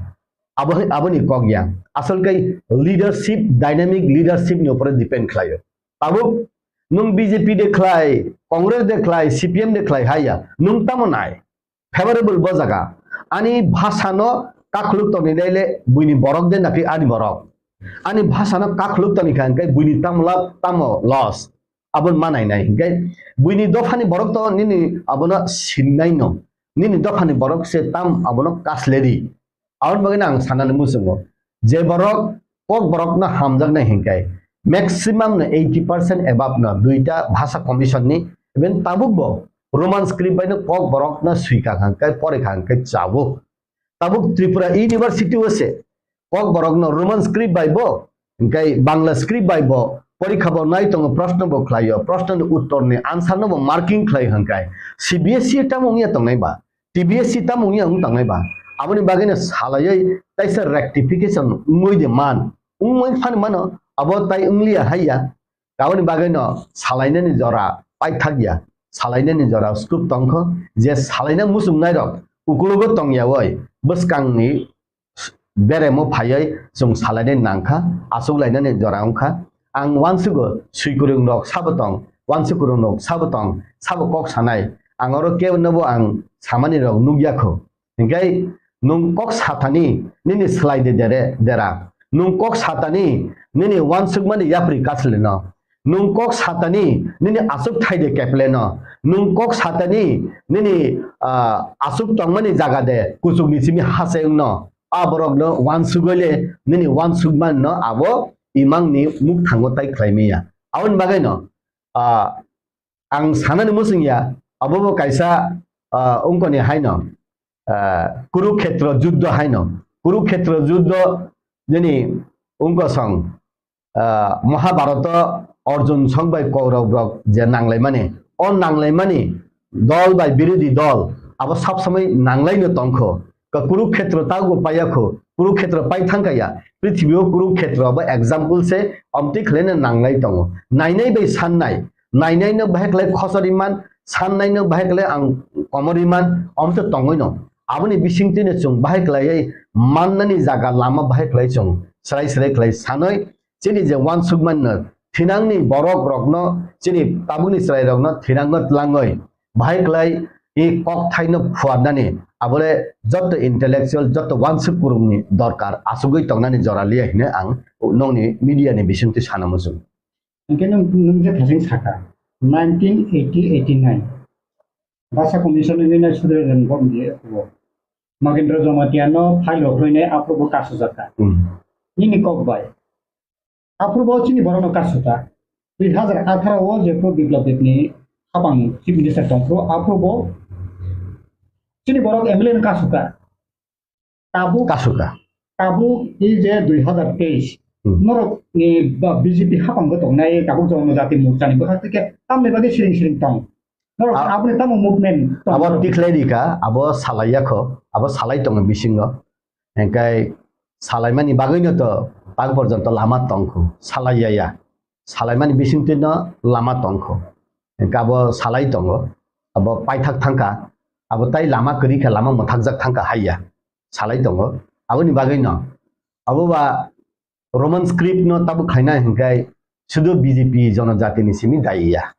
Abo, aboni kok ya. Asol khe leadership, dynamic leadership ni upore depend khlaio. Tabuk nwng B J P de khlai, Congress de khlai, C P M de khlai haya, nwng tamo nai? Favorable bo jaga. Ani bhasano kakhuluk toni naile buini borok de naki ani borok. Ani bhasano kakhuluk toni kha hwnkhe buini tamo lab tamo loss. Abon manai nai hwnkhe buini dophani borok to nini abono sinnai no. Nini dophani borok se tam abono kasleri. Aboni bagwi ang sanani muchungo. Je borok kok borokno hamjaknai hwnkhe maximum no eighty percent above no duita bhasa commission ni, even tabuk bo Roman script bai no kok borok no swika hwnkhe, porikha hwnkhe chabo. Tabuk Tripura University o se Kokborok no Roman script bai bo, hingkai Bangla script bai bo porikha bo nai tongo, proshno bo khlai o, proshno ni uttor ni answer no bo marking khlai o hingkai C B S E tamo wngya tongnai ba, T B S E tamo wngya wng tongnai ba, aboni bagwi no salaiwi taisa rectification wngwi de man, wngwi phani mano, abo tai wngliya haiya. Aboni bagwi no salainani jora paithak ya, salainani jora scope tongkho, je salaina muchungnai rok ukulugo tongya oi bwskangni beremo phaiwi chwng salainani nangkha, achuk lainani jora wngkha. Ang uansugo swikwrwng rok sabo tong, uansukwrwng rok sabo tong, sabo kok sanai. Ang oro kebo nobo ang samani rok nukya kho. Hingkai nwng kok satani nini slai de dere dera. Nwng kok satani nini uansukmani yapri kasleno. Nwng kok satani nini aswk thai de kepleno. Nwng kok satani nini, ah, aswk tongmani jaga de kuchukni simi hachengno. A borokno uansugwi le nini uansukmani no abo imangni mukthango tai khlai maya. Aboni bagwi no, ah, ang sanani muchung ya, abo bo kaisa, ah, ungkoni haino, ah, Kurukhetra juddho haino. Kurukhetra juddho nini ungkosong, ah, Mahabharata Arjun song bai Kaurab rok je nanglaimani, o nanglaimani dol bai birodhi dol abo sab samai nanglaino tongkho. Ka Kurukhetra tago paiya kho, Kurukhetra pai thangkha ya, prithibi o Kurukhetra abo example se, omtwi khlaina nanglai tongo. Nainai bai sannai, nainai no bahai khlai khosori man, sannai no bahai khlai ang komori man, omtwi tongwi no. Aboni bisingtwi no chwng bahai khlaiwi mannani jaga lama bahai khlai chwng srai srai khlai sanwi, chini je uansukmani no thinangni borok rokno, chini tabukni chwrai rokno thinangno tlangwi bahai khlai i kok thaino phuarnani, abole jotto intellectual, jotto uansuk kurungni dorkar achugwi tongnani jora liya hine ang nongni media ni bisingtwi sana muchung. Hingke nwng, nwng je thajeng saka, nineteen eighty eighty-nine Basa Commission ni nai sudre ren bom di ko Magendra Jamatia no file rok roi nai apro bo kasu jaka. Hmm. Nini kok bai. Aphuru bo chini borok no kasuka. Dui hazar atharo o jephru Biplab Deb ni hapang Chief Minister tongphuru, aphuru bo chini borok M L A no kasuka. Tabuk, kasuka. Tabuk i je dui hazar teis, hmm, norok ni ba B J P hapang bo tongnai, tabuk Jonojati Morcha ni bwkhak tike tamni bagwi siring siring tong. Norok a-, aboni tamo movement tong abo norok. Tikhlai rika, abo salai yakho, abo salai tongo bisingo. Hingkai salaimani bagwino to tak porjonto lama tongkho, salai ya ya. Salaimani bisingtwino lama tongkho. Hingke abo salai tongo, abo paithak thangkha, abo tai lama kwrwi khe lama mwthakjak thangkha hai ya. Salai tongo, aboni bagwino. Abo ba Roman script no tabuk khaina hingkai sudu B J P jonojatini simi dai ya.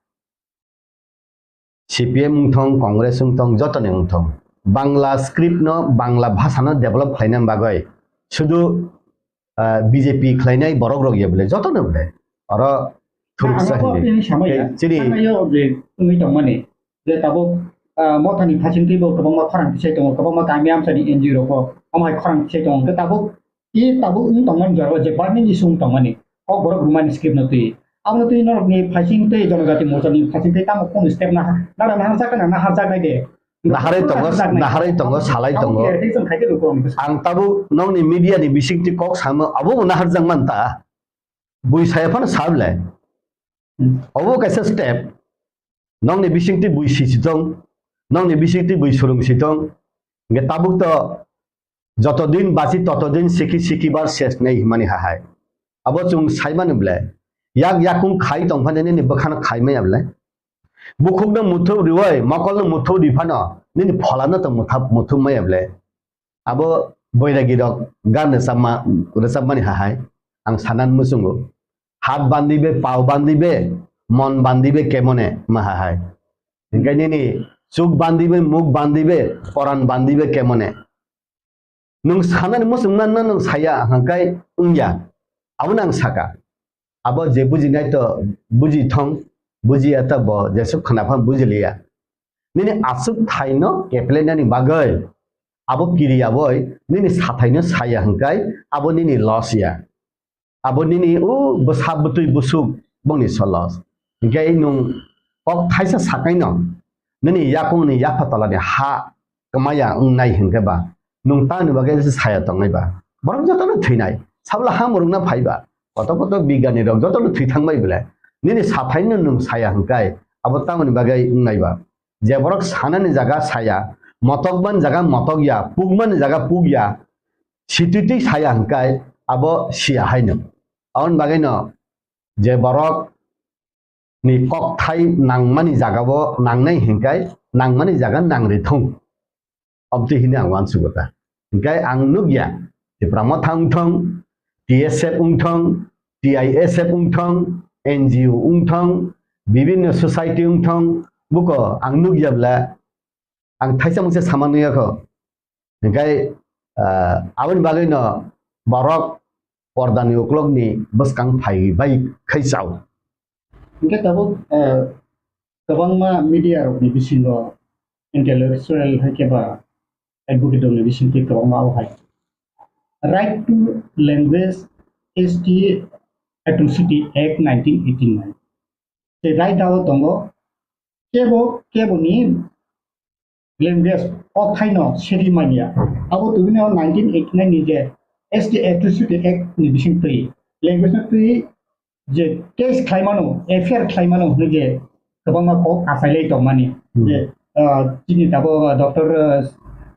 C P M wngthong, Congress wngthong, jotoni wngthong. Bangla script no, Bangla bhasha no develop khlaina bagwi sudu, ah, B J P khlainai borok rok ya bole, jotono bole. Oro thuruksa hini. Chini thangnaio je wngwi tongmani, je tabuk, ah, mothani phasingtwi bo kwbangma khorang tisai tongo, kwbangma kami amchani N G O rok bo omo hai khorang tisai tongo. Hwnkhe tabuk I tabuk wng tongmani jora o je burning issue wng tongmani, Kokborok Roman script no twi. Abono twi norokni phasing tei Jonojati Morcha ni phasing tei tamo kunu step naha-, nara naharjak na naharjaknai de. Naharwi tongo, naharjaknai. Naharwi tongo, salai tongo. Abo clarification khai khe rw kwrwng bwsa. Ang tabuk nokni media ni bisingtwi kok samo abo bo naharjak man ta. Bui saya phano sa bwle. Hmm. Obo kaisa step. Nokni bisingtwi bui sisi tong, nokni bisingtwi bui surung si tong. Hingke tabuk to joto din basi toto din siki siki bar ses nei himani hahai. Abo chwng saimani ble. Yak yakung khai tongphani nini bwkhano khai maya ble. Bukhukno muthup riwai, mokolno muthup riphano nini pholano to muthap-, muthup maya ble. Abo boiragi rok gan rwchapma, rwchapmani hahai ang sanan muchungo. Hat bandibe, pao bandibe, mon bandibe kemone ma hahai. Hingke nini chuk bandibe, muk bandibe, poran bandibe kemone. Nwng sanani muchungma no nwng saya hingkai wngya. Abono ang saka. Abo je bujinai to buji thong, bujiya ta bo jesuk khna phan bujiliya. Nini aswk thaino keplenani bagwi abo kiriya boi nini sathaino saya hwnkhe abo nini loss ya. Abo nini o bwsa bwtwi bwswk bongni so loss. Hwnkhe nwng kok thaisa sakaino nini yakungni yapha tolani ha kwmaya wngnai hwnkhe ba Nwng tamoni bagwi saya tongnai ba? Borok jotono thwinai. Sabla ha mwrwkna phai ba? Koto koto bigyani rok jotono thwi thangbai bwle. Nini sathai no nwng saya hwnkhe abo tamoni bagwi wngnai ba? Je borok sanani jaga saya, motokmani jaga motokya, pukmani jaga pukya, sititwi saya hwnkhe abo siya haino. Aboni bagwino je borok ni kokthai nangmani jagao nangnai hwnkhe nangmani jaga nangri thung. Obtwi hwnwi ang uansugo ta. Hwnkhe ang nukya, Tipra Motha wngthong, T S F wngthong, T I S F wngthong, N G O wngthong, bibinno society wngthong, buko ang nukya bwle ang thaisa mungsa sama nukya kho. Hwnkhe, ah, aboni bagwino borok pordani uklokni bwskang phai bai khai chao. Hwnkhe tabuk, ah, kwbangma media rokni bisingo intellectual hai khe ba advocate rokni bisingtwi kwbangma o hai Right to Language S T Atrocity Act nineteen eighty-nine. Tei right dao tongo kebo keboni language o thaino sedi manya. Abo tubini o nineteen eighty-nine ni je S T Atrocity Act ni bising twi language no twi je case khlaimano, F I R khlaimano hwnwi je kwbangma kok achailai tongmani. Hmm. Je, ah, chini tabuk, ah, Doctor, ah,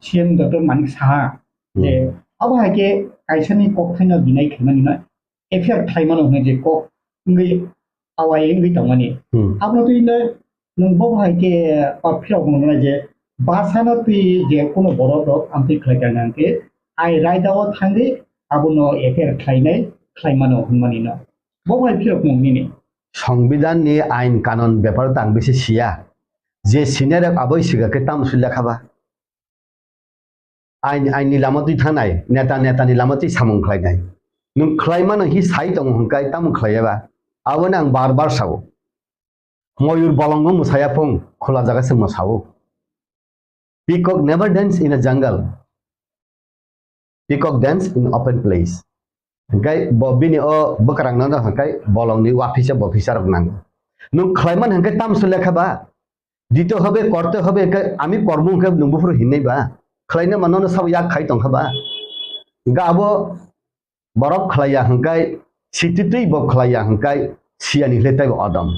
C M Doctor Manik Saha, je, hmm, abo hai khe kaisani kokthaino deny khlaimani no F I R khlaimano hwnwi je kok wngwi awai wngwi tongmani. Hmm. Abono twi no nwng bo hai khe, ah, phirok mwngnai je bhasano twi je kuno borok rok amtwi khlai kha hwnkhe ai raida o thangwi abono F I R khlainai khlaimano hwnmani no. Bo bai phirok mung nini. Songbidan ni ain kanon bepar tang bisi siya. Je senior rok aboi siga khe tam sui lekha ba. Ain, ain ni lama twi thangnai, neta, neta ni lama twi samung khlainai. Nwng khlai mano hi sai tongo hwnkai tamo khlaiya ba. Aboni ang bar bar sao. Moyur bolongo mwsaya phung, khula jaga se mwsao. Peacock never dance in a jungle. Peacock dance in open place. Hingkai bo bini o bwkrang no hingkai bolong ni wafisa bofisa rok nango. Nwng khlai man hingkai tamso lekha ba. Dito hobe, korte hobe, hingkai ami kormo hingkai nwng buphuru hinai ba. Khlai na mano no sabo yak khai tongkha ba. Hingka abo borok khlaiya hwnkhe, sititwi bo khlaiya hwnkhe, siyani hwle taibo odom.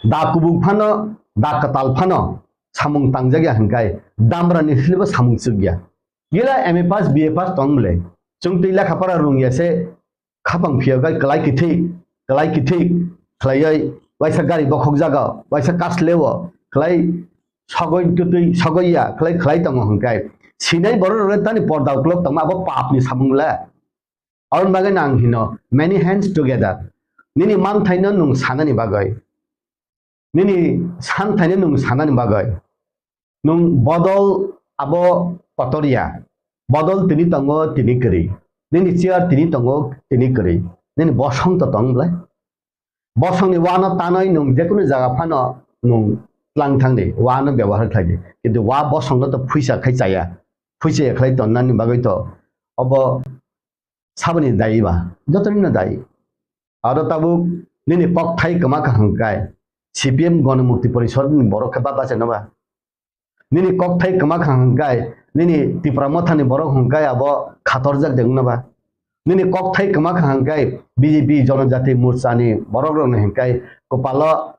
Da kubuk phano, da kwtal phano samung tangjak ya hwnkhe, damrani hwlebo samung chuk ya. Gila M A pass, B A pass tong mle. Chwng twi lekha pora rung ya se, khapang phiya gai kwlai kithi, kwlai kithi khlaioi, waisa gari bokhok jaga, waisa kasleo, khlai sogoi twtwi sogoi ya, khlai khlai tongo hwnkhe. Sinai borok rok tani porda uklok tongma abo papni samung le. Aboni bagwi no ang hino, many hands together. Nini manthaino nwng sanani bagwi. Nini santhaino nwng sanani bagwi. Nwng bodol abo kotor ya. Bodol tini tongo, tini kwrwi. Nini chair tini tongo, tini kwrwi. Nini bosong to tong bwlai. Bosongni wano tanwi nwng jekunu jaga phano nwng tlang thangdi, wano byabohar khlaidi. Kintu wa bosongno to phuisa khai chaya. Phuisa ya khlai tonnani bagwi to obo saboni dayi ba, jotonino dayi. Aro tabuk nini kokthai kwma kha hwnkhe C P M Ganamukti Porishad ni borok khe ba bachaino ba. Nini kokthai kwma kha hwnkhe nini Tipra Mothani borok hwnkhe abo khatorjak de wngno ba. Nini kokthai kwma kha hwnkhe B J P Jonojati Morcha ni borok rokni hwnkhe kwpalo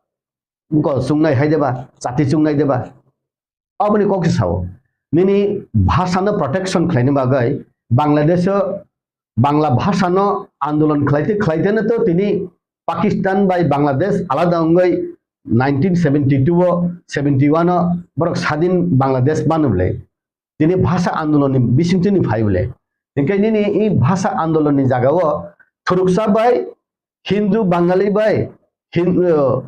bwkol chungnai hai de ba, chati chungnai de ba. Aboni kok se sao. Nini bhasha no protection khlaini bagwi Bangladesh o Bangla bhasha no andolon khlaite khlaite no to tini Pakistan bai Bangladesh alada wngwi nineteen seventy-two o, seventy-one o borok sadin Bangladesh manu bwle. Tini bhasha andolon ni bisingtwi ni phai bwle. Hinkhe nini i bhasha andolon ni jaga o thuruksa bai Hindu Bangali bai Hin-, uh,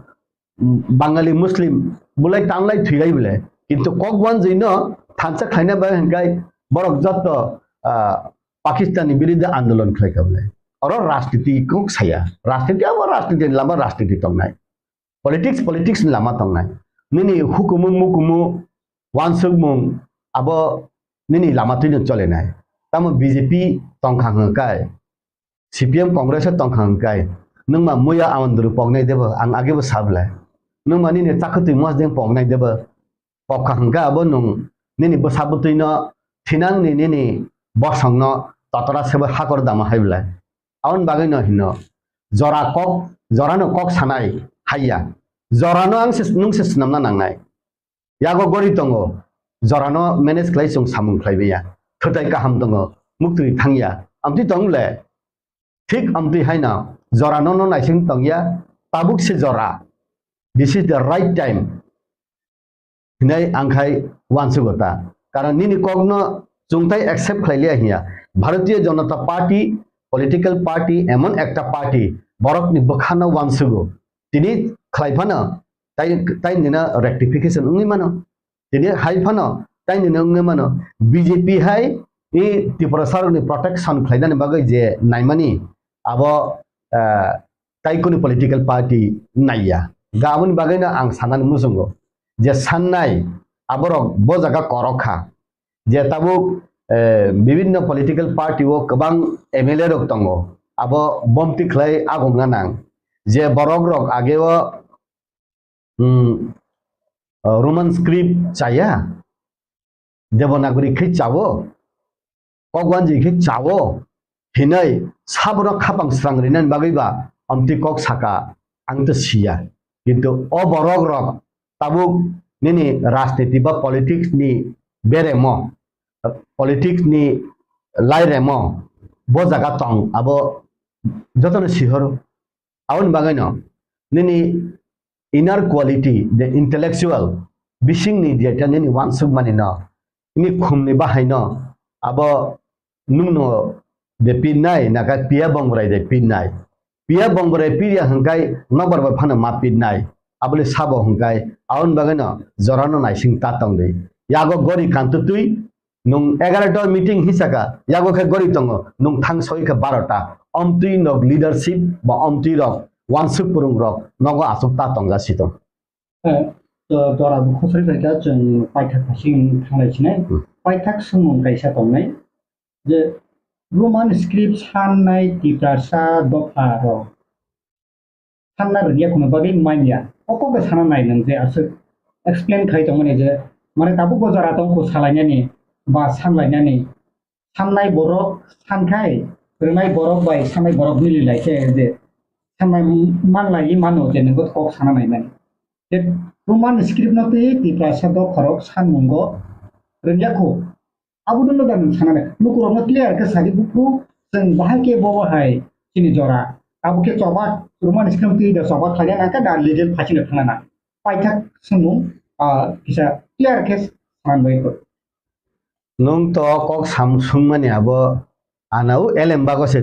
Bangali Muslim bulai tanglai thwilai bwle. Kintu kok wanjwi no thansa khlaina bai hinkhe borok jotto, ah, Pakistan ni biruddhe andolon khlai kha bwle. Oro rajniti kok saya. Rajniti abo rajniti ni lama rajniti tongnai. Politics, politics ni lama tongnai. Nini hukumu mukumu wansukmung abo nini lama twino cholenai. Tamo B J P tongkha hwnkhe, C P M Congress o tongkha hwnkhe, nwngma muya Awandru poknai debo, ang agebo sablai. Nwngma nini chakhwtwi mosdeng poknai debo, pokha hwnkhe abo nwng nini bwsa bwtwino thinangni nini bosongno totora sebo hakor dama hai belai. Aboni bagwino hino, jora kok, jorano kok sanai haiya. Jorano ang se, nwng se swnamna nangnai. Yago gori tongo, jorano manage khlai chwng samung khlai maya. Thwtai kaham tongo, muktwi thangya. Amtwi tong le, thik amtwi haino, jorano no naising tongya, tabuk se jora. This is the right time. Hinai ang khai uansugo ta. Karon nini kokno chwngtai accept khlai liya hiya. Bharatiya Janata Party, political party, emon ekta party, borokni bwkhano uansugo. Tini khlai phano, tai, tai nino rectification wngwi mano. Tini hai phano, tai nino wngwi mano. B J P hai i Tiprasarokni protection khlainani bagwi je naimani, abo, eh, tai kunu political party naiya. Ga aboni bagwino ang sanani muchungo je sannai aborok bo jaga korok kha, je tabuk, eh, bibinno political party o kwbang M L A rok tongo, abo bomti khlai agongna nang je borok rok ageo, hmm, Roman script chaya, Devanagari khe chawo, kokwanji khe chawo hinwi sabono khapang srang rinani bagwi ba amtwi kok saka ang to siya. Kintu o borok rok tabuk nini rajniti ba politics ni beremo, politics ni lairemo bo jaga tong abo jotono sihoro. Aboni bagwino nini inner quality, the intellectual, bisingni jeta nini uansukmani no, nini khumni bahai no, abo nwngno de pinnai, naka piya bongborai de pinnai. Piya bongborai pirya hwngkai nokbar bai phano ma pinnai. Abole sabo hwngkai, aboni bagwino jorano naising ta tongdi. Yago gori kantutwi, nwng egarota meeting hisaka, yago khe gori tongo, nwng thang soi khe barota. Omtwi nok leadership ba omtwi rok, uansuk kwrwng rok, nogo aswk ta tongja si tong. Eh, to jora bo khosoi bai kha chwng paithak phasing thanglai sinai. Hmm. Paithak swngmung kaisa tongnai je Roman script sannai Tiprasa dopha rok sanna rwngya kheno bagwi manya. O kokno sana nai nwng je aswk explain khai tongmani je, mane tabuk bo jora tong kho salainani ba sanlainani. Sannai borok sankhai, rwnai borok bai sannai borok mili lai khe je sannai manlai mano je nwng kok sana nai mani. Je Roman script no twi Tiprasa dopha rok sanmungo rwngya kho. Abo dwno da nwng sana nai. Lukurokno clear khe sadi buphuru chwng bahai khe bo bahai chini jora. Abo khe choba Roman script twi da choba khlaina nangkha da legal phasino thangna nang. Paithak swngmung, ah, kisa clear khe sanani bagwi kok. Nwng to kok sam-, swngmani abo ana o elem bago se